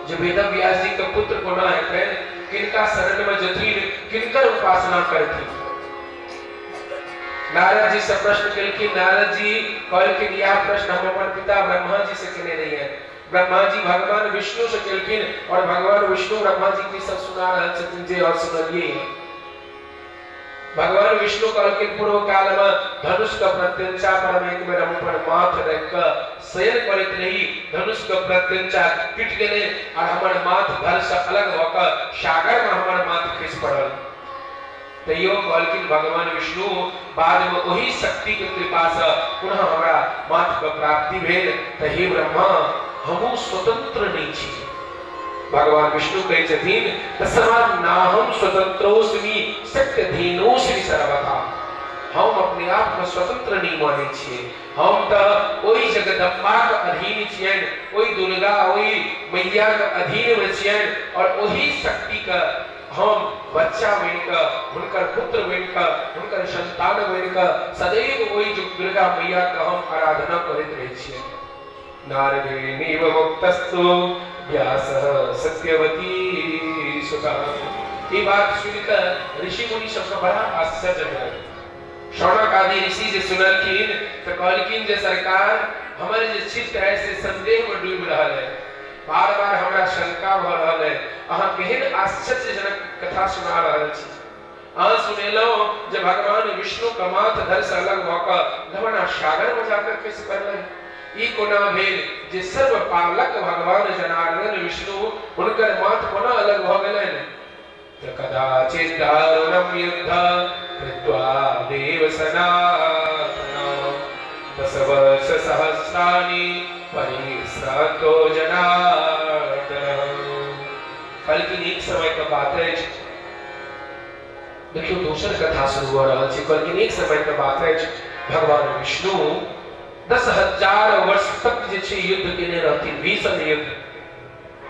जे वेदव्यास जी के पुत्र कोना हेतै, किनका शरण में जेथिन, किनकर उपासना करथिन। नारद जी से प्रश्न केलखिन। नारद जी कहलखिन यह प्रश्न हम अपन पिता ब्रह्मा जी से केने रहियै। ब्रह्मा जी भगवान विष्णु से केलखिन और भगवान विष्णु ब्रह्मा जी के सब सुना रहल छथिन जे और सुनलियै। भगवान विष्णु कहलखिन पूर्व काल में धनुष के प्रत्यंचा पर हम एक बेर हम अपन माथ रख के शयन करैत रही, धनुष के प्रत्यंचा टूटि गेलै और हमर माथ धड़ से अलग भऽ कऽ सागर में हमर माथ खसि पड़ल। तैयो कहलखिन भगवान विष्णु बाद में ओही शक्ति के कृपा से पुनः हमरा माथ के प्राप्ति भेल। तऽ हे ब्रह्मा, हमहूँ स्वतंत्र नहीं छी। भगवान विष्णु कहै छथिन तस्मात् नाहम स्वतंत्रोस्मि शक्त्यधीनोस्मि सर्वथा। हम अपने आप में स्वतंत्र नहीं मानै छियै, हम तऽ ओहि जगदम्बाक अधीन छियनि, ओहि दुर्गा ओहि मैयाक अधीन में छियनि, और ओहि शक्ति के हम बच्चा बनि कऽ, हुनकर पुत्र बनि कऽ, हुनकर संतान बनि कऽ सदैव ओहि दुर्गा मैया के हम आराधना करैत रहै छियनि। नारदेनैव मुक्तस्तु व्यासः सत्यवती सुतः। ई बात सुनि कऽ ऋषि मुनि सबके बड़ा आश्चर्य भेलै। शौनक आदि ऋषि जे सुनलखिन तऽ कहलखिन जे सरकार, हमर जे चित्त है से संदेह में डूबि रहल है, बार बार हमरा शंका भऽ रहल है, अहाँ केहन आश्चर्यजनक कथा सुना रहल छी। अहाँ सुनेलहुँ जे भगवान विष्णु के माथ धड़ से अलग भऽ कऽ लवणा सागर में जाकर खसि पड़लनि। ई कोना भेल जे सर्वपालक भगवान जनार्दन विष्णु हुनकर माथ कोना अलग भऽ गेलनि? तऽ कदाचित दारुणम युद्ध कृत्वा देव सनातन दश वर्ष सहस्राणि परिश्रान्तो जनार्दन। कहलखिन एक समय के बात अछि, देखियौ दोसर कथा शुरू भऽ रहल छै। कहलखिन एक समय के बात अछि, भगवान विष्णु 10,000 वर्ष तक जे छै युद्ध केने रहथिन, भीषण युद्ध,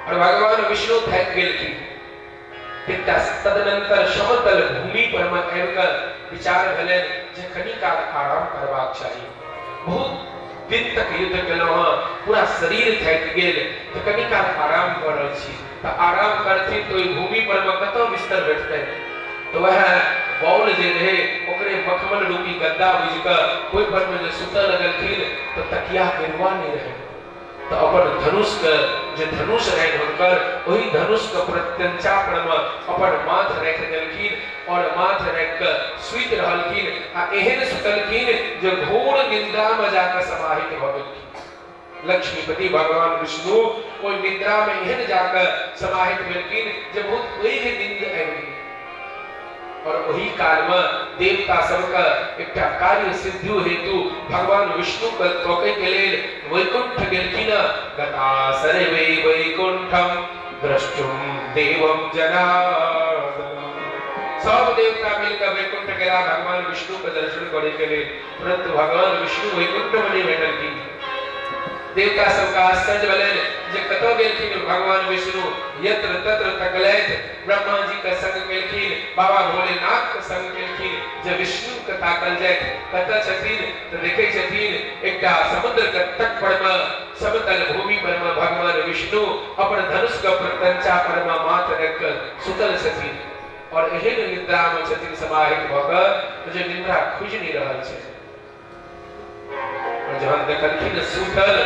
और भगवान विष्णु थाकि गेलखिन। एकटा तदनंतर समतल भूमि पर मे आबि कऽ विचार भेलनि जे कनी काल आराम करबाक चाही, बहुत दिन तक युद्ध केलहुँ हँ, पूरा शरीर थाकि गेल, तऽ कनि काल आराम कऽ रहल छी। तऽ आराम करथिन तऽ ओहि भूमि पर मे कतऽ बिस्तर भेटतनि? तऽ वएह बॉल जे रहै ओकरे मखमल रूपी गद्दा बुझि कऽ ओहि पर मे जे सुतऽ लगलखिन तऽ तकिया गेरुआ नहि रहै। तऽ अपन धनुषके जे धनुष रहनि हुनकर, ओहि धनुषके प्रत्यंचा परमे अपन माथ राखि देलखिन आओर माथ राखि कऽ सुति रहलखिन आ एहन सुतलखिन जे घोर निद्रामे जा कऽ समाहित भऽ गेलखिन। लक्ष्मीपति भगवान विष्णु ओहि निद्रामे एहन जा कऽ समाहित भेलखिन जे बहुत पैघ निन्द आबि गेल। और ओहि काल मे देवता सबके एकटा कार्य सिद्धि हेतु भगवान विष्णु के तोकै के लेल वैकुंठ गेलखिन। गता सर्वे वैकुंठम द्रष्टुम देवम जनार्दनम। सब देवता मिलकर वैकुंठ गेला भगवान विष्णु के दर्शन करे के लेल, परंतु भगवान विष्णु वैकुंठ में नहीं भेटलखिन। देवता सबके आश्चर्य भेलनि जे कतऽ गेलखिन भगवान विष्णु। यत्र तत्र तकलथि, ब्रह्मा जी के संग केलखिन, बाबा भोलेनाथ के संग केलखिन, जे विष्णु के ताकल जाय कतऽ छथिन। तऽ देखै छथिन एकटा समुद्र के तट पर मे, समतल भूमि पर मे भगवान विष्णु अपन धनुष के प्रत्यंचा पर मे माथ रखि कऽ सुतल छथिन और एहन निद्रा मे छथिन समाहित भऽ कऽ जे निद्रा खुजि नहि रहल छै। और जहन देखलखिन सुतल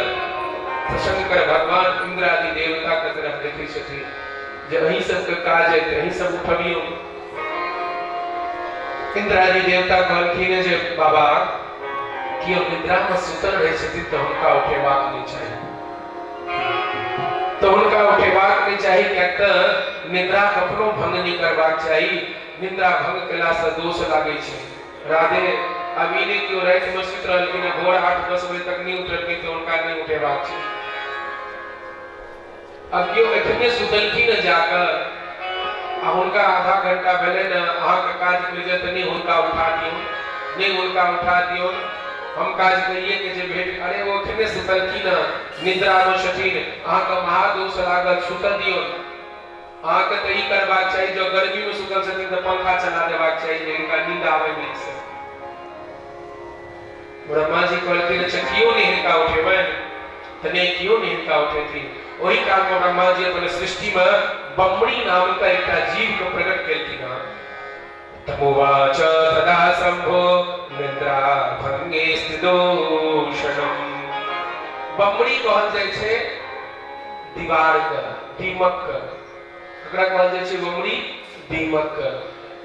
तऽ शंकर भगवान इंद्र आदि देवता के तरफ देखै छथिन जे अहीं सबके काज है तऽ अहीं सब उठबियौ। इंद्र आदि देवता कहलखिन जे बाबा, केओ निद्रा मे सुतल रहै छथिन तऽ हुनका उठेबाक नहि चाही, तऽ हुनका उठेबाक नहि चाही, किएक तऽ निद्रा कखनो भंग नहि करबाक चाही। निद्रा भंग केलासँ दोष लागै छै। राधे, आब ई नहि केओ रातिमे सुति रहलखिन आ भोर 8-10 बजे तक नहि उठलखिन तऽ हुनका नहि उठेबाक छै। आब केओ एखने सुतलखिन जाकऽ आ हुनका आधा घंटा भेलै ने, अहाँके काज पड़ि जायत तऽ नहि हुनका उठा दियौ, नहि हुनका उठा दियौ, हम काज करिए के जे भेट। अरे ओ एखने सुतलखिन, निद्रामे छथिन, अहाँके महादोष लागत, सुतऽ दियौ। अहाँके तऽ ई करबाक चाही, जँ गर्मीमे सुतल छथिन तऽ पंखा चला देबाक चाही जे हिनका नींद आबै नीकसँ। ब्रह्मा जी कहलखिन, अच्छा कियो नहि हिनका उठेबनि? तऽ नहि, कियो नहि हिनका उठेथिन। ओहि कालमे ब्रह्मा जी अपन सृष्टिमे बमरी नामके एकटा जीवके प्रकट केलखिन हँ। तमुवाच तदा शंभो निद्रा भंगे स्थितोषणम। बमरी कहल जाइ छै दीवार के, दीमक के। ककरा कहल जाइ छै बमरी? दीमक के।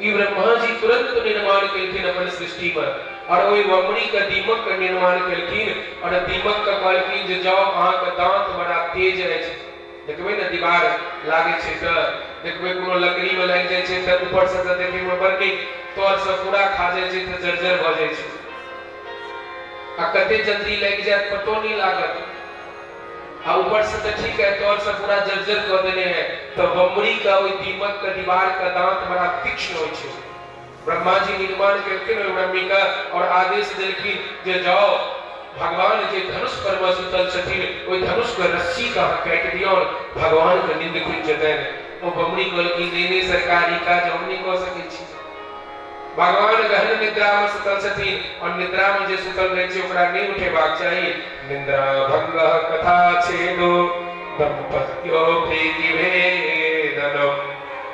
ई ब्रह्मा जी तुरंत निर्माण केलखिन अपन सृष्टि में और ओहि बमरी के, दीमक के निर्माण केलखिन और दीमक के कहलखिन जे जाओ, अहाँके दांत बड़ा तेज अछि। देखबै ने दीवार लागै छै तऽ देखबै कोनो लकड़ी में लागि जाइ छै तऽ ऊपर से तऽ देखै में बड़ नीक, तर से पूरा खा जाइ छै तऽ जर्जर भऽ जाइ छै आ कते जल्दी लागि जायत पतो नहि लागत। आ ऊपर से तऽ ठीक है, तर से पूरा जर्जर कऽ देने है। तऽ बमरी के, ओहि दीमक के, दीवार के दांत बड़ा तीक्ष्ण होइ छै। ब्रह्मा जी निर्माण केलखिन ओहि ब्रह्मी के और आदेश देलखिन जे जाओ, भगवान जे धनुष पर मे सुतल छथिन ओहि धनुष के रस्सी के अहाँ काटि दियौ, भगवान के नींद खुजि जेतनि। ओ बमरी कहलखिन, नहि नहि सरकार, ई काज हम नहि कऽ सकै छी। भगवान गहन निद्रा मे सुतल छथिन और निद्रा मे जे सुतल रहै छै ओकरा नहि उठेबाक चाही। निद्रा भंग कथा छेदो दंपत्यो प्रीति भेदनम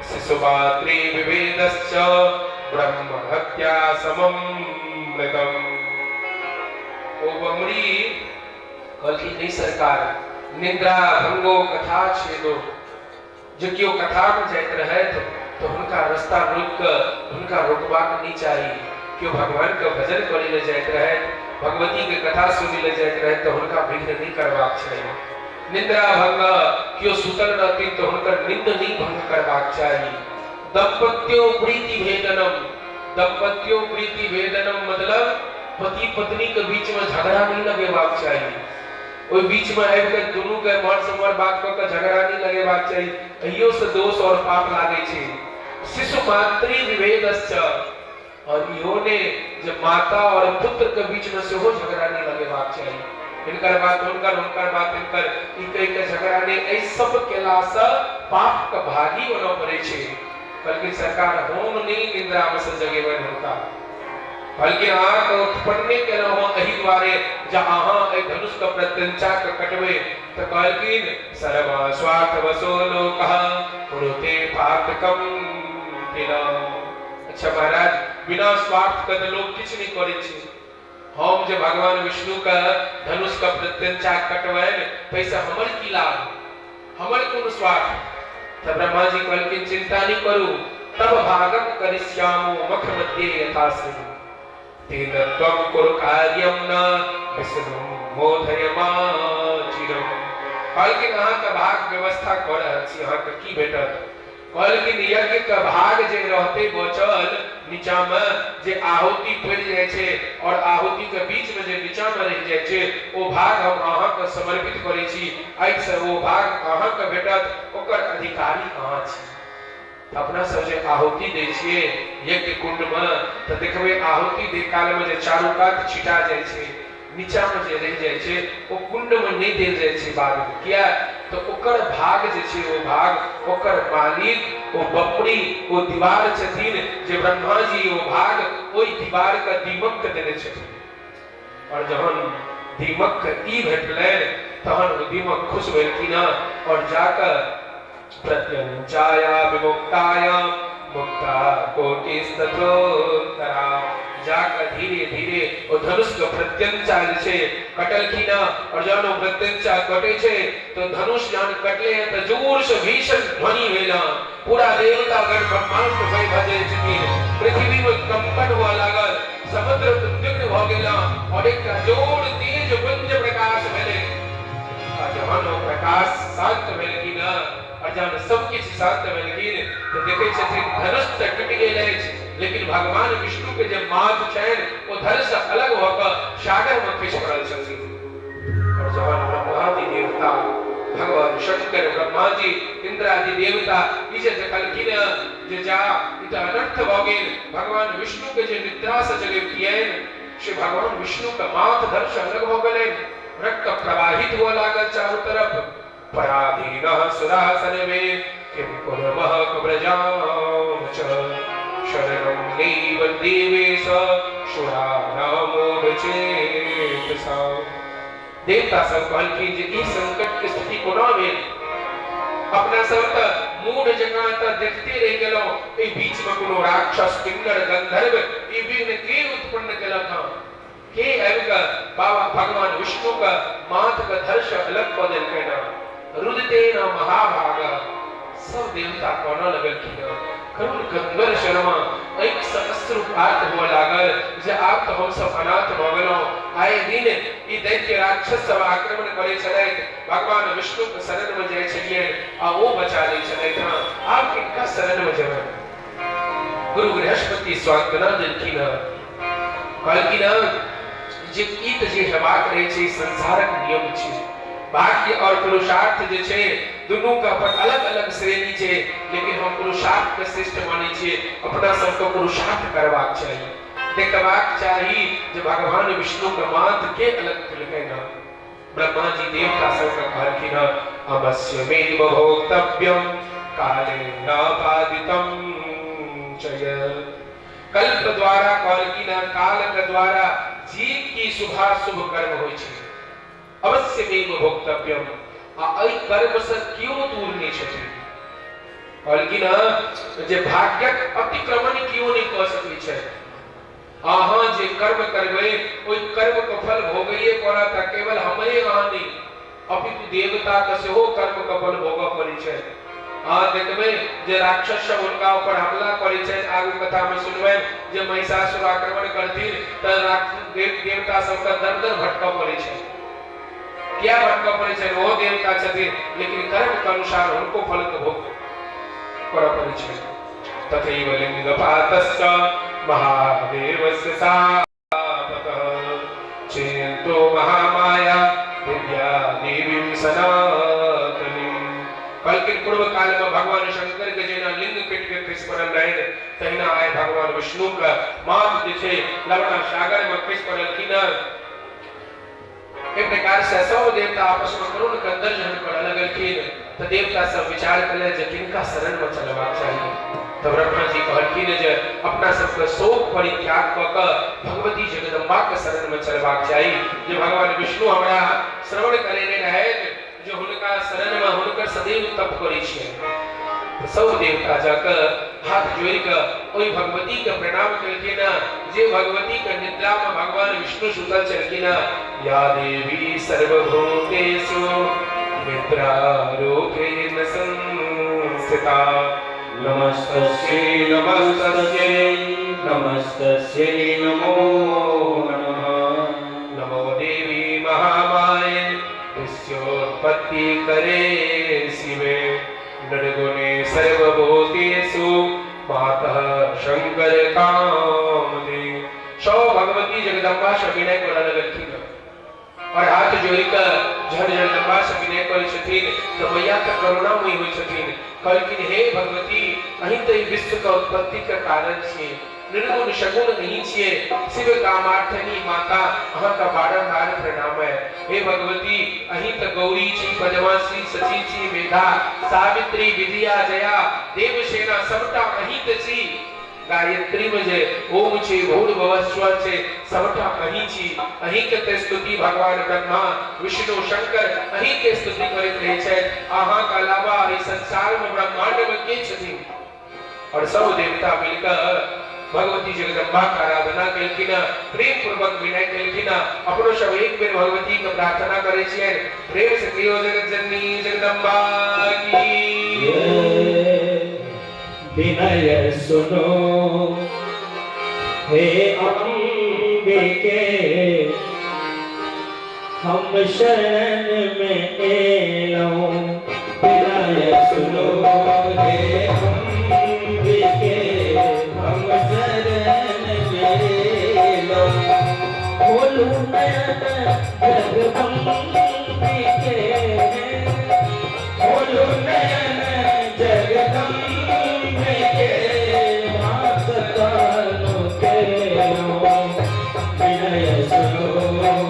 शिशुमातृ विभेदश्च ब्रह्म हत्या समम मृतम। ओ बमरी कहलखिन, नहीं सरकार, निद्रा भंगो कथा छेदो, जे केओ कथा में जाइत रहथि तऽ हुनका रास्ता रोकि कऽ हुनका रोकबाक नहि चाही। केओ भगवान के भजन करै लए जाइत रहथि, भगवती के कथा सुनै लए जाइत रहथि तऽ हुनका विघ्न नहि करबाक चाही। निद्रा भंग, केओ सुतल रहथिन तऽ हुनकर निंद नहि भंग करबाक चाही। दंपत्यो प्रीति भेदनम, दंपत्यो प्रीति भेदनम मतलब पति पत्नी के बीच में झगड़ा नहीं लगेबाक चाही। ओहि बीच में आबि कऽ दुनू के एम्हर से ओम्हर बात कऽ कऽ झगड़ा नहीं लगेबाक चाही, एहियो से दोष और पाप लागै छै। शिशु मातृ विभेदश्च, और इहो ने जे माता और पुत्र के बीच में सेहो झगड़ा नहीं लगेबाक चाही। हिनकर बात हुनकर, हुनकर बात हिनकर, ई कहि के झगड़ा नहीं। एहि सब केला से पाप के भागी बनऽ पड़ै छै। कहलखिन, सरकार, हम नहीं निद्रा में से जगेबनि हुनका। कहलखिन अहाँके उत्पन्ने केलहुँ हँ एहि दुआरे जे अहाँ एहि धनुषके प्रत्यंचाके कटबै। तऽ कहलखिन सर्व स्वार्थ वसो लोकः कुरुते पातकम किल। अच्छा महाराज, बिना स्वार्थ के तऽ लोक किछु नहि करै छै। हम जे भगवान विष्णु के धनुष के प्रत्यंचा कटबनि ताहिसँ हमर की लाभ, हमर कोन स्वार्थ? तऽ ब्रह्माजी कहलखिन चिंता नहि करू, तब भागम करिष्यामो मख मध्ये यथा शृणु तेन त्वं कुरु कार्यम न विष्णु मोधय मा चिरम। कहलखिन अहाँके भाग व्यवस्था कऽ रहल छी, अहाँके की भेटत? कहलखिन यज्ञ के भाग जे रहते बचल नीचा में जे आहुति पड़ि जाइ छै और आहुति के बीच में जे नीचा में रहि जाइ छै ओ भाग हम अहाँ के समर्पित करै छी, एहिसँ ओ भाग अहाँ के भेटत, ओकर अधिकारी अहाँ छी। अपना सब जे आहुति दै छियै यज्ञ कुंड में तऽ देखबै आहुति दै काल में जे चारू कात छिटा जाइ छै, नीचा मे जे रहि जाइ छै ओ कुंड मे नहि देल जाइ छै बाद मे। किया तऽ ओकर भाग जे छै ओ भाग ओकर मालिक ओ बपरी ओ दीवार छथिन जे ब्रह्माजी ओ भाग ओहि दीवार के दीमक के देने छथिन। और जहन दीमक के ई भेटलनि तहन ओ दीमक खुश भेलखिन और जाकऽ प्रत्यंचाया विमुक्ताया मुक्ता कोटिस्तथोत्तरा जाकऽ धीरे धीरे ओ धनुष के प्रत्यंचा जे छै कटलखिन। और जहन ओ प्रत्यंचा कटै छै तऽ धनुष जहन कटले हैं तऽ जोर से भीषण ध्वनि भेल, पूरा देवतागण ब्रह्मांड भय भऽ जाइ छथिन, पृथ्वी में कंपन हुआ लागल, समुद्र उद्विग्न भऽ गेल और एकटा जोर तेज पुंज प्रकाश भेलै। आ जहन ओ प्रकाश शान्त भेलखिन और जहन सब किछु शान्त भेलखिन तऽ देखै छथिन धनुष तऽ टूटि गेल अछि, लेकिन भगवान विष्णु के जे माथ छनि ओ धड़ से अलग भऽ कऽ सागर मे खसि पड़ल छथिन। और जहन ब्रह्मादि देवता भगवान शंकर ब्रह्माजी इंद्रादि देवता ई जे देखलखिन जे जा ई तऽ अनर्थ भऽ गेल, भगवान विष्णु के जे निद्रा से जगेबतियनि से भगवान विष्णु के माथ धड़ से अलग भऽ गेलनि, रक्त प्रवाहित हुअ लागल चारू तरफ। पराधीनः सुराः सर्वे किं कुर्मः कुब्रजां च शरणं नैव देवेश सुरानामूढचेतसा। देवता सब कहलखिन जे ई संकट के स्थिति कोना भेल? अपना सब तऽ मूढ़ जकाँ तऽ देखते रहि गेलहुँ, एहि बीच मे कोनो राक्षस किन्नर गंधर्व ई विघ्न के उत्पन्न केलक हँ? के आबि कऽ बाबा भगवान विष्णु के माथ के धड़ से अलग कऽ देलकनि हँ? रुदते न महाभाग सब देवता कानऽ लगलखिन हँ। करुण गंगर शर्मा आँखि से अश्रुपात हुअ लागल जे आब तऽ हमसब अनाथ भऽ गेलहुँ। आए दिन ई दैत्य राक्षस सब आक्रमण करै छलथि, भगवान विष्णु के शरण मे जाइ छलियनि आ ओ बचा लै छलथि हँ, आब किनका शरण मे जेबनि? गुरु बृहस्पति स्वांतना देलखिन हँ, कहलखिन हँ जे ई तऽ जे हेबाक रहै छै संसारक नियम छै। भाग्य और पुरुषार्थ जे छै दुनू के अपन अलग अलग श्रेणी छै, लेकिन हम पुरुषार्थ के श्रेष्ठ मानै छियै। अपना सबके पुरुषार्थ करबाक चाही, देखबाक चाही जे भगवान विष्णु के माथ के अलग केलकनि हँ। ब्रह्माजी देवता सबके कहलखिन हँ अवश्यमेव भोक्तव्यम कालेन बाधितम च यत्। कल्प द्वारा कहलखिन हँ काल के द्वारा जे की शुभाशुभ कर्म होइ छै अवश्यमेव भोक्तव्यम, आ एहि कर्म से केओ दूर नहि छथिन। कहलखिन हँ जे भाग्यक अतिक्रमण केओ नहि कऽ सकै छै। अहाँ जे कर्म करबै ओहि कर्म के फल भोगैए पड़त, आ केवल हमरे अहाँ नहि अपितु देवता के सेहो कर्म के फल भोगऽ पड़ै छै। अहाँ देखबै जे राक्षस सब हुनका ऊपर हमला करै छथि, आगू कथा मे सुनबै जे महिषासुर आक्रमण करथिन तऽ देवता सबके दर दर भटकऽ पड़ै छै। किया भटकऽ पड़ै छनि? ओहो देवता छथिन, लेकिन कर्म के अनुसार हुनको फल के भोग करऽ पड़ै छै। तथैव लिंगपातस्य महादेवस्य सापतः चेन्तो महामाया दिव्या देवीं सनातनीं। कहलखिन पूर्व काल में भगवान शंकर के जेना लिंग कटि के खसि पड़ल रहनि तहिना आइ भगवान विष्णु के माथ जे छै लवणा सागर में खसि पड़लखिन। एक प्रकार से सब देवता आपस में करुण कंदर जहन करऽ लगलखिन तऽ देवता सब विचार कयलनि जे किनका शरण में चलबाक चाही। तऽ ब्रह्मा जी कहलखिन जे अपना सबके शोक परित्याग कऽ कऽ भगवती जगदम्बा के शरण में चलबाक चाही। जे भगवान विष्णु हमरा श्रवण करेने रहथि जे हुनका शरण में हुनकर सदैव तप करै छियनि। तऽ सब देवता जाकऽ हाथ जोड़ि कऽ ओहि भगवती के प्रणाम केलखिन जे भगवती के निद्रा में भगवान विष्णु सुतल छलखिन। या देवी सर्वभूतेषु निद्रा रूपेण संस्थिता नमस्तस्यै नमस्तस्यै नमस्तस्यै नमो नमः। नमो देवी महामाये विश्वोत्पत्ति करे शिवे निर्गुणे सर्वभूतेषु मातः शंकर कामदे। सौ भगवती जगदम्बा से विनय करऽ लगलखिन और हाथ जोड़ि कऽ जहन जगदम्बा से विनय करै छथिन तऽ मैया तऽ करुणामयी होइ छथिन। कहलखिन हे भगवती, अहीं तऽ ई विश्व के उत्पत्ति के कारण छियै, निर्गुण सगुण नहीं छियै, शिव कामार्थनी माता अहाँके बारम्बार प्रणाम है। हे भगवती, अहीं तऽ गौरी छी, पद्माश्री, सची छी, मेधा, सावित्री, विजया, जया, देवसेना सबटा अहीं तऽ छी। गायत्री में जे ओम छै, भूर्भुवः छै, सबटा अहीं छी। अहीं के तऽ स्तुति भगवान ब्रह्मा, विष्णु, शंकर अहीं के स्तुति करैत रहै छथि। अहाँके अलावा एहि संसार में ब्रह्मांड में के छथिन? और सब देवता मिलकर भगवती जगदम्बा के आराधना केलखिन, प्रेम पूर्वक विनय केलखिन। अपनो सब एक बेर भगवती के प्रार्थना करै छियनि, प्रेम से कहियो जगत जननी जगदम्बा की। विनय सुनो हे अंबिके, हम शरण में एलौं। विनय सुनो हे अंबिके, हम शरण में एलौं। खोलू नयन जगदम्बिके, खोलू नयन जगदम्बिके, मात कानो केलौं। विनय सुनो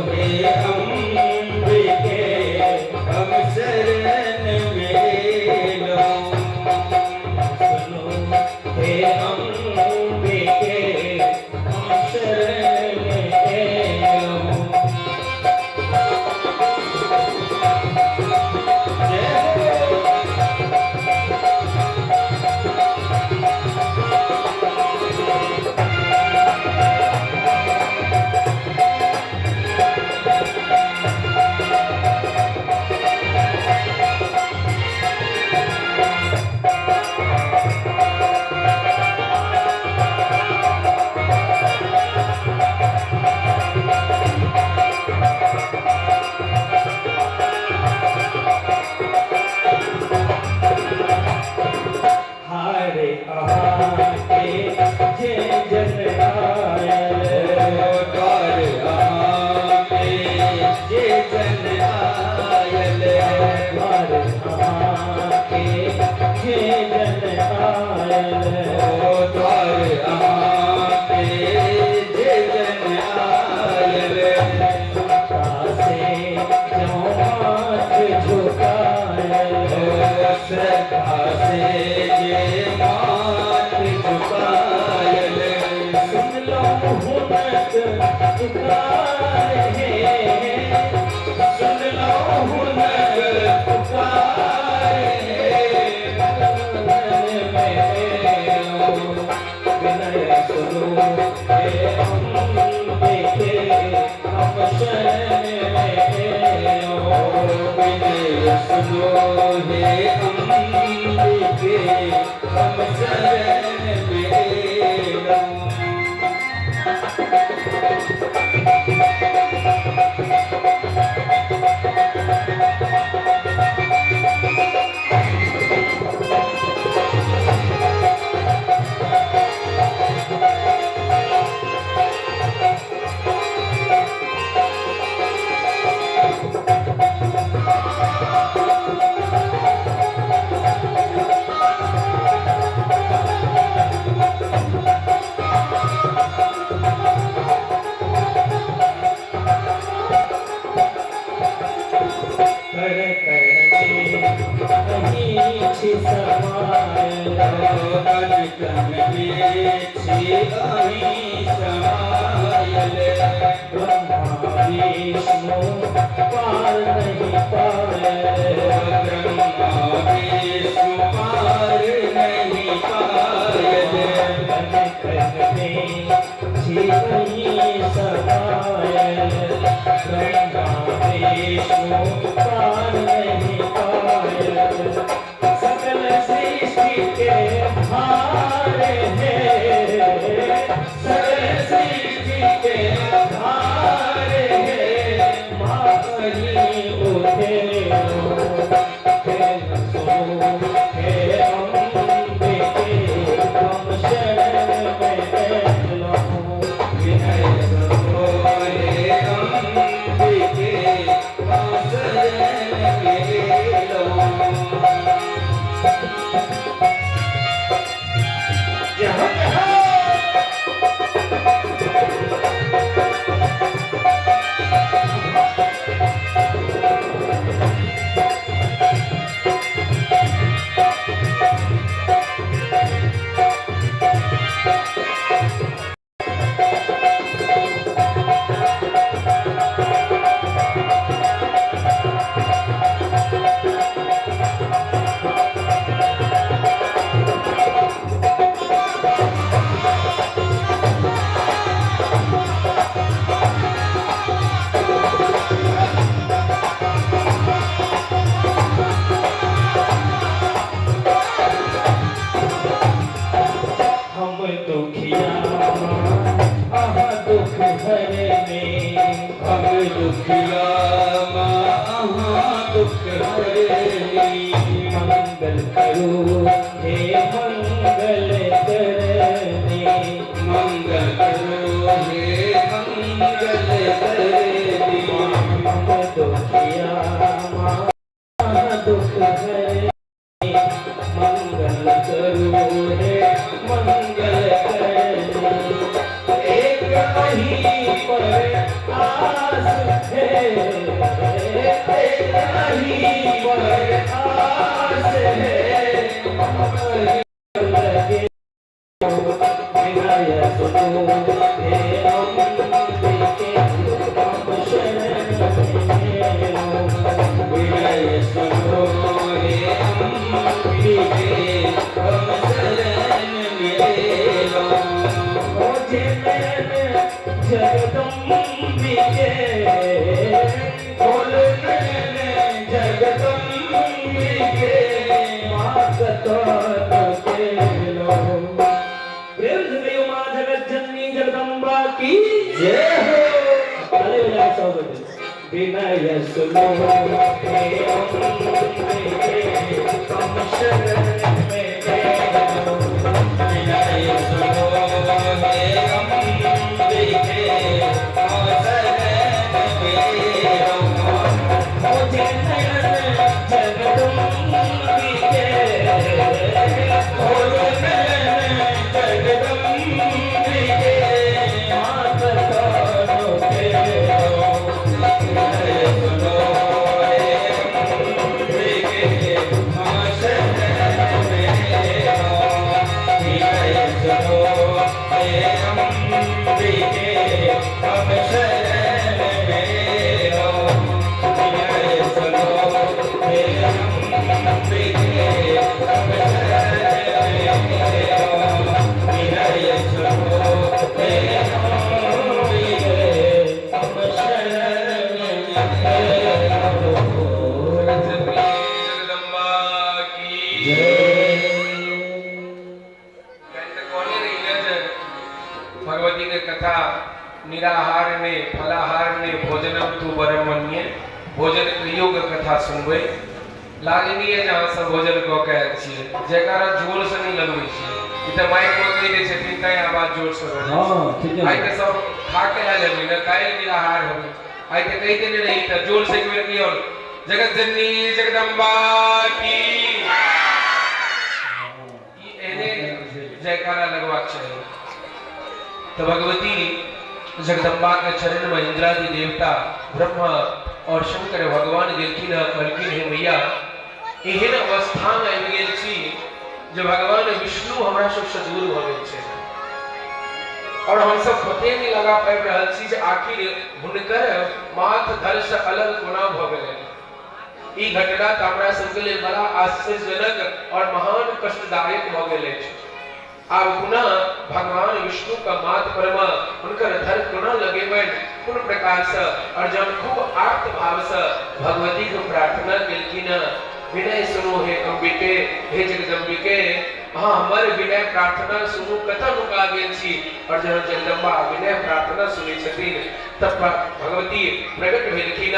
हे अंबिके, हम शरण में एलौं। सुनो हे अंबिके, हम शरण में एलौं। जय हो। हारे अहाँके जे जन आयल, द्वार अहाँके जे जन आयल, द्वार अहाँके जे जन आयल, द्वार अहाँके जे जन आयल, श्रद्धा से जौं माथ झुकायल, श्रद्धा से जे माथ झुकायल, सुनलहुँ हुनक पुकार हे, सुनलहुँ हुनक पुकार हे, शरण में एलौं। विनय सुनो हे अंबिके, हम शरण में एलौं। विनय सुनो हे अंबिके, हम शरण में एलौं। कण कण में अहीं छी समायल। कण कण में छी अहीं समायल। ब्रह्मा विष्णु पार नहीं पायल। ब्रह्मा विष्णु पार नहीं पायल। कण कण में छी अहीं समायल। ब्रह्मा विष्णु पार नहीं पायल। सकल सृष्टि के भार है। सकल सृष्टि के भार है। माँ अहीं उठेलो। हे सुनो हे अम्बिके, हम शरण में अयलहुँ। विनय सुनो हे अम्बिके, हम शरण में अयलहुँ। जय हो, जय हो। हम दुखिया अहाँ दुख हरने। हम दुखिया माँ, अहाँ दुख हरनी। मंगल करो हे मंगल करने। मंगल करो हे मंगल करनी। हम दुखिया माँ, दुख हरने। मंगल करो हे मंगल करने। एक अहीं पर आस है। एक अहीं पर आस है। लगे विनय सुनो हे अम्बिके, हम शरण में अयलहुँ। विनय सुनो हे अम्बिके, हम शरण में अयलहुँ। ओ जे नयन जगदम्बिके, खोल नयन जगदम्बिके। माँ कतऽ नुकेलहुँ? प्रेम से कहियो माँ जगत जननी जगदम्बा की जय हो। ताली बजा के सब बजे। विनय सुनो हे अम्बिके, हम शरण में अयलहुँ। विनय सुनो हे अम्बिके, हम शरण में अयलहुँ। ओ जे नयन जगदम्बिके, खोल नयन जगदम्बिके। माँ कतऽ नुकेलहुँ? विनय सुनो हे अम्बिके, हम शरण में अयलहुँ। विनय सुनो हे अम्बिके, हम शरण में अयलहुँ। विनय सुनो हे अम्बिके, हम शरण में अयलहुँ। विनय सुनो हे अम्बिके, हम शरण में अयलहुँ। जगदम्बा की। काल्हि तऽ कहने रही ने जे भगवती के कथा निराहार ने फलाहार ने भोजनम तू ब्रह्मण्य, भोजन कहियो के कथा सुनबै। लागै नहि यऽ जे अहाँ सब भोजन कऽ के आयल छियै। जयकारा जोर से नहि लगबै छियै। ई तऽ माइक मे कहि दै छथिन तैं आवाज जोर से बजै छै। ठीके। आइ तऽ सब खा के आयल हेबै ने, काल्हि निराहार हेबै। आइ तऽ कहि देने रही, तऽ जोर से एक बेर कहियौ, जगत जननी जगदम्बा की। ई एहने जयकारा लगबाक चाही। तऽ भगवती जगदम्बा के चरण में इंद्रादि देवता, ब्रह्मा आओर शंकर भगवान गेलखिन हँ, कहलखिन हे मैया, एहन अवस्थामे आबि गेल छी जे भगवान विष्णु हमरा सबसँ दूर भऽ गेल छै और हमसब पते नहि लगा पाबि रहल छी जे आखिर हुनकर माथ धरसँ अलग कोना भऽ गेलै। ई घटना तऽ हमरा सबके लेल बड़ा आश्चर्यजनक और महान कष्टदायक भऽ गेल अछि। आब पुनः भगवान विष्णु क माथ पर मे हुनकर धर कोना लगेबनि, कोन प्रकार सँ? और जहन खूब आर्त भाव सँ भगवती क प्रार्थना केलखिन, विनय सुनू हे अम्बिके, हे जगदम्बिके, अहाँ हमर विनय प्रार्थना सुनू, कतऽ नुका गेल छी? और जहन जगदम्बा विनय प्रार्थना सुनै छथिन त भगवती प्रकट भेलखिन,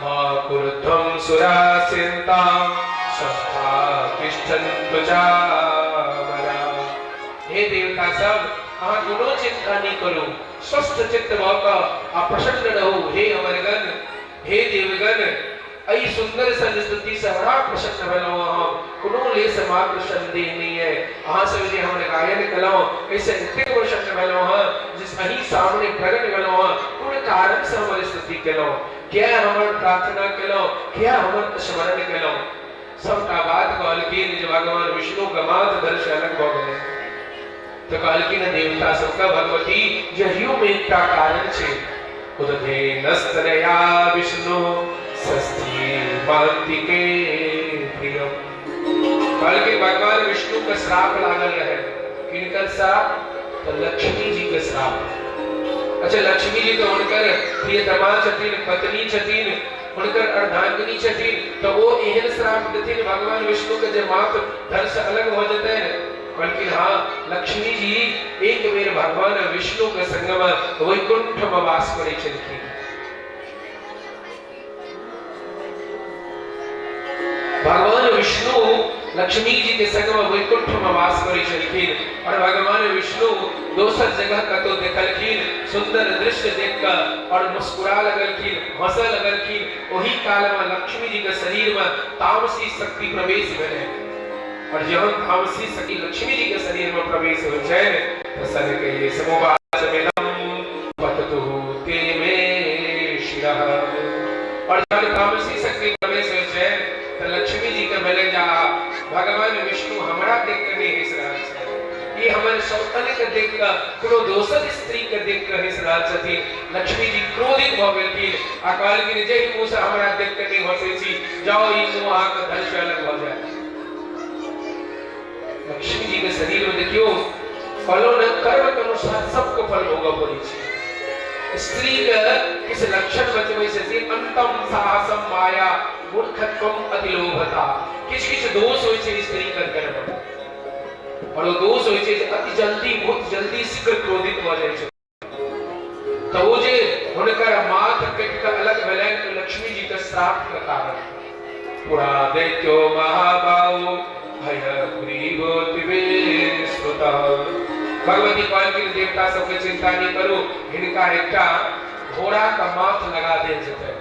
मा कुरुध्वं सुरा चिन्तां स्वस्था तिष्ठन्तु चामरा। हे देवता सब, अहाँ कोनो चिंता नहि करू, स्वस्थ चित्त भऽ कऽ आ प्रसन्न रहू। हे अमरगण, हे देवगण, एहि सुन्दर सन स्तुति से बड़ा प्रसन्न भेलहुँ हम, कोनो लेश मात्र संदेह नहि अइ। अहाँ सब जे हमर गायन केलहुँ एहिसँ एतेक प्रसन्न भेलहुँ हँ जे अहीं सामने प्रकट भेलहुँ हँ। कोन कारण से हमर स्तुति केलहुँ, किया हमर प्रार्थना केलहुँ, किया हमर स्मरण केलहुँ? सबटा बात कहलखिन जे भगवान विष्णु के माथ धर से अलग भऽ गेलै। तऽ कहलखिन देवता सबके भगवती जे मे एकटा कारण छै, उदधेनस्तनया विष्णु षष्ठी मान्तिके प्रियम। कहलखिन भगवान विष्णु के श्राप लागल रहे। किनकर श्राप? तऽ लक्ष्मी जी के श्राप। अच्छा, लक्ष्मी जी तऽ हुनकर प्रियतमा छथिन, पत्नी छथिन, हुनकर अर्धांगिनी छथिन, तऽ ओ एहन श्राप देथिन भगवान विष्णु के जे माथ धर से अलग भऽ जेतनि? कहलखिन हाँ, लक्ष्मी जी एक बेर भगवान विष्णु के संग में वैकुंठ में वास करै छलखिन। भगवान विष्णु लक्ष्मी जी के संग में वैकुंठ में वास करै छलखिन और भगवान विष्णु दोसर जगह कतौ देखलखिन, सुंदर दृश्य देख कऽ और मुस्कुरा लगलखिन, हंसऽ लगलखिन। ओही काल में लक्ष्मी जी के शरीर में तामसी शक्ति प्रवेश भेलै और जहन तामसी शक्ति लक्ष्मी जी के शरीर में प्रवेश होइ छै तऽ सनके समुवाचमिदं पततु ते मे शिरः। और जहन तामसी शक्ति प्रवेश होइ छै तऽ लक्ष्मी जी के भेलै जे भगवान विष्णु हमरा देख के नहि हँसि रहल छै, ई हमर सौतन के देख कऽ, कोनो दोसर स्त्री के देख कऽ हँसि रहल छथिन। लक्ष्मी जी क्रोधित भऽ गेलखिन आ कहलखिन जाहि मुँह से हमरा देख कऽ नहि हँसै छी, जाओ, ई मुँह अहाँके धन से अलग भऽ जायत। लक्ष्मी जी के शरीर में देखियो, कहलो ने, कर्म के अनुसार सबके फल भोगऽ पड़ै छै। स्त्री के किछु लक्षण बतबै छथिन, अंतम साहसम माया मूर्खत्वम अतिलोभता। किछु किछु दोष होइ छै स्त्री के अंदर में और ओ दोष होइ छै जे अति जल्दी, बहुत जल्दी, शीघ्र क्रोधित भऽ जाइ छै। तऽ ओ जे हुनकर माथ कटि कऽ अलग भेलनि तऽ लक्ष्मी जी के श्राप के कारण पुरा दैत्यो महाबाहु हयग्रीवोतिवे श्रुतः। भगवती कहलखिन देवता सबके चिंता नहि करू, हिनका एकटा घोड़ा के माथ लगा देल जेतै।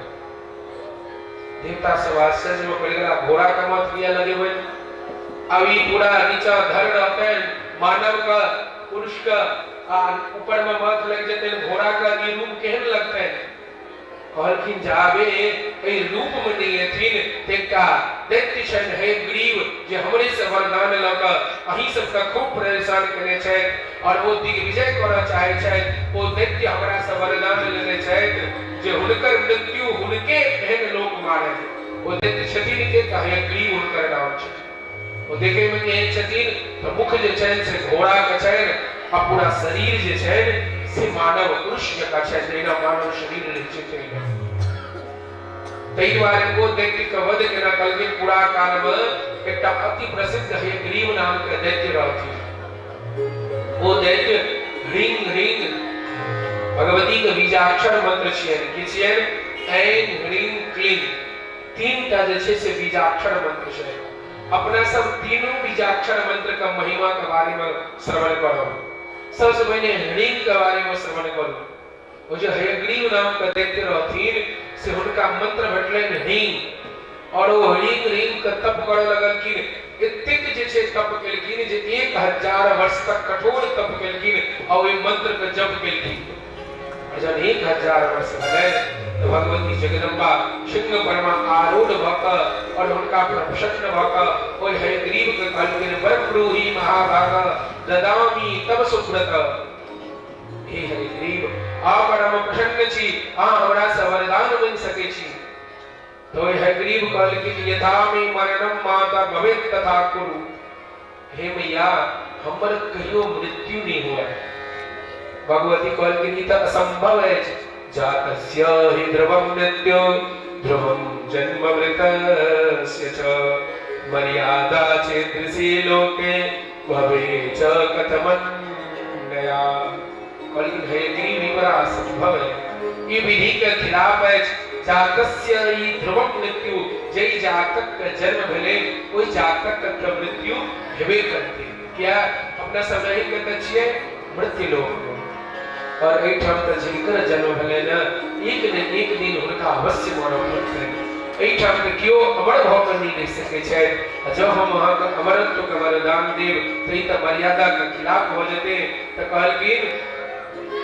देवता सब आश्चर्य में पड़ि गेला, घोड़ा के माथ किया लगेबै? अब ई पूरा नीचा धर रहतनि मानव के, पुरुष के, आ ऊपर में माथ लग जेतनि घोड़ा के, ई रूप केहन लगतनि? कहलखिन जाबे एहि रूप में नहि एथिन तऽ एकटा दैत्य छनि हयग्रीव जे हमरे से वरदान लऽ कऽ अहीं सबके खूब परेशान केने छथि और ओ दिग्विजय करऽ चाहै छथि। ओ दैत्य हमरा से वरदान लेने छथि जे हुनकर मृत्यु हुनके एहन लोक मारय। ओ दैत्य छथिन के? तऽ हयग्रीव हुनकर नाम छनि। ओ देखैमे केहन छथिन? तऽ मुख जे छनि से घोड़ाके छनि आ पूरा शरीर जे छनि से मानव पुरुष जकाँ छनि, जहिना मानव शरीर रहै छै तहिना। ताहि दुआरे ओ दैत्यके वध केना कहलखिन, पूरा कालमे एकटा अति प्रसिद्ध हयग्रीव नामके दैत्य रहथिन। ओ दैत्य ह्रीं ह्रीं भगवतीके बीजाक्षर मंत्र छियनि। की छियनि? ऐं ह्रीं क्लीं, तीनटा जे छै से बीजाक्षर मंत्र छै। अपना सब तीनू बीजाक्षर मंत्र के महिमा के बारे में श्रवण करब। सबसे पहिने ह्रीं के बारे में श्रवण करू। ओ जे हयग्रीव नाम के दैत्य रहथिन से हुनका मंत्र भेटलनि ह्रीं और ओ ह्रीं ह्रीं के तप करऽ लगलखिन। एतेक जे छै तप केलखिन जे 1000 वर्ष तक कठोर तप केलखिन आ ओहि मंत्र के जप केलखिन। और जब 1000 वर्ष भेलै तऽ भगवती जगदम्बा सिंह पर मे आरूढ़ भऽ कऽ आओर हुनका पर प्रसन्न भऽ कऽ ओहि हयग्रीव के कहलखिन, वरम ब्रूहि महाभाग ददामि तव सुव्रत। हे हयग्रीव, अहाँ पर हम प्रसन्न छी, अहाँ हमरा सँ वरदान मांगि सकै छी। तऽ ओहि हयग्रीव कहलखिन, यथा मे मरणम माता भवेत तथा कुरु। हे मैया, हमर कहियो मृत्यु नहि हुए। भगवती कहलखिन, ई तऽ असंभव अछि। जातस्य हि ध्रुवं मृत्यु ध्रुवं जन्म मृतस्य च मर्यादा चेदृशी लोके भवे च कथमन्यया। कहलखिन, हे गरीब, ई बड़ा असंभव है, ई विधि के खिलाफ अछि। जातस्य ई ध्रुवक मृत्यु, जाहि जातक के जन्म भेलै ओहि जातक के मृत्यु हेबे करतै। किया अपना सब रही कतऽ छियै? मृत्यु लोक मे। और एहिठाम तऽ जिनकर जन्म भेलै ने, एक ने एक दिन हुनका अवश्य मरऽ पड़तनि। एहिठाम तऽ केओ अमर भऽ कऽ नहि रहि सकै छथि। आ जँ हम अहाँके अमरत्वके वरदान देब तऽ ई तऽ मर्यादाके खिलाफ भऽ जेतै। तऽ कहलखिन,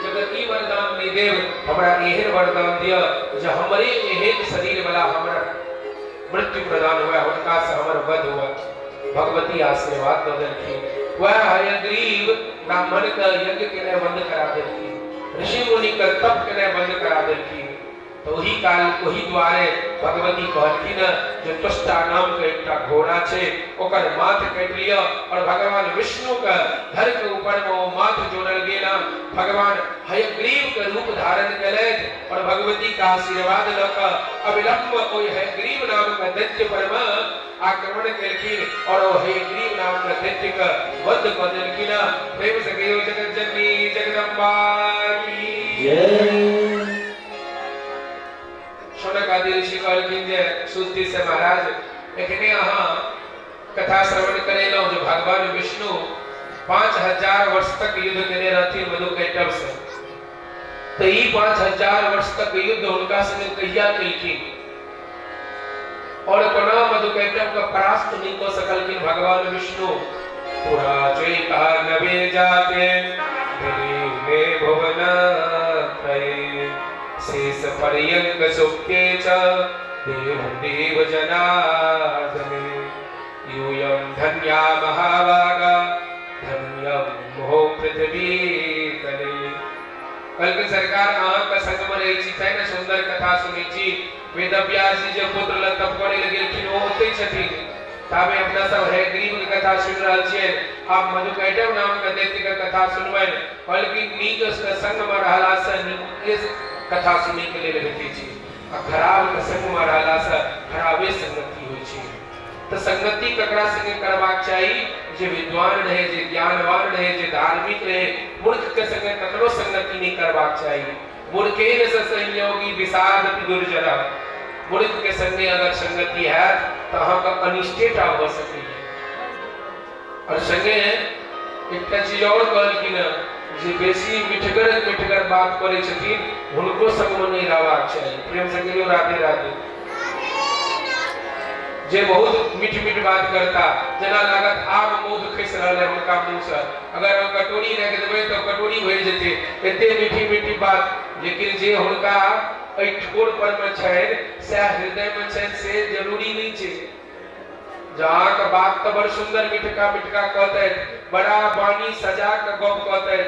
जकर ई वरदान नहि देब, हमरा एहन वरदान दिअ जे हमरे एहन शरीर वाला हमरा मृत्यु प्रदान हुए, हुनका से हमर वध हुए। भगवती आशीर्वाद दऽ देलखिन। वएह हयग्रीव ब्राह्मण के यज्ञ केनाइ बंद करा देलखिन, ऋषि मुनि के तप केनाइ बंद करा देलखिन। तऽ ओहि काल ओहि दुआरे भगवती कहलखिन जे त्वष्टा नाम के एकटा घोड़ा छै, ओकर माथ काटि लिअ। और भगवान विष्णु के धर के ऊपर में ओ माथ जोड़ल गेल। भगवान हयग्रीव के रूप धारण केलथि और भगवती के आशीर्वाद लऽ कऽ अविलंब ओहि हयग्रीव नाम के दैत्य पर में आक्रमण केलखिन और ओ हयग्रीव नाम के दैत्य के वध कऽ देलखिन। प्रेम से कहियो जगत जननी जगदम्बा की जय। शौनक आदि ऋषि कहलखिन जे सूत से महाराज, एखने अहाँ कथा श्रवण करेलहुँ जे भगवान विष्णु 5000 वर्ष तक युद्ध केने रहथिन मधुकैटभ से, तऽ ई 5000 वर्ष तक युद्ध हुनका संगे कहिया केलखिन और कोना मधुकैटभ के परास्त नहि कऽ सकलखिन भगवान विष्णु? पुरा चैतानवे जाते विलीने भुवनत्रये शेष पर्यङ्क सुप्ते च देव देव जनार्दने यूयं धन्या महाभागा धन्यं मोह पृथ्वी तले। कहलखिन, सरकार, अहाँके संगमे रहै छी तैं ने सुन्दर कथा सुनै छी। वेदव्यास जी जे पुत्र लग तप करै लए गेलखिन, ओ ओतै छथिन। ताबे अपना सब हयग्रीव के कथा सुनि रहल छियै, आब मधुकैटव नाम के दैत्य के कथा सुनबनि। कहलखिन, नीक के संग मे रहला से नीके कथा सुनै के लेल भेटै छै आ खराब के संग मे रहला से खराबे संगति होइ छै। तऽ संगति ककरा संगे करबाक चाही? जे विद्वान रहे, जे ज्ञानवान रहे, जे धार्मिक रहे। मूर्ख के संगे ककरो संगति नहि करबाक चाही। मूर्खेन स संयोगी विषाद दुर्जर। मूर्ख के संगे अगर संगति हैत तऽ अहाँके अनिष्टे टा भऽ सकैए। और संगे एकटा चीज और कहलखिन हँ जे बेसी मिठगर मिठगर बात करै छथिन, हुनको संगमे नहि रहबाक चाही। प्रेम से कहियौ राधे राधे। जे बहुत मीठ मीठ बात करता, जेना लागत आब मौध खसि रहल है हुनका मुँह से, अगर अहाँ कटोरी राखि देबै तऽ कटोरी भरि जेतै, एते मीठी मीठी बात, लेकिन जे हुनका एहि ठोर पर मे छनि सएह हृदय मे छनि से जरूरी नहि छै। जे अहाँके बात तऽ बड़ सुन्दर मिठका मिठका कहतथि, बड़ा वाणी सजा कऽ गप कहतथि,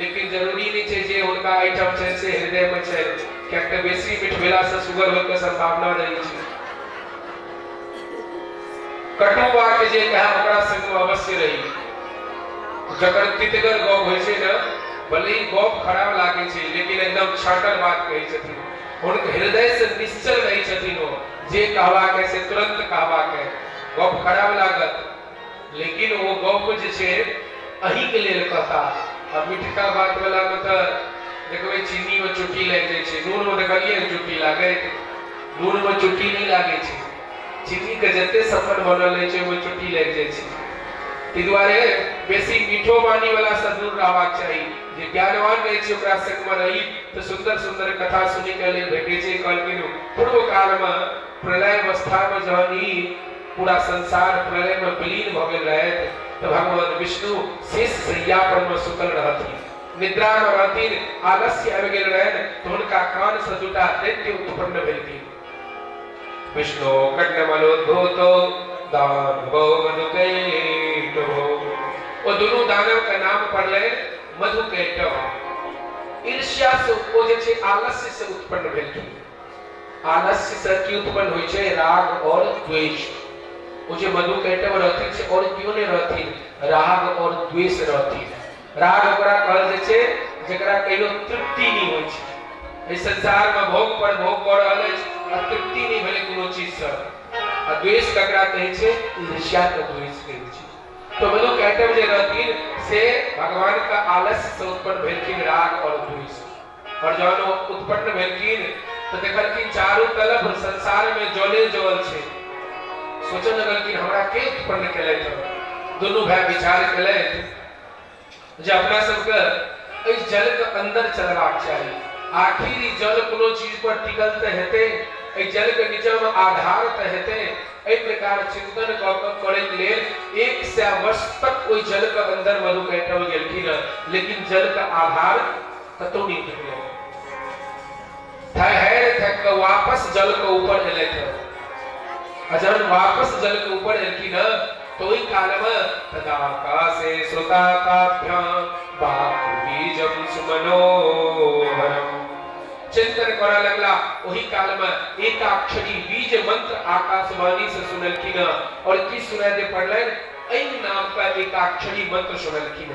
लेकिन जरूरी नहि छै जे हुनका एहिठाम छनि से हृदयमे छनि, किएक तऽ बेसी मिठ भेलासँ सुगर होइके सम्भावना रहै छै। कटु वाक्य जे कहए ओकरा संगमे अवश्य रही। जकर तितगर गप होइ छै ने, भले ही गप खराब लागै छै, लेकिन एकदम छाँटल बात कहै छथिन, हुनक हृदयसँ निश्चल रहै छथिन ओ, जे कहबाक है से तुरंत कहबाक है। गप खराब लागत, लेकिन ओ गप जे छै अहीँके लेल कहता। आ मिठका बात वाला मे तऽ देखबै चीनी मे चुट्टी लागि जाइ छै। नून मे देखलियै चुट्टी लागैत? नून मे चुट्टी नहि लागै छै। चीनी के जते सफल बनल रहै छै, ओहिमे चुट्टी लागि जाइ छै। ताहि दुआरे बेसी मीठो वाणी वाला सँ दूर रहबाक चाही। जे ज्ञानवान रहै छै ओकरा संगमे रही तऽ सुन्दर सुन्दर कथा सुनैके लेल भेटै छै। कहलखिन, पूर्व कालमे प्रलय अवस्थामे जहन ई पूरा संसार प्रलयमे विलीन भऽ गेल रहथि तऽ भगवान विष्णु शेष शैया परमे सुतल रहथिन। निद्रा मे रहथिन, आलस्य आबि गेल रहनि, तऽ हुनका कान से दूटा दैत्य उत्पन्न भेलखिन। विष्णु कण्डमलोद्भूतो दानवो मधुकैटभो। ओ दुनू दानव के नाम पड़लै मधुकैटभ। ईर्ष्या से ओ जे छै आलस्य से उत्पन्न भेलखिन। आलस्य से की उत्पन्न होइ छै? राग और द्वेष। ओ जे मधुकैटभ रहथिन से और केओ नहि रहथिन, राग और द्वेष रहथिन। राग ओकरा कहल जाइ छै जकरा कहियो तृप्ति नहि होइ छै। एहि संसार मे भोग पर भोग कऽ रहल अछि आ तृप्ति नहि भेलै कोनो चीज सँ। आ द्वेष ककरा कहै छै? ईर्ष्या के द्वेष कहै छै। तो मधुकैटभ जे रहथिन से भगवान के आलस्य से उत्पन्न भेलखिन राग और द्वेष। और जहन ओ उत्पन्न भेलखिन तऽ देखलखिन चारू तरफ संसार मे जले जल छै। सोचऽ लगलखिन हमरा के उत्पन्न केलथि? दुनू भाय विचार केलथि जे अपना सबके एहि जलके अन्दर चलबाक चाही। आखिर ई जल कोनो चीज पर टिकल तऽ हेतै, एहि जलके नीचाँमे आधार तऽ हेतै। एहि प्रकार चिंतन कऽ कऽ करैके लेल 100 वर्ष तक ओहि जलके अन्दर मधुकैटभ गेलखिन, लेकिन जलके आधार कतौ नहि भेटलै। ठहर थक कऽ वापस जलके ऊपर एलथि। आ जहन वापस जलके ऊपर एलखिन तऽ ओहि कालमे तदाकाशे श्रुताताभ्यां बाहुबीजं सुमनोहरम चिंतन करऽ लगला। ओहि कालमे एकाक्षरी बीज मंत्र आकाशवाणी से सुनलखिन। और की सुनाय दे पड़लनि? ऐन नाम का एकाक्षरी मंत्र सुनलखिन,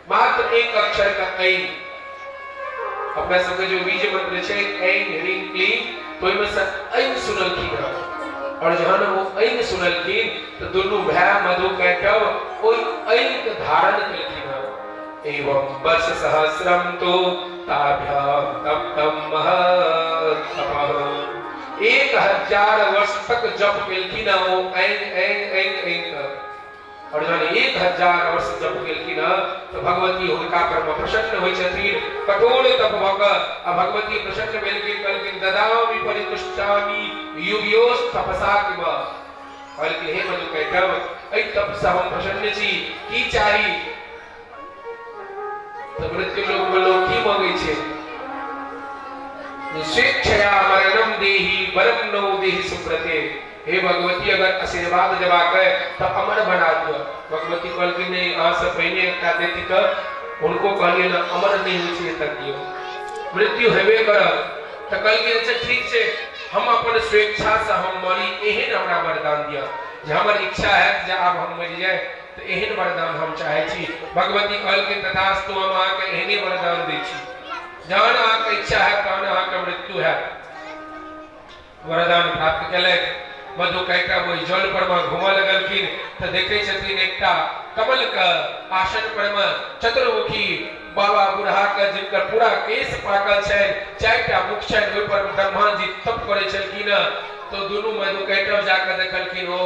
मात्र एक अक्षर का ऐन। अपना सबके जो बीज मंत्र छै ऐन ह्रीं क्लीं, तो ओहिमे से ऐन सुनलखिन। और जहन ओ ऐन सुनलखिन तऽ दुनू भाय मधु कैटभ ओहि ऐन के धारण केलखिन। एवं वर्ष सहस्रम तो ताभ्याम तप्तम महत् तपः। 1000 वर्ष तक जप केलखिन ओ ऐन ऐन ऐन ऐन के। और जहन 1000 वर्ष जप केलखिन तऽ भगवती हुनका पर मे प्रसन्न होइ छथिन। कठोर तप भऽ कऽ आ भगवती प्रसन्न भेलखिन, कहलखिन ददामि परितुष्टामि युगयोस तपसा किम। कहलखिन हे मधुकैटभ, एहि तप से हम प्रसन्न छी, की चाही? तऽ मृत्यु लोक मे लोक की मांगै छै? स्वेच्छया मरणम देहि वरम नौ देहि सुव्रते। हे भगवती, अगर आशीर्वाद देबाक है तऽ अमर बना दिअ। भगवती कहलखिन नहि, अहाँ से पहिने एकटा दैत्य के हुनको कहलियै ने अमर नहि होइ छै एतऽ कियो, मृत्यु हेबे करत। तऽ कहलखिन अच्छा ठीक छै, हम अपन स्वेच्छा से हम मरी, एहन हमरा वरदान दिअ जे हमर इच्छा हैत जे आब हम मरि जाए तऽ एहन वरदान हम चाहै छी। भगवती कहलखिन तथास्तु, हम अहाँके एहने वरदान दै छी, जहन अहाँके इच्छा हैत तहन अहाँके मृत्यु हैत। वरदान प्राप्त केलथि। मधु कैटभ ओहि जल पर मे घूमऽ लगलखिन तऽ देखै छथिन एकटा कमल के आसन पर मे चतुर्मुखी बाबा बुढ़ा के, जिनकर पूरा केश पाकल छनि, 4टा मुख छनि, ओहि पर ब्रह्मा जी तप करै छलखिन। तऽ दुनू मधु कैटभ जाकऽ देखलखिन, ओ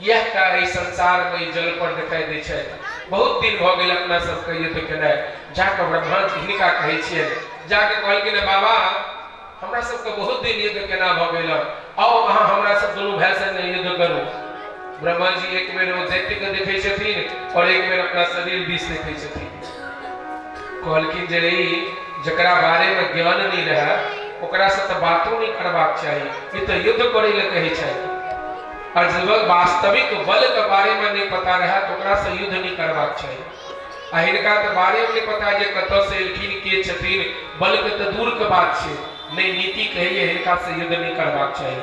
इएह टा एहि संसार मे ई जल पर देखाइ दै छथि। बहुत दिन भऽ गेल अपना सबके युद्ध केनाइ। जाकऽ ब्रह्मा जी हिनका कहै छियनि, जाकऽ कहलखिन बाबा हमरा सबके बहुत दिन युद्ध केना भऽ गेल, आउ अहाँ हमरा सब दुनू भाय संगे युद्ध करू। ब्रह्मा जी एक बेर ओ दैत्य के देखै छथिन और एक बेर अपना शरीर दिस देखै छथिन। कहलखिन जे ई जकरा बारे मे ज्ञान नहि रहै ओकरा से तऽ बातो नहि करबाक चाही, ई तऽ युद्ध करै लए कहै छथि। और जब वास्तविक बल के बारे मे नहि पता रहै तऽ ओकरा से युद्ध नहि करबाक चाही। आ हिनका तऽ बारे मे नहि पता जे कतऽ से एलखिन, के छथिन, बल के तऽ दूर के बात छै। नहि, नीति कहैए हिनका से युद्ध नहि करबाक चाही।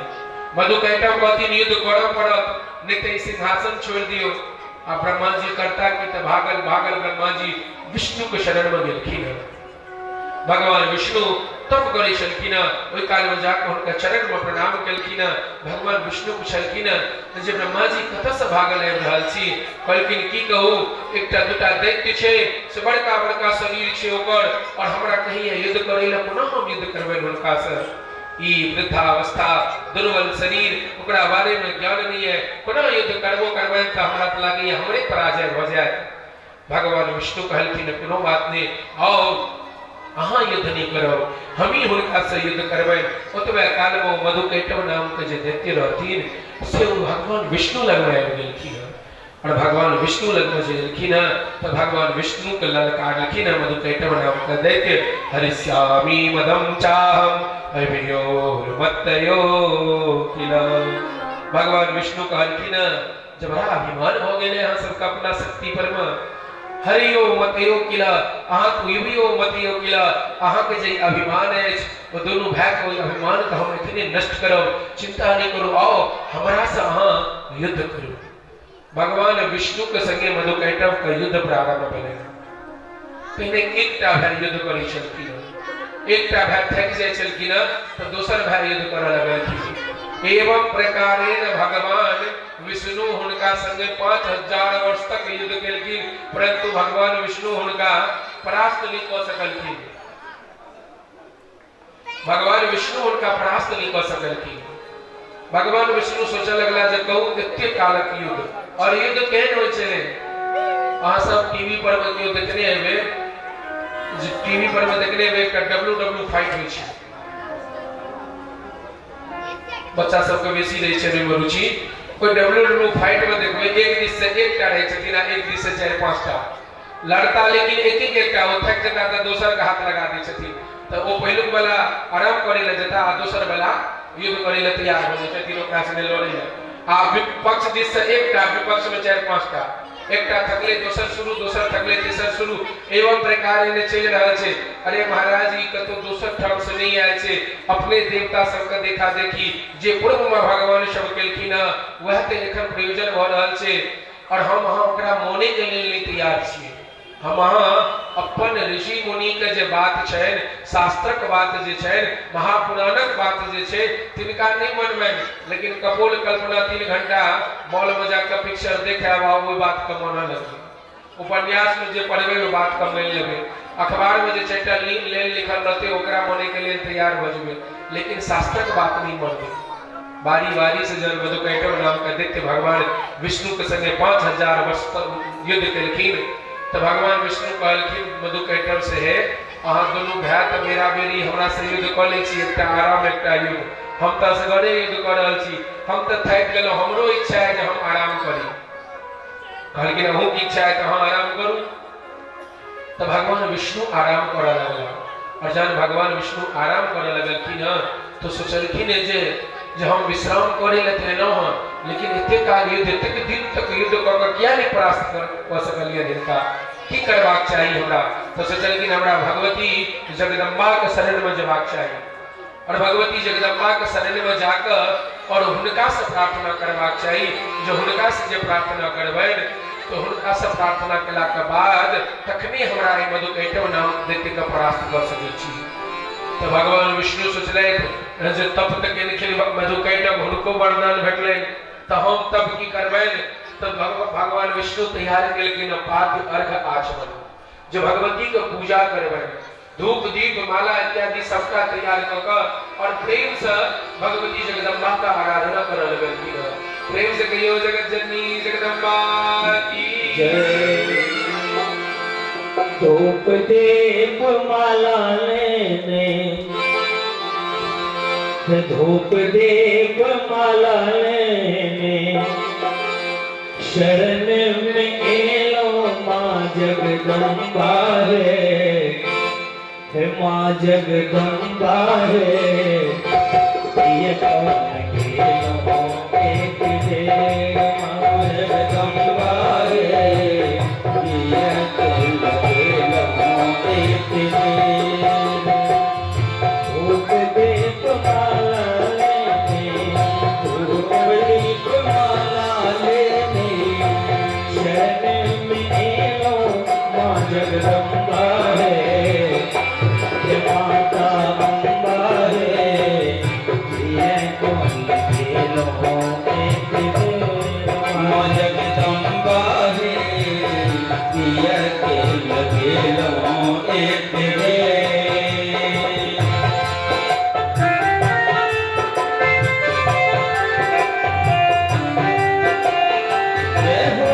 मधुकैटभ कहथिन युद्ध करऽ पड़त, नहि तऽ ई सिंहासन छोड़ि दियौ। आ ब्रह्मा जी करता की तऽ भागल भागल ब्रह्मा जी विष्णु के शरण मे गेलखिन। भगवान विष्णु तप करै छलखिन, ओहि कालमे जाकऽ हुनका चरणमे प्रणाम केलखिन। भगवान विष्णु पुछलखिन जे ब्रह्मा जी कतऽसँ भागल आबि रहल छी? कहलखिन की कहू, एकटा दूटा दैत्य छै से बड़का बड़का शरीर छै ओकर, और हमरा कहैया युद्ध करै लए, कोना हम युद्ध करबनि हुनकासँ? ई वृद्धावस्था, दुर्बल शरीर, ओकरा बारेमे ज्ञान नहि यऽ, कोना युद्ध करबो करबनि तऽ हमरा तऽ लागैया हमरे पराजय भऽ जायत। भगवान विष्णु कहलखिन कोनो बात नहि, आउ अहाँ युद्ध नहि करब, हमही हुनकासँ युद्ध करबनि। ओतबे कालमे ओ मधुकैटभ नामके जे दैत्य रहथिन से ओ भगवान विष्णु लगमे आबि गेलखिन। और भगवान विष्णु लग में जे एलखिन हँ तऽ भगवान विष्णु के ललकारलखिन हँ मधुकैटभ नाम के दैत्य, हरिष्यामि मदम चाहम अभियोर्मत्तयो किल। भगवान विष्णु कहलखिन हँ जे बड़ा अभिमान भऽ गेलै अहाँ सबके अपना शक्ति पर में। हरियो मतयो किल, अहाँके उभियो मतयो किल, अहाँके जे अभिमान अछि ओ दुनू भायके ओहि अभिमानके हम एखने नष्ट करब, चिंता नहि करू, आउ हमरासँ अहाँ युद्ध करू। भगवान विष्णु के संगे मधुकैटभ के युद्ध प्रारंभ भेलै। पहिने एकटा भाय युद्ध करै छलखिन, एकटा भाय थाकि जाइ छलखिन तऽ दोसर भाय युद्ध करऽ लगलखिन। एवं प्रकारेण भगवान विष्णु हुनका संगे 5000 वर्ष तक युद्ध केलखिन, परंतु भगवान विष्णु हुनका परास्त नहि कऽ सकलखिन। भगवान विष्णु हुनका परास्त नहि कऽ सकलखिन। भगवान विष्णु सोचऽ लगला जे कहू एते कालक युद्ध, और युद्ध केहन होइ छलै, अहाँ सब टीवी पर मे केओ देखने हेबै, जे टीवी पर मे देखने हेबै एकटा डब्ल्यू डब्ल्यू फाइट होइ छै, बच्चा सबके बेसी रहै छै ओहिमे रुचि। ओहि डब्ल्यू डब्ल्यू फाइट मे देखबै एक दिस से एकटा रहै छथिन आ एक दिस से चारि पाँचटा लड़ता, लेकिन एक एक एकटा ओ थाकि जेता तऽ दोसर के हाथ लगा दै छथिन, तऽ ओ पहिलुक वाला आराम करै लए जेता आ दोसर वाला युद्ध करै लए तैयार भऽ जाइ छथिन ओकरा संगे लड़ै लए। आ विपक्ष दिस से एकटा, विपक्ष में चारि पाँचटा, एकटा थकलै दोसर शुरू, दोसर थकलै तेसर शुरू, एवं प्रकार एने चलि रहल छै। अरे महाराज, ई कतौ दोसर ठाम से नहि आयल छै, अपने देवता सबके देखा देखी जे पूर्व में भगवान सब केलखिन हँ वएह तऽ एखन प्रयोजन भऽ रहल छै, और हम अहाँ ओकरा मानै के लेल नहि तैयार छियै। हम अहाँ अपन ऋषि मुनि के जे बात छनि, शास्त्रक बात जे छनि, महापुराणक बात जे छै, तिनका नहि मनबनि, लेकिन कपोल कल्पना 3 घंटा मॉल में जाके पिक्चर देख आयब आ ओहि बात के मानऽ लगबै। उपन्यास में जे पढ़बै ओहि बात के मानि लेबै, अखबार में जे 4टा लाइन लिखल रहतै ओकरा मानै के लेल तैयार भऽ जेबै, लेकिन शास्त्रक बात नहि मानबै। बारी बारी से जहन मधुकैटभ नाम के दैत्य भगवान विष्णु के संगे 5000 वर्ष तक युद्ध केलखिन तऽ भगवान विष्णु कहलखिन मधुकैटभ से, हे अहाँ दुनू भाय तऽ बेरा बेरी हमरा से युद्ध कऽ लै छी, एकटा आराम एकटा युद्ध, हम तऽ असगरे युद्ध कऽ रहल छी, हम तऽ थाकि गेलहुँ, हमरो इच्छा है जे हम आराम करी। कहलखिन अहूँके इच्छा है तऽ अहाँ आराम करू। तऽ भगवान विष्णु आराम करऽ लगला, और जहन भगवान विष्णु आराम करऽ लगलखिन हँ तऽ सोचलखिन जे जे हम विश्राम करे लए तऽ एलहुँ हँ, लेकिन एते काल युद्ध, एतेक दिन तक युद्ध कऽ कऽ किया नहि परास्त कऽ सकलियनि हिनका, की करबाक चाही हमरा? तऽ सोचलखिन हमरा भगवती जगदम्बाके शरणमे जेबाक चाही, और भगवती जगदम्बाके शरणमे जाकऽ और हुनकासँ प्रार्थना करबाक चाही, जे हुनकासँ जे प्रार्थना करबनि तऽ हुनकासँ प्रार्थना केलाके बाद तखने हमरा एहि मधुकैटभ नाम दैत्यके परास्त कऽ सकै छी। तऽ भगवान विष्णु सोचलथि जे तप तऽ केलखिन मधुकैटभ, हुनको वरदान भेटलनि, तऽ हम तप की करबनि? तऽ भगवान विष्णु तैयार केलखिन पाद्य अर्घ आचमन, जे भगवतीके पूजा करबनि, धूप दीप माला इत्यादि सबटा तैयार कऽ कऽ और प्रेम से भगवती जगदम्बा का आराधना करऽ लगलखिन। प्रेम से कहियो जगत जननी जगदम्बा की जय। धूप दीप माला लेने, धूप दीप माला लेने, शरण में एलो माँ जगदम्बा है, हे माँ जगदम्बा है, ये कौन गेलो एक देर, माँ जगदम्बा है, ये कौन गेलो एक देर। धूप दीप माला लेने, धूप दीप माला लेने, शरण में एलो माँ जगदम्बा है, हे माता अम्बा है, ये कौन गेलो एक देर, माँ जगदम्बा है, ये कौन गेलो एक देर। जय हो।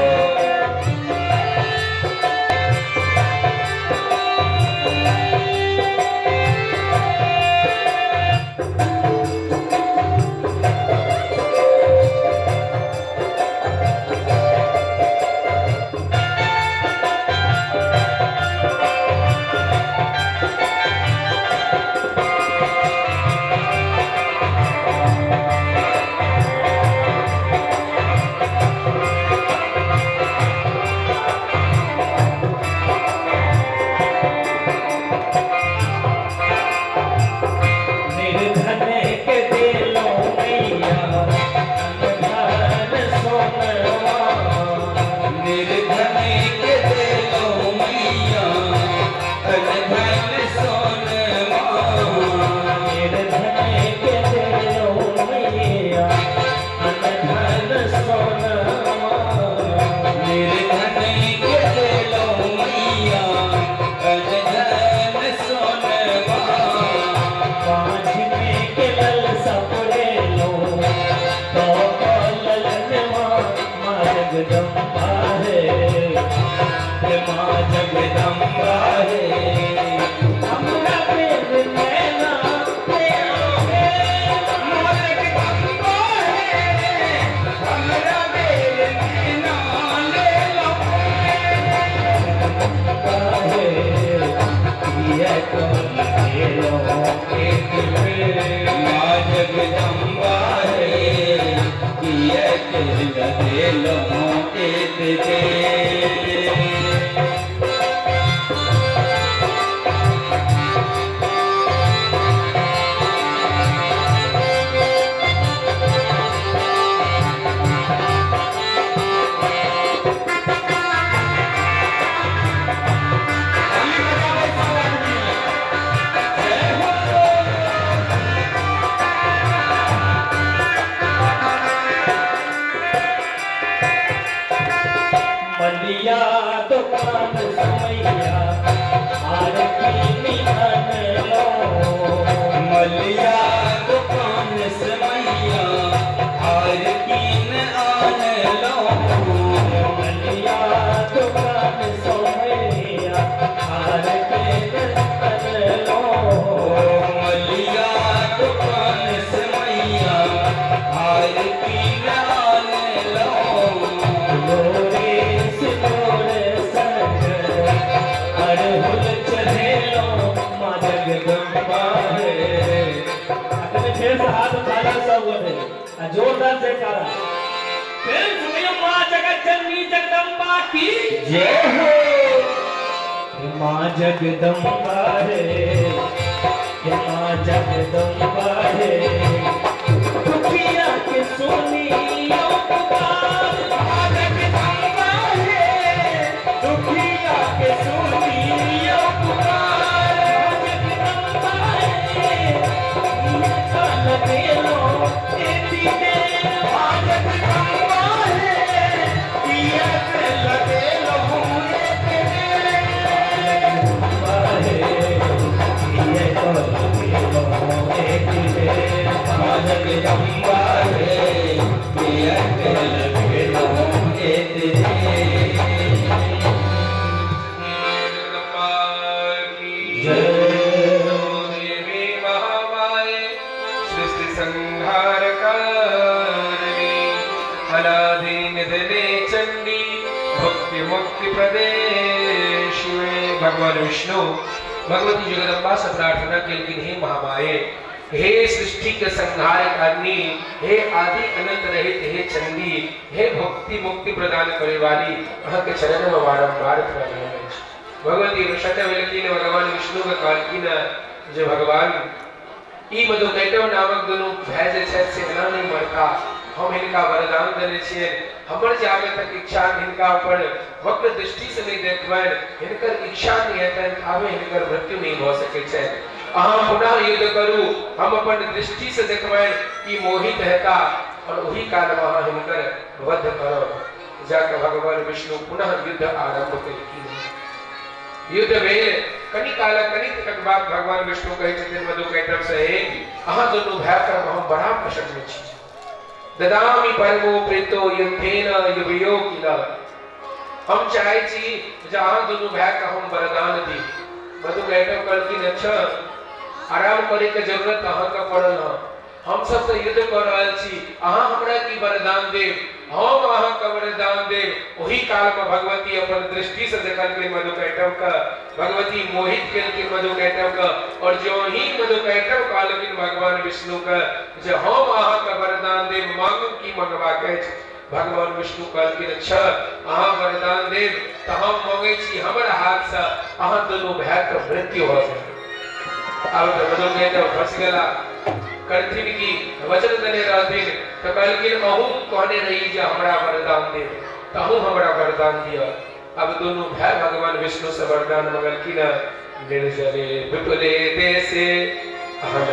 जगदम्बा हे, हे माँ जगदम्बा हे। हमरा बेर नैना ले लो। माँ जगदम्बा हे, हमरा बेर नैना ले लो। हे किया कौन खेलो एक बेर माँ जगदम्बा हे, किया के लगेलो एक बेर। मलिया दुकान समैया आरती निहन लो। मलिया दुकान से मैया हार कीन आन लो। मलिया दुकान समैया आरती निहन लो। मलिया दुकान से मैया हार कीन आन लो। लोरे सितोर संग अड़हुल चढ़ेलो माँ जगदम्बा हे। अखने फेर से हाथ उठाना सब गोटे आ जोरदार जयकारा। फिर सुनियो माँ जगत जननी जगदम्बा की जय हो। माँ जगदम्बा हे, हे माँ जगदम्बा हे। दुखिया के सुनियो पुकार। माँ जगदम्बा हे, दुखिया के सुनियो पुकार। माँ जगदम्बा हे, कान देलो एती देर। माँ जगदम्बा हे, किया के लगेलो एक बेर। जगदम्बा हे, ये कौन देलो एती देर। माँ जगदम्बा हे, किया के लगेलो एक बेर। जगदम्बा की जय। देवी महामाये, सृष्टि संहार कारिणी, अनादि निधने चंडी, भक्ति मुक्ति प्रदे शिवे। भगवान विष्णु भगवती जगदम्बा से प्रार्थना केलखिन, हे महामाये, हे सृष्टि के संहार कारिणी, हे आदि अनंत रहित, हे चंडी, हे भक्ति मुक्ति प्रदान करे वाली, अहाँ के चरण में बारंबार प्रणाम अछि। भगवती प्रसन्न भेलखिन। भगवान विष्णु के कहलखिन जे भगवान, ई मधुकैटव नामक दुनू भाय जे छथि से एना नहि मरता। हम हिनका वरदान देने छियनि, हमर जाबे तक इच्छा हिनका ऊपर वक्र दृष्टि से नहि देखबनि, हिनकर इच्छा नहि हेतनि, ताबे हिनकर मृत्यु नहि भऽ सकै छनि। अहाँ पुनः युद्ध करू, हम अपन दृष्टि से देखबनि कि मोहित हेता और ओही काल मे अहाँ हिनकर वध करब। जाकऽ भगवान विष्णु पुनः युद्ध आरंभ केलखिन। युद्ध भेल कनि काल, कनि तक बाद भगवान विष्णु कहै छथिन मधुकैटव से, हे अहाँ दुनू भाय पर हम बड़ा प्रसन्न छी। ददामि परमो प्रीतो युद्धेन युवयो किल। हम चाहै छी जे अहाँ दुनू भाय के हम वरदान दी। मधुकैटव कहलखिन, अच्छा, आराम करे के जरूरत अहाँके पड़ल हँ, हम सब तऽ युद्ध कऽ रहल छी, अहाँ हमरा की वरदान देब? हम अहाँके वरदान देब। ओही काल में भगवती अपन दृष्टि से देखलखिन मधुकैटव के। भगवती मोहित केलखिन मधुकैटव के और जो ही मधुकैटव कहलखिन भगवान विष्णु के जे हम अहाँके वरदान देब, मांगू की मंगबाक अछि? भगवान विष्णु कहलखिन, अच्छा, अहाँ वरदान देब तऽ हम मंगै छी हमर हाथ से अहाँ दुनू भाय के मृत्यु भऽ जाय। आब तऽ मधुकैटव फंस गेला, करथिन की? वचन देने रहथिन तऽ कहलखिन, अहूँ कहने रही जे हमरा वरदान देब, तऽ अहूँ हमरा वरदान दिअ। अब दुनू भाय भगवान विष्णु से वरदान मंगलखिन, निर्जले विपुले देशे अहन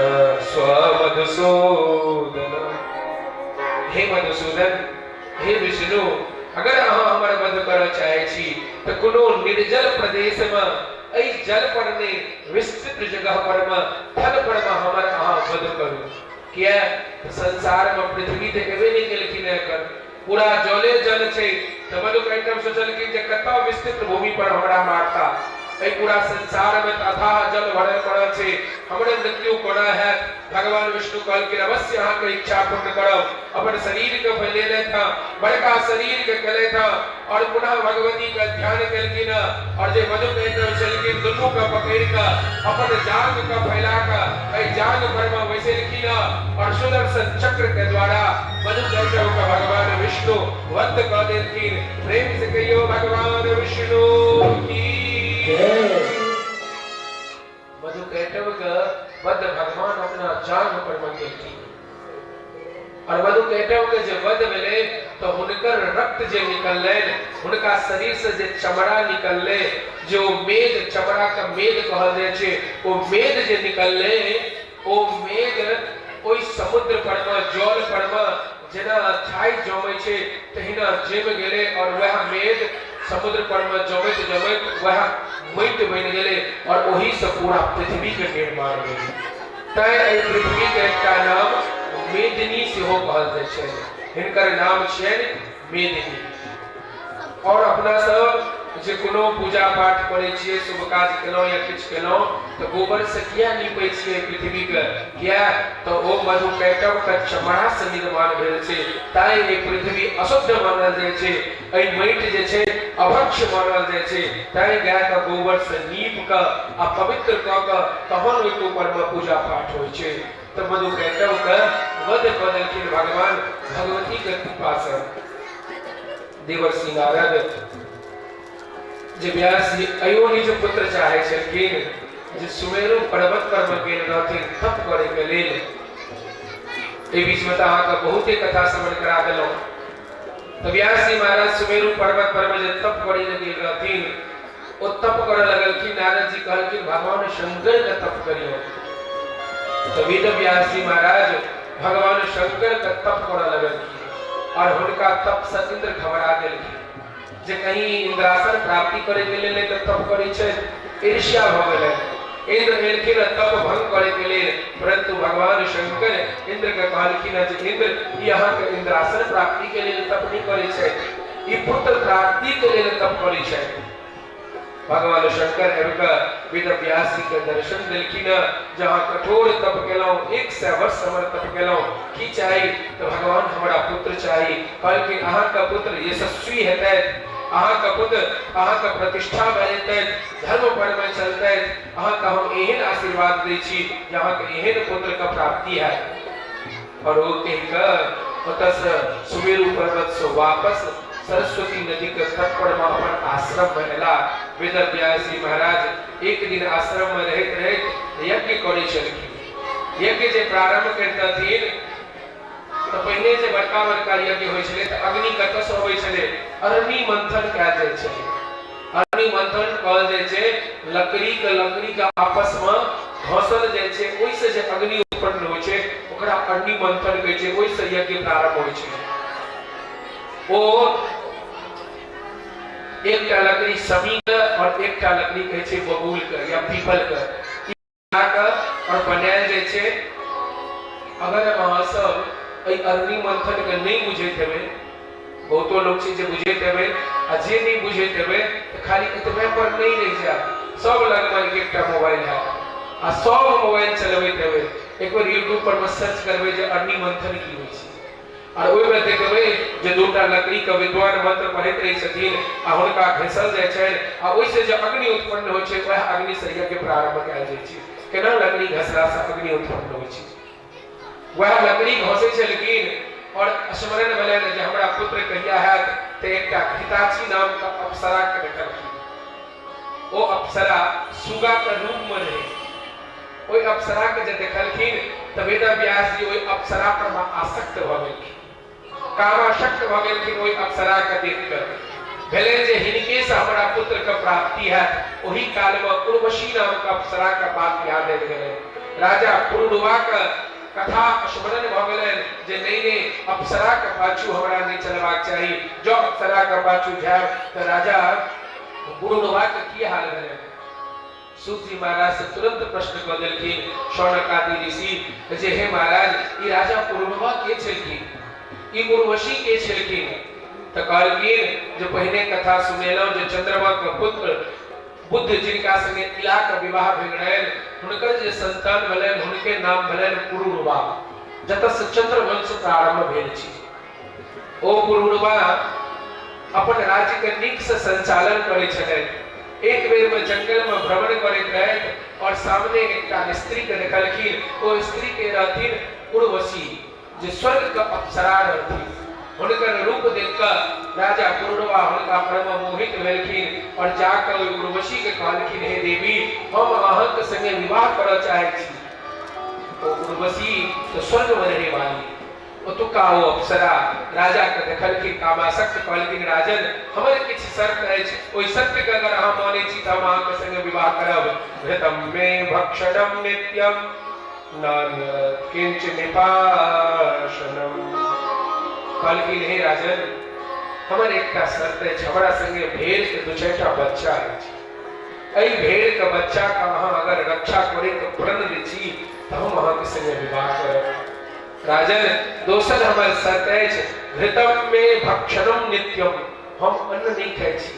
स्वमधुसूदन। हे मधुसूदन, हे विष्णु, अगर अहाँ हमर वध करऽ चाहै छी तऽ कोनो निर्जल प्रदेश मे, एहि जल पर नहि, विस्तृत जगह पर मे, थल पर मे हमर अहाँ वध करू। किया तऽ संसार मे पृथ्वी तऽ एबे नहि केलखिन एखन। पूरा जले जल छै। तऽ मधुकैटभ सोचलखिन जे कतऽ विस्तृत भूमि पर हमरा मारता, एहि पूरा संसार में तऽ अथाह जल भरल पड़ल छै, हमरे मृत्यु कोना हैत? भगवान विष्णु कहलखिन अवश्य अहाँके इच्छा पूर्ण करब। अपन शरीर के फैलेलथि हँ, बड़का शरीर के केलथि हँ और पुनः भगवती के ध्यान केलखिन और जे मधुकैटभ छलखिन दुनू के पकड़ि कऽ अपन जांघ के फैला कऽ एहि जांघ पर मे बैसेलखिन और सुदर्शन चक्र के द्वारा मधुकैटभ के भगवान विष्णु वध कऽ देलखिन। प्रेम से कहियो भगवान विष्णु की जय। मधुकैटभ के वध भगवान अपना जांघ पर मे केलखिन और मधुकैटभ के जे वध भेलै तऽ हुनकर रक्त जे निकललनि, हुनका शरीर से जे चमड़ा निकललै, जे ओ मेद, चमड़ा के मेद कहल जाइ छै, ओ मेद जे निकललै, ओ मेद ओहि समुद्र पर मे, जल पर मे जेना छाइ जमै छै तहिना जमि गेलै और वएह मेद समुद्र पर मे जमैत जमैत वएह माटि बनि गेलै और ओहि से पूरा पृथ्वी के निर्माण भेलै। तैं एहि पृथ्वी के एकटा नाम मेदिनी सेहो कहल जाइ छै। हिनकर नाम छियनि मेदिनी। और अपना सब जे कोनो पूजा पाठ करै छियै, शुभ काज केलहुँ या किछु केलहुँ, तऽ गोबर से किया नीपै छियै पृथ्वी के? किया तऽ ओ मधुकैटभ के चमड़ा से निर्माण भेल छै, ताहि ई पृथ्वी अशुद्ध मानल जाइ छै, एहि माटि जे छै अभक्ष्य मानल जाइ छै, ताहि गाय के गोबर से नीप कऽ आ पवित्र कऽ कऽ तहन ओहिके ऊपर मे पूजा पाठ होइ छै। तऽ मधुकैटभ के वध कऽ देलखिन भगवान भगवती के कृपा से। देवर्षि नारद जे व्यास जी अयोनिज पुत्र चाहे छलखिन, जे सुमेरु पर्वत पर मे गेल रहथिन तप करे के लेल। एहि बीच में तऽ अहाँके बहुते कथा श्रवण करा देलहुँ। तऽ व्यास जी महाराज सुमेरु पर्वत पर मे जे तप करे लए गेल रहथिन, ओ तप करऽ लगलखिन। नारद जी कहलखिन भगवान शंकर के तप करियौ। तऽ वेद व्यास जी महाराज भगवान शंकर के तप करऽ लगलखिन और हुनका तप से इंद्र घबरा गेलखिन जे कहीं इंद्रासन प्राप्ति करे के लेल तऽ तप करै छै, ईर्ष्या भऽ गेलै। इंद्र एलखिन तप भंग करे के लेल, परंतु भगवान शंकर इंद्र के कहलखिन जे इंद्र, ई अहाँके इंद्रासन प्राप्ति के लेल तप नहि करै छै, ई पुत्र प्राप्ति के लेल तप करै छै। भगवान शंकर आबि कऽ वेद व्यास जी के दर्शन देलखिन, जे अहाँ कठोर तप केलहुँ, 100 वर्ष हमर तप केलहुँ, की चाही? तऽ भगवान हमरा पुत्र चाही। कहलखिन अहाँके पुत्र यशस्वी हेतै, अहाँके पुत्र अहाँके प्रतिष्ठा भऽ जेतै, धर्म पर मे चलतै, अहाँके हम एहन आशीर्वाद दै छी जे अहाँके एहन पुत्र के प्राप्ति हैत। और ओ कहि कऽ ओतऽसँ सुमेरु पर्वतसँ वापस सरस्वती नदी के तट पर मे अपन आश्रम मे एला। वेद व्यास जी महाराज एक दिन आश्रम मे रहैत रहैत यज्ञ करै छलखिन। यज्ञ जे प्रारंभ करितथिन तऽ पहिने जे बड़का बड़का यज्ञ होइ छलै तऽ अग्नि कतऽसँ अबै छलै? अरणि मंथन कयल जाइ छलै। अरणि मंथन कहल जाइ छै लकड़ी के आपस मे घसल जाइ छै, ओहिसँ जे अग्नि उत्पन्न होइ छै ओकरा अरणि मंथन कहै छै, ओहिसँ यज्ञ प्रारंभ होइ छै। ओ एकटा लकड़ी समी के और एकटा लकड़ी कहै छै बबूल के या पीपल के के और बनायल जाइ छै। अगर अहाँ सब एहि अग्नि मंथन के नहि बुझैत हेबै, बहुतो लोक छै जे बुझैत हेबै, आ जे नहि बुझैत हेबै तऽ खाली एतबे पर नहि रहि जायब। सब लगमे एक एकटा मोबाइल हैत आ सब मोबाइल चलबैत हेबै। एक बेर यूट्यूब पर मे सर्च करबै जे अग्नि मंथन की होइ छै, और ओहिमे देखबै जे दूटा लकड़ी के विद्वान मंत्र पढ़ैत रहै छथिन आ हुनका घिसल जाइ छनि आ ओहिसँ जे अग्नि उत्पन्न होइ छै वएह अग्निसँ यज्ञ प्रारंभ कयल जाइ छै। केना लकड़ी घसलासँ अग्नि उत्पन्न होइ छै? वएह लकड़ी घसै छलखिन और स्मरण भेलनि जे हमरा पुत्र कहिया हैत, तऽ एकटा घृताची नामके अप्सराके देखलखिन। ओ अप्सरा सुगाके रूपमे रहै। ओहि अप्सराके जे देखलखिन तऽ वेदव्यास जी ओहि अप्सरा पर आसक्त भऽ गेलखिन, कामासक्त भऽ गेलखिन। ओहि अप्सराके देख कऽ भेलनि जे हिनकेसँ हमरा पुत्रके प्राप्ति हैत। ओहि कालमे उर्वशी नामके अप्सराके बात याद आबि गेलनि। राजा पुरूरवाके कथा स्मरण भऽ गेलनि जे नहि नहि, अप्सराके पाछू हमरा नहि चलबाक चाही, जँ अप्सराके पाछू जायब तऽ राजा पुरूरवाके की हाल भेलनि। सूत जी महाराज से तुरंत प्रश्न कऽ देलखिन शौनक आदि ऋषि जे हे महाराज, ई राजा पुरूरवा के छलखिन? ई उर्वशी के छलखिन? तऽ कहलखिन जे पहिने कथा सुनेलहुँ जे चंद्रमा के पुत्र बुद्ध जिनका संगे इला के विवाह भेल रहनि, हुनकर जे संतान भेलनि हुनके नाम भेलनि पुरूरवा, जतऽ से चंद्रवंश प्रारंभ भेल छी। ओ पुरूरवा अपन राज्य के नीक से संचालन करै छलथि। एक बेर में जंगल में भ्रमण करैत रहथि और सामने एकटा स्त्री के देखलखिन। ओ स्त्री के रहथिन उर्वशी, जे स्वर्ग के अप्सरा रहथिन। हुनकर रूप देख कऽ राजा पुरूरवा हुनका परम मोहित भेलखिन और जा कऽ ओहि उर्वशी के कहलखिन, हे देवी, हम अहाँके संगे विवाह करऽ चाहै छी। ओ उर्वशी तऽ स्वर्ग में रहै वाली, ओतुका ओ अप्सरा राजा के देखलखिन कामासक्त, कहलखिन, राजन, हमर किछु शर्त अछि, ओहि शर्त के अगर अहाँ मानै छी तऽ हम अहाँके संगे विवाह करब। घृतम मे भक्षणम नित्यम नान्यत् किंच निपाशनम। कहलखिन, हे राजन, हमर एकटा शर्त अछि, हमरा संगे भेड़ के दू चारिटा बच्चा अछि, एहि भेड़ के बच्चा के अहाँ अगर रक्षा करे के प्रण लै छी तऽ हम अहाँके संगे विवाह करब। राजन, दोसर हमर शर्त अछि, घृतम मे भक्षणम नित्यम, हम अन्न नहि खाइ छी,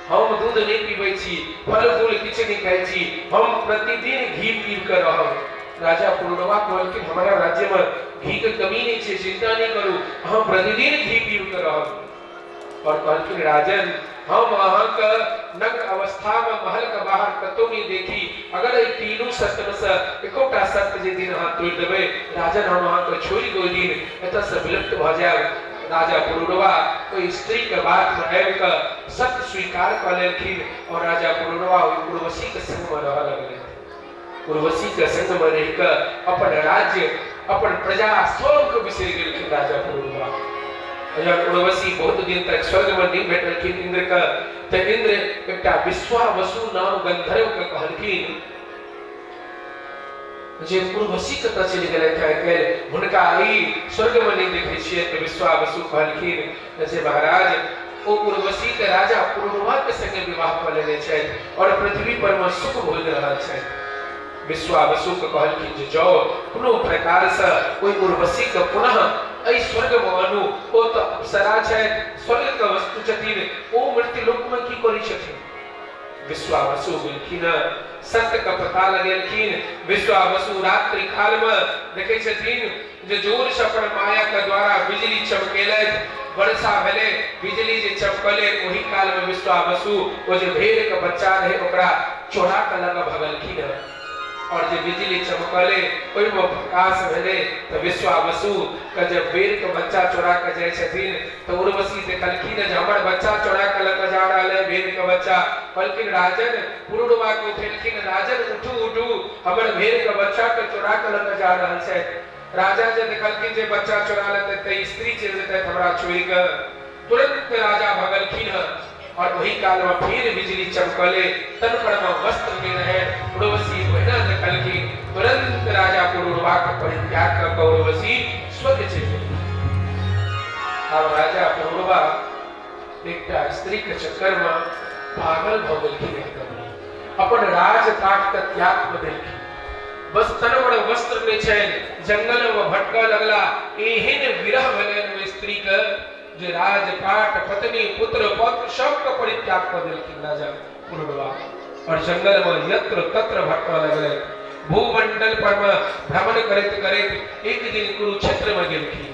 हम दूध नहि पीबै छी, फल फूल किछु नहि खाइ छी, हम प्रतिदिन घी पीब कऽ रहब। राजा पुरूरवा कहलखिन, हमरा राज्य मे घी के कमी नहि छै, चिंता नहि करू, अहाँ प्रतिदिन घी पीब कऽ रहब। और कहलखिन, राजन, हम अहाँके नग्न अवस्था मे महल के बाहर कतौ नहि देखी। अगर एहि तीनू शर्त मे से एकोटा शर्त जे दिन अहाँ तोड़ि देबै राजन, हम अहाँके छोड़ि कऽ ओहि दिन एतऽ से विलुप्त भऽ जायब। राजा पुरूरवा ओहि स्त्री के बात मे आबि कऽ शर्त स्वीकार कऽ लेलखिन और राजा पुरूरवा ओहि उर्वशी के संग मे रहऽ लगलथि। उर्वशी के संग मे रहि कऽ अपन राज्य, अपन प्रजा सबके बिसरि गेलखिन राजा पुरूरवा। जब उर्वशी बहुत दिन तक स्वर्ग में नहीं भेटलखिन इंद्र के, तऽ इंद्र एकटा विश्वावसु नाम गंधर्व के कहलखिन जे उर्वशी कतऽ चलि गेलथि आइ काल्हि, हुनका ई स्वर्ग में नहीं देखै छियै। तऽ विश्वावसु कहलखिन जे महाराज, ओ उर्वशी के राजा पुरूरवा के संगे विवाह कऽ लेने छथि और पृथ्वी पर में सुख भोगि रहल छथि। विश्वावसु के कहलखिन जे जाउ, कोनो प्रकार से ओहि उर्वशी के पुनः एहि स्वर्ग में आनू, ओ तऽ अप्सरा छथि, स्वर्ग के वस्तु छथिन, ओ मृत्युलोक में की करै छथिन। विश्वावसु गेलखिन, सत्य के पता लगेलखिन। विश्वावसु रात्रि काल में देखै छथिन जे जोर से अपन माया के द्वारा बिजली चमकेलथि, वर्षा भेलै, बिजली जे चमकलै ओहि काल में विश्वावसु ओ जे भेड़ के बच्चा रहे ओकरा चोरा के लऽ कऽ भगलखिन और जे बिजली चमकलै ओहिमे प्रकाश भेलै। तऽ विश्वावसु के जब भेड़ के बच्चा चोरा के जाइ छथिन तऽ उर्वशी देखलखिन जे हमर बच्चा चोरा के लऽ कऽ जा रहल है भेड़ के बच्चा। कहलखिन, राजन, पुरूरवा के उठेलखिन, राजन, उठू उठू, हमर भेड़ के बच्चा के चोरा के लऽ कऽ जा रहल छथि। राजा जे देखलखिन जे बच्चा चोरा लेतै तऽ स्त्री चलि जेतै हमरा छोड़ि कऽ, तुरंत राजा भगलखिन हँ और ओही काल में फिर बिजली चमकले, तन पर में वस्त्र नहीं रहे। उर्वशी ओहिना देखलखिन, तुरंत राजा पुरूरवा के परित्याग कऽ कऽ उर्वशी स्वर्ग चलि गेलखिन। आब राजा पुरूरवा एकटा स्त्री के चक्कर में पागल भऽ गेलखिन, एकदम अपन राजपाट के त्याग कऽ देलखिन। बस तन पर वस्त्र नहि छनि, जंगल में भटकऽ लगला। एहन विरह भेलनि ओहि स्त्री के जे राजपाट, पत्नी, पुत्र, पौत्र सबके परित्याग कऽ देलखिन राजा पुरूरवा और जंगल में यत्र तत्र भटकऽ लगलै। भूमंडल पर में भ्रमण करैत करैत एक दिन कुरुक्षेत्र में गेलखिन।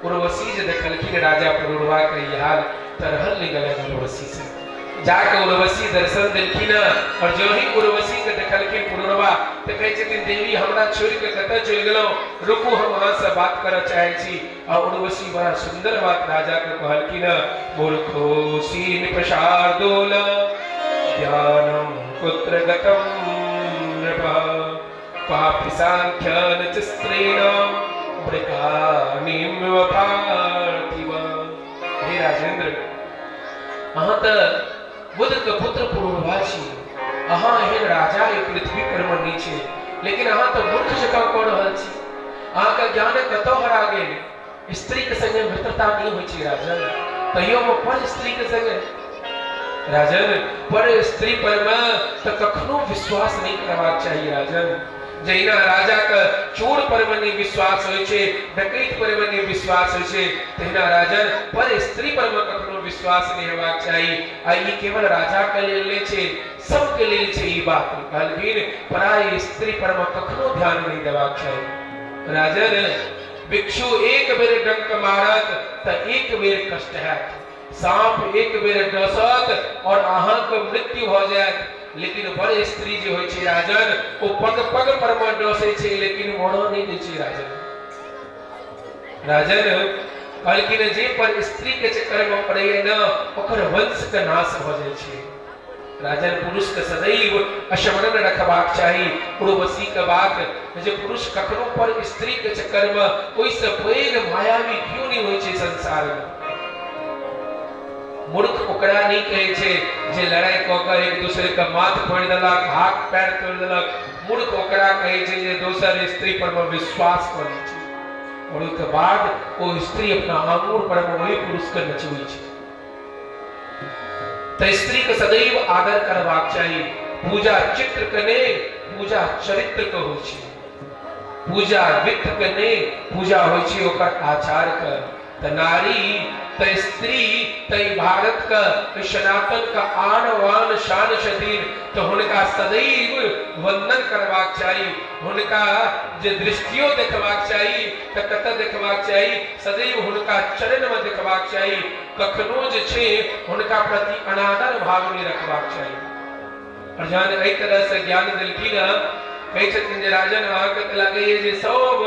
उर्वशी जे देखलखिन राजा पुरूरवा के ई हाल, तऽ रहल नहि गेलनि उर्वशी से, जाके उर्वशी दर्शन देलखिन और जो ही उर्वशी के देखलखिन पुरूरवा तऽ कहै छथिन, देवी, हमरा छोड़ि के कतऽ चलि गेलहुँ? रुकू, हम अहाँ से बात करऽ चाहै छी। आ उर्वशी बड़ा सुंदर बात राजा के कहलखिन, मूर्खोसी नृपशार्दूल ज्ञानम कुत्र गतम नृप पापि सांख्यान च स्त्रीणाम मृगानिव पार्थिव। हे राजेंद्र, अहाँ तऽ बुद्ध के पुत्र पुरूरवा छी, अहाँ एहन राजा एहि पृथ्वी पर मे नहि छै, लेकिन अहाँ तऽ मूर्ख जकाँ कऽ रहल छी। अहाँके ज्ञान कतऽ हरा गेल? स्त्री के संगे मित्रता नहि होइ छै राजन, तैयो मे पर स्त्री के संगे। राजन, पर स्त्री पर मे तऽ कखनो विश्वास नहि करबाक चाही राजन। जहिना राजा के चोर पर मे नहि विश्वास होइ छै, डकैत पर मे नहि विश्वास होइ छै, तहिना राजन पर स्त्री पर मे कखनो विश्वास नहि हेबाक चाही। आ ई केवल राजा के लेल नहि छै, सबके लेल छै ई बात। कहलखिन पराई स्त्री पर मे कखनो ध्यान नहि देबाक चाही। राजन भिक्षु एक बेर डंक मारत तऽ एक बेर कष्ट हैत, साँप एक बेर डसत और अहाँके मृत्यु भऽ जायत, लेकिन वर स्त्री जे होइ छै राजन, ओ पग पग पर मे डसै छै लेकिन मरऽ नहि दै छै राजन। राजन कहलखिन जे पर स्त्री के चक्कर मे पड़ैया ने, ओकर वंश के नाश भऽ जाइ छै। राजन पुरुष के सदैव स्मरण रखबाक चाही उर्वशी के बात, जे पुरुष कखनो पर स्त्री के चक्कर में ओहिसँ पैघ मायावी क्यों नहीं होइ छै संसार में। मूर्ख ओकरा नहीं कहै छै जे लड़ाई कऽ कऽ एक दूसरे के माथ फोड़ि देलक, हाथ पैर तोड़ि देलक। मूर्ख ओकरा कहै छै जे दोसर स्त्री पर में विश्वास कऽ लै छै और ओहिके बाद ओ स्त्री अपना आंगुर पर में ओहि पुरुष के नचबै छै। तऽ स्त्री के सदैव आदर करबाक चाही। पूजा चित्र के नहि, पूजा चरित्र के होइ छै। पूजा वित्त के नहि, पूजा होइ छै ओकर आचार के। तऽ नारी, तऽ स्त्री, तऽ ई भारत के सनातन के आन वान शान छथिन, तऽ हुनका सदैव वंदन करबाक चाही। हुनका जे दृष्टियो देखबाक चाही तऽ कतऽ देखबाक चाही? सदैव हुनका चरण में देखबाक चाही। कखनो जे छै हुनका प्रति अनादर भाव नहि रखबाक चाही। और जहन एहि तरह से ज्ञान देलखिन हँ, कहै छथिन जे राजन अहाँके तऽ लगैए जे सब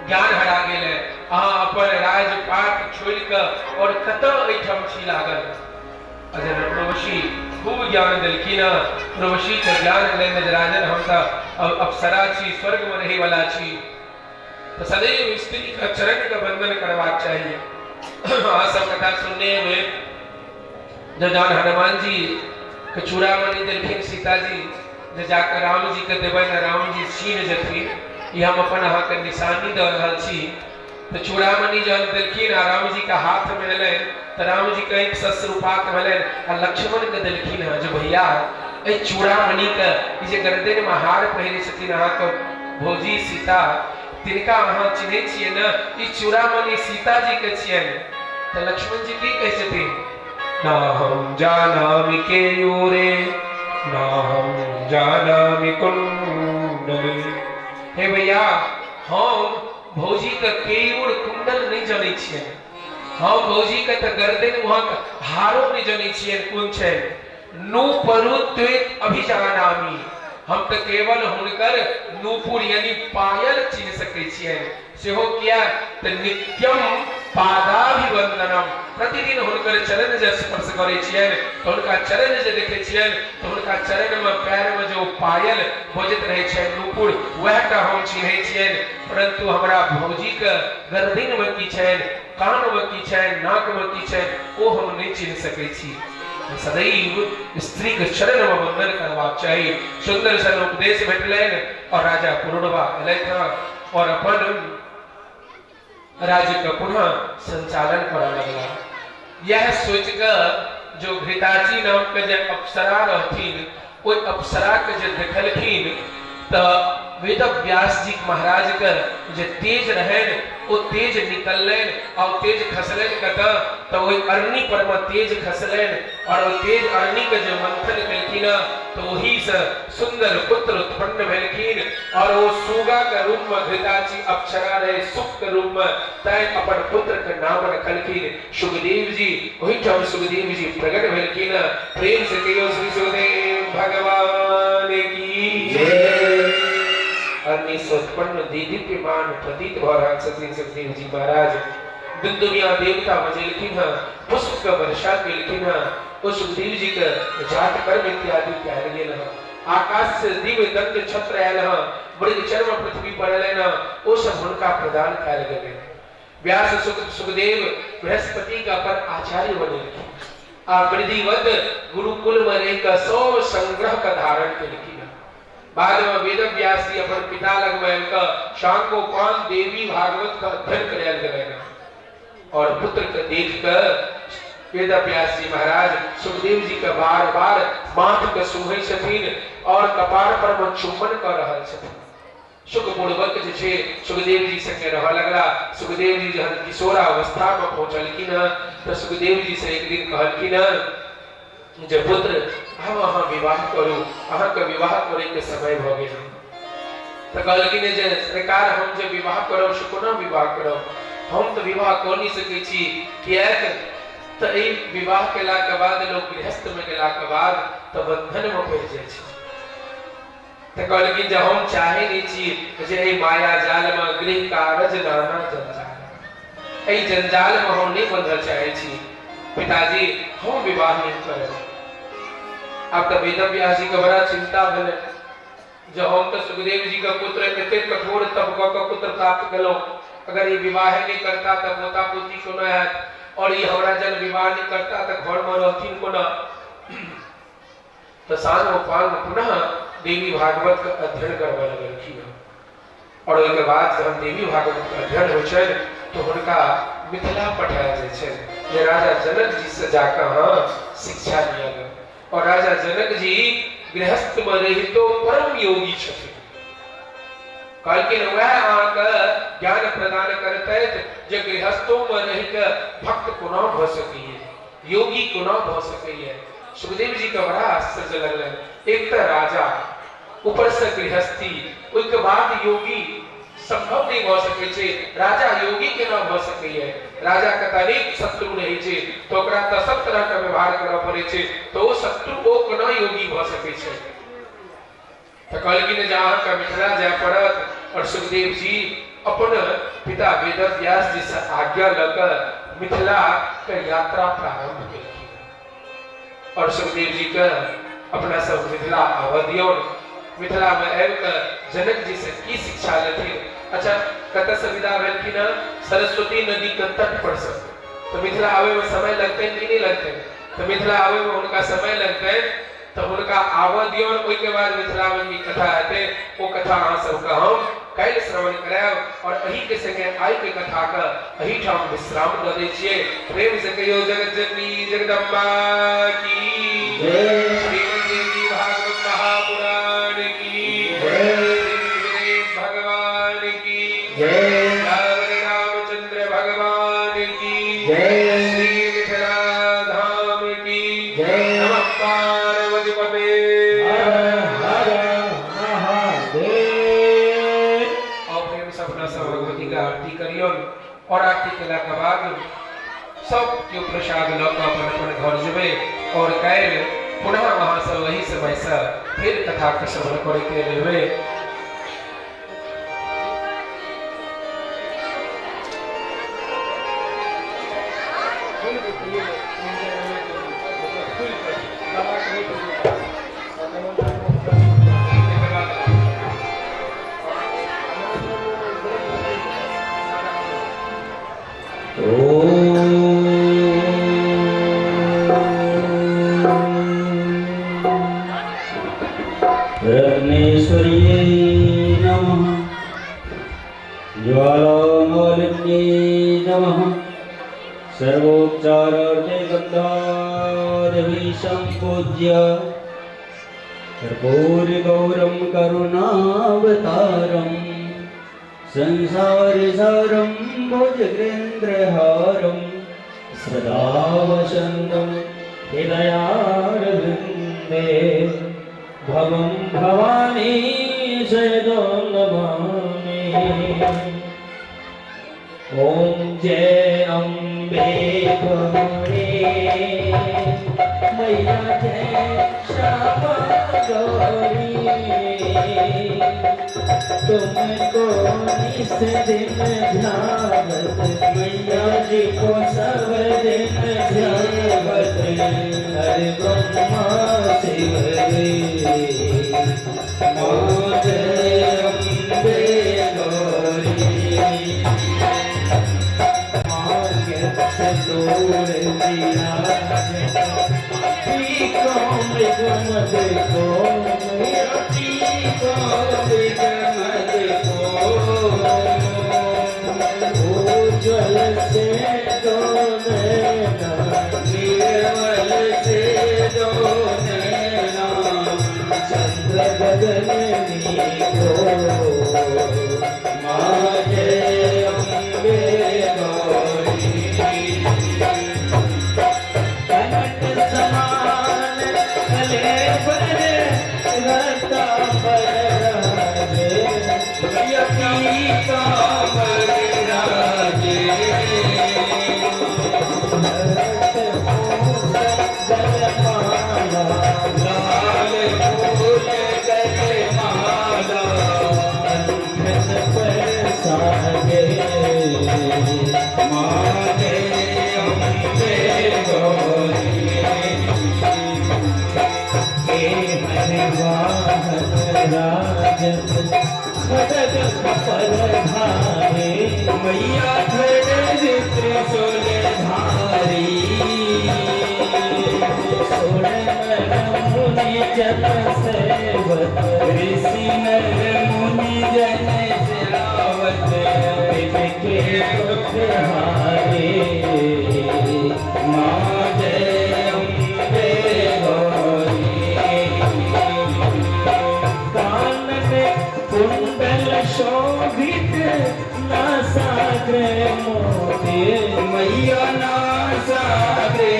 ज्ञान हरा गेल है, अहाँ अपन राजपाट छोड़ि कऽ और कतऽ एहिठाम छी लागल। अजन उर्वशी खूब ज्ञान देलखिन हँ। उर्वशी के ज्ञान लेने जे राजन हम तऽ अप्सरा छी, स्वर्ग में रहै वाला छी, तऽ सदैव स्त्री के चरण के वंदन करबाक चाही। अहाँ सब कथा सुनने हेबै जे जहन हनुमान जी के चूड़ामणि देलखिन सीता जी, जे जाकऽ राम जी के देबनि, राम जी छीन जेथिन, ई हम अपन अहाँके निशानी दऽ रहल छी। तऽ चूड़ामणि जहन देलखिन आ राम जी के हाथ में एलनि तऽ राम जी के आँखि सश्रुपात भेलनि आ लक्ष्मण के देलखिन हँ जे भैया एहि चूड़ामणि के ई जे गर्दन में हार पहिरे छथिन अहाँके भौजी सीता, तिनका अहाँ चिन्है छियै ने? ई चूड़ामणि सीता जी के छियनि। तऽ लक्ष्मण जी की कहै छथिन? ना हम जानामि केयूरे ना हम जानामि कुंडले। हे भैया, हम भौजी के केयूर कुंडल नहीं जनै छियनि, हम भौजी के तऽ गर्दन वहां हारो नहीं जनै छियनि कोन छै। नूपरुत्वेत अभिजानामि, हम तऽ केवल हुनकर नूपुर यानी पायल चिन्ह सकै छियनि, सेहो किया तऽ नित्यम पादाभिवंदनम, प्रतिदिन हुनकर चरण जे स्पर्श करै छियनि तऽ हुनका चरण जे देखै छियनि तऽ हुनका चरण में पैर में जो पायल बजैत रहै छनि नूपुर, वएह टा हम चिन्है छियनि। परंतु हमरा भौजी के गर्दन में की छनि, कान में की छनि, नाक में की छनि, ओ हम नहि चिन्ह सकै छी। सदैव स्त्री के चरण में वंदन करबाक चाही। सुंदर सन उपदेश भेटलनि और राजा पुरूरवा एलथि हँ और अपन राज्य के पुनः संचालन करऽ लगला। यह सोचि कऽ जो घृताची नाम के जे अप्सरा रहथिन, ओहि अप्सरा के जे देखलखिन तऽ वेद व्यास जी महाराज के जे तेज रहनि ओ तेज निकललनि आ ओ तेज खसलनि कतऽ तऽ ओहि अरणी पर मे तेज खसलनि और ओ तेज अरणी के जे मंथन केलखिन तऽ ओहि से सुंदर पुत्र उत्पन्न भेलखिन और ओ सुगा के रूप में घृताची अप्सरा रहे सुख के रूप में, तैं अपन पुत्र के नाम रखलखिन सुखदेव जी। ओहिठाम सुखदेव जी प्रकट भेलखिन। प्रेम से कहियो श्री सुखदेव भगवान की जय। अग्नि से उत्पन्न दीप्यमान प्रतीत भऽ रहल छथिन सुखदेव जी महाराज। दुनिया देवता बजेलखिन हँ, पुष्प के वर्षा केलखिन हँ, ओ सुखदेव जी के जात कर्म इत्यादि कयल गेल हँ। आकाश से दिव्य दंड छत्र आयल हँ, मृग चर्म पृथ्वी पर एलनि हँ, ओ सब हुनका प्रदान कयल गेलनि। व्यास सुखदेव बृहस्पति के अपन आचार्य बनेलखिन आ विधिवत गुरुकुल में रहि कऽ सब संग्रह के धारण केलखिन। बाद में वेद व्यास जी अपन पिता लग में आबि कऽ शांकोपान देवी भागवत के अध्ययन करायल गेलनि और पुत्र के देख कऽ वेद व्यास जी महाराज सुखदेव जी के बार बार माथ के सुहै छथिन और कपार पर में चुम्बन कर रहल छथिन। सुखपूर्वक जे छै सुखदेव जी संगे रहऽ लगला। सुखदेव जी जहन किशोरावस्था में पहुंचलखिन हँ तऽ सुखदेव जी से एक दिन कहलखिन हँ जे पुत्र, आब अहाँ विवाह करू, अहाँके विवाह करे के समय भऽ गेल। तऽ कहलखिन जे सरकार, हम जे विवाह करब से कोना विवाह करब? हम तऽ विवाह कऽ नहि सकै छी, किएक तऽ एहि विवाह केलाके बाद लोक गृहस्थ में गेलाके बाद तऽ बंधन में पड़ि जाइ छै। तऽ कहलखिन जे हम चाहै नहि छी जे एहि माया जाल में गृह कारज नाना जंजाल, एहि जंजाल में हम नहि बंधल चाहै छी पिताजी, हम विवाह नहि करब। आब तऽ वेद व्यास जी के बड़ा चिंता भेलै जे हम तऽ सुखदेव जी के पुत्र एतेक कठोर तप कऽ के पुत्र प्राप्त केलहुँ, अगर ई विवाहे नहि करता तऽ पोता पोती कोना हैत, और ई हमरा जन विवाह नहि करता तऽ घर में रहथिन कोना? तऽ सांग पांग पुनः देवी भागवत के अध्ययन करबऽ लगलखिन। और ओहिके बाद जहन देवी भागवत के अध्ययन होइ छनि तऽ हुनका मिथिला पठायल जाइ छनि जे राजा जनक जी से जाकऽ अहाँ शिक्षा लिअ। और राजा जनक जी गृहस्थ में रहितो परम योगी छथिन। कहलखिन वएह अहाँके ज्ञान प्रदान करतैथ जे गृहस्थों में रहि के भक्त कोना भऽ सकैए, योगी कोना भऽ सकैए। सुखदेव जी के बड़ा आश्चर्य लगलनि, एक तऽ राजा, ऊपर से गृहस्थी, ओहिके बाद योगी, संभव नहि भऽ सकै छै। राजा योगी केना भऽ सकैए? राजा के तऽ अनेक शत्रु रहै छै, तऽ ओकरा तऽ सब तरह के व्यवहार करऽ पड़ै छै, तऽ ओ शत्रु ओ कोना योगी भऽ सकै छै? तऽ कहलखिन जे अहाँके मिथिला जाय पड़त। और सुखदेव जी अपन पिता वेदव्यास जी से आज्ञा लऽ कऽ मिथिला के यात्रा प्रारंभ केलखिन। और सुखदेव जी के अपना सब मिथिला आबऽ दियौन। मिथिला में आबि कऽ जनक जी से की शिक्षा लेथिन? अच्छा, कतऽ से विदा भेलखिन हँ? सरस्वती नदी के तट पर से। तऽ मिथिला आबै में समय लगतनि कि नहि लगतनि? तऽ मिथिला आबै में हुनका समय लगतनि, तऽ हुनका आबऽ दियौन। ओहिके बाद मिथिला में की कथा हेतै, ओ कथा अहाँ सबके हम काल्हि श्रवण करायब। और एही के संगे आइ के कथा के एही ठाम विश्राम दऽ दै छियै। प्रेम से कहियो जगत जननी जगदम्बा की जय। श्रीमद देवी भागवत महापुराण की जय। श्री सुखदेव भगवान की जय। राम रामचंद्र भगवान की जय। श्री मिथिला धाम की जय। नमः पार्वती पते हर हर महादेव। और प्रेम से अपना सब भगवती का आरती करियौन और आरती केला के बाद सब केओ प्रसाद लऽ कऽ अपन अपन घर जेबै और काल्हि पुनः अहाँ सब वही समय से फिर कथा के श्रवण करे के लेबै। रत्नेश्वर्यै नमः, ज्वालामालिन्यै नमः, सर्वोपचारार्थे गन्धादेवी सम्पूज्य कर्पूरगौरं करुणावतारं संसारसारं भुजगेन्द्रहारं सदा वसन्तं हृदयारविन्दे भवं भवानी शरणं नमामि। ॐ जय अम्बे गौरी मैया, जय श्यामा गौरी, तुमको निस दिन ध्यावत, मैया जी को सब दिन ध्यावत, हर ब्रह्मा शिव रे। माँ जय अम्बे गौरी, मांगे सिंदूर दिया टीको मृगमद को, मैया टीको मृगमद को, उज्ज्वल से दो नैना। जननी को। माँ जय अम्बे गौरी। कनक समान कलेवर रतांबर राजे। मैया पीताम्बर राजे। भरत भूषण गलमाला। लाल फूल गले माला। कंठन पर साजे। माँ जय अम्बे गौरी। के हरिवाहन राजत खड़ग खपर धारे। मैया खड़ग त्रिशूल धारी। सुर नर मुनि जन सेवत। ऋषि नर मुनि जन सेवत। तिनके दुख हारे। माँ जय अम्बे गौरी। कानन कुंडल शोभित नासाग्र मोती। मैया नासाग्रे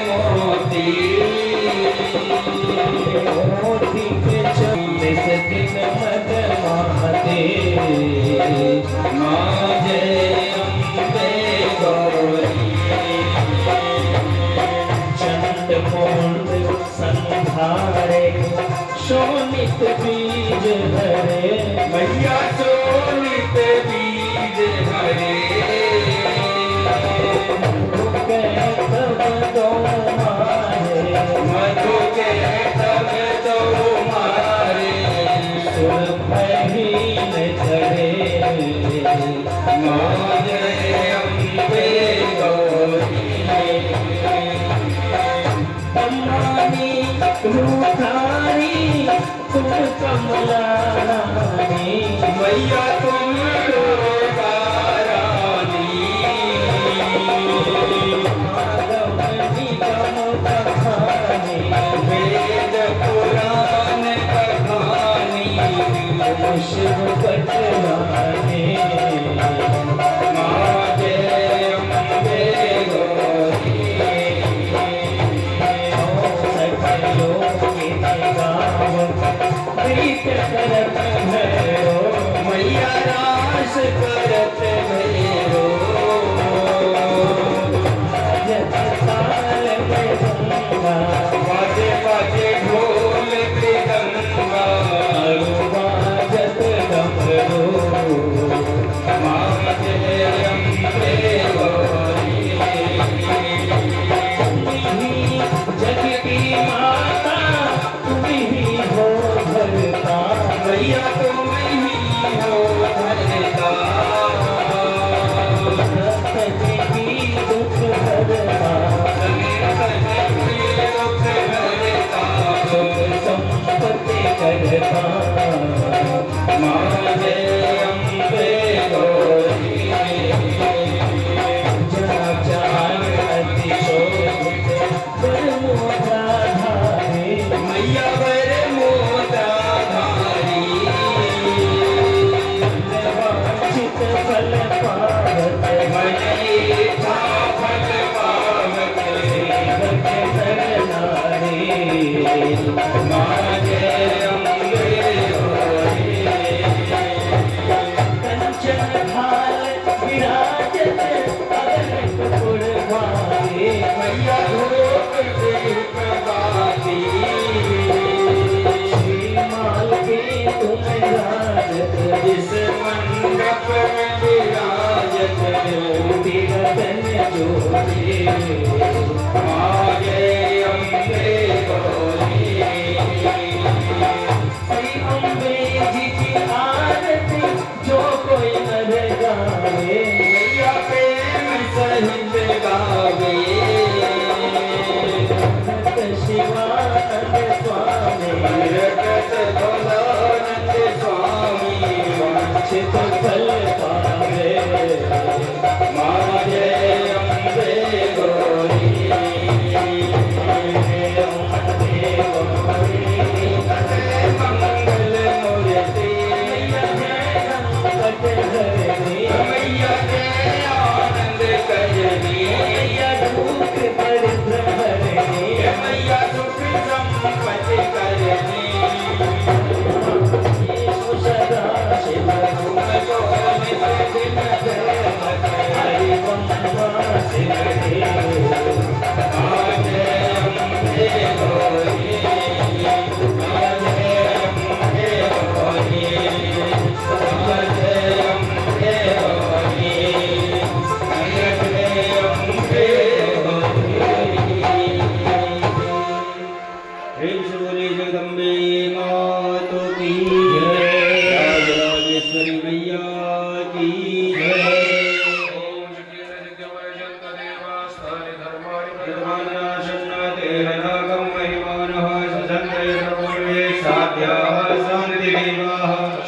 मोती। मोती के चौबीस दिन मद माते। माँ जय अम्बे गौरी। चंड मुंड संहारे शोणित बीज हरे। मैया शोणित बीज हरे। कैटभ दो मारे। मधु कैटभ दो मारे। सुर भयहीन चढ़े। माँ जय अम्बे गौरी। कमानी रूखारी तुम कमला रानी। मैया तुम दुर्गा रानी। आगम निगम बखानी। वेद पुराण कहानी। तुम शिव कटवानी। माँ जय अम्बे गौरी। 64 योगिनी गावत प्रीत करत भैरो। मैया रास करत भैरो। जत ताल मृदंगा। बाजे बाजे ढोल मृदंगा। बाजत डमरू। माँ जय अम्बे गौरी। तुम ही जग की माता तुम ही हो धरता। मैया तुम ही हो धरता। भक्तन की दुख हरता। संतन की दुख हरता। सुख संपत्ति करता। माँ जय अम्बे गौरी। चार अति शोभित वर मुद्रा धारे। मैया वर मुद्रा धारी। वांछित फल पावत। मन इच्छा फल पावत। सेवक नर नारी। माँ जय अम्बे गौरी। कंचन थाल विराजत अगन कपूर भारी। मैया धूप दीप बाती। श्री माल के तुम राजत। जिस मंडप में विराजत। ज्योति रतन ज्योति। माँ जय अम्बे गौरी। श्री अम्बे जी की आरती जो कोई नर गावे। मैया प्रेम सहित गावे। भक्त शिवानंद स्वामी। रटत भोलानंद स्वामी। वांछित फल पावे। माँ जय अम्बे गौरी।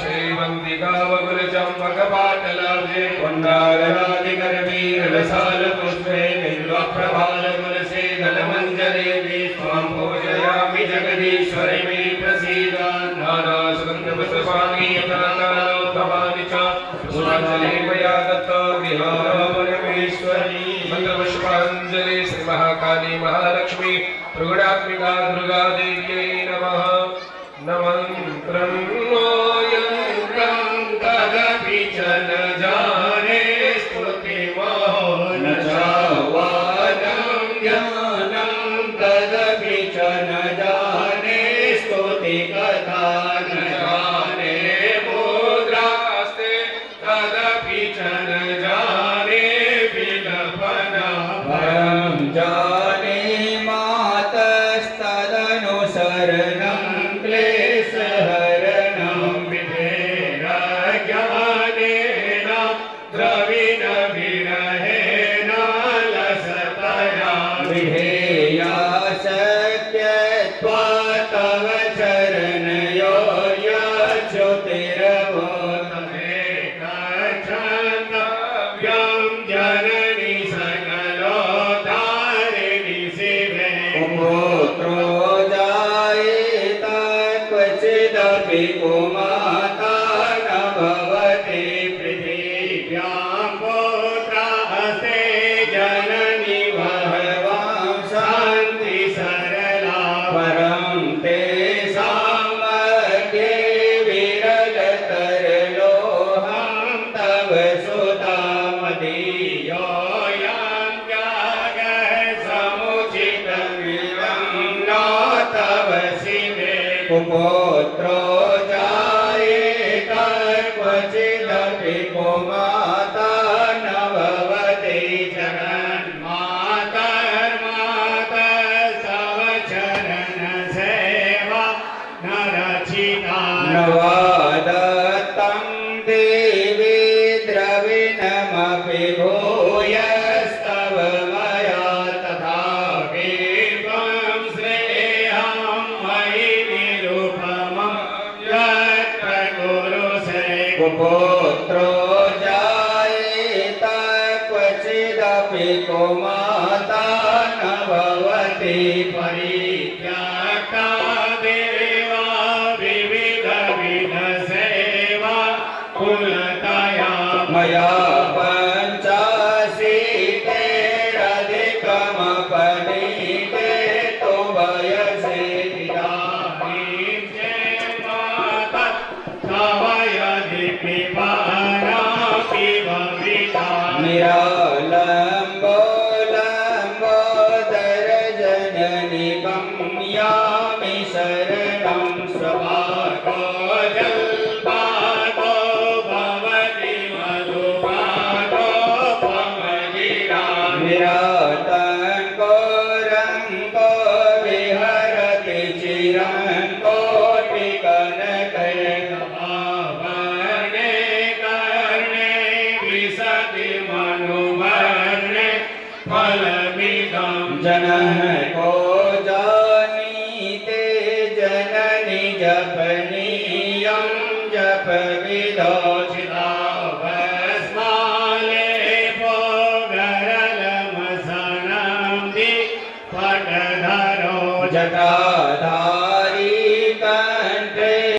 श्रीवन्तिकावकुलचम्पकपाटलाब्जे पुन्नागरादिकरवीरलसालपुष्पे बिल्वप्रभालकुलसे दलमञ्जरे त्वां पूजयामि जगदीश्वरि मे प्रसीद। नानासुगन्धपुष्पाणि यथाकालोत्तमानि च पुष्पाञ्जलि मया दत्ता गृहाण परमेश्वरी। मन्त्रपुष्पाञ्जलि श्री महाकाली महालक्ष्मी त्रिगुणात्मिका दुर्गा देव्यै नमः। न मन्त्रं नो यन्त्रं तदपि च न जाने स्तुतिमहो न चावादं ज्ञानं तदपि च न जाने स्तुतिकथा न जाने मुद्रास्ते तदपि च न जाने विलपना। परं जाने मातस्तदनुसरणं क्लेशहरणं विधेरज्ञानेन द्रविणविरहेण लसतया। विधेया शक्यत्वा तव चरणयोर्यच्युतिरभूत्। तमेकक्षन्तव्यं जननि सकलोद्धारिणि शिवे। पुत्रो जायेत क्वचिदपि कुमाता न भवति। पृथिव्यां पुत्रास्ते जननि बहवां शान्ति सरला। परं तेषां मध्ये विरलतरलोऽहं तव सुता मदीयो योऽयं त्यागः समुचितमिदं नो तव शिवे। कुपुत्रो जायेत क्वचिदपि कुमाता न भवति। जगन्मातर्मातस्तव चरणसेवा न रचिता। न वा दत्तं देवी द्रविणमपि भूयस्तव मया। तथापि त्वं स्नेहं मयि निरुपमं यत्र कुरुषे। कुपुत्रो जायेत क्वचिदपि कुमाता न भवति। परित्यक्ता देवा विविधविधसेवा कुलतया। मया पञ्चाशीतेरधिकमपनीते तु वयसि। इदानीं चेन्माता तव यदि कृपाणापि भविता। निरालम्बो लम्बोदर जननि कं यामि शरणं स्वाको जल्पाको भवति मधुपाको पमगिरा। निरातङ्को रङ्को विहरति चिरं कोटिकनकै। वर्णे कर्णे विशति मनुवर्णे फलमिदं। जनः को जानीते जननि जपनीयं जपविदो। चिताभस्मालेपो गरलमसनं पटधरो। जटाधारी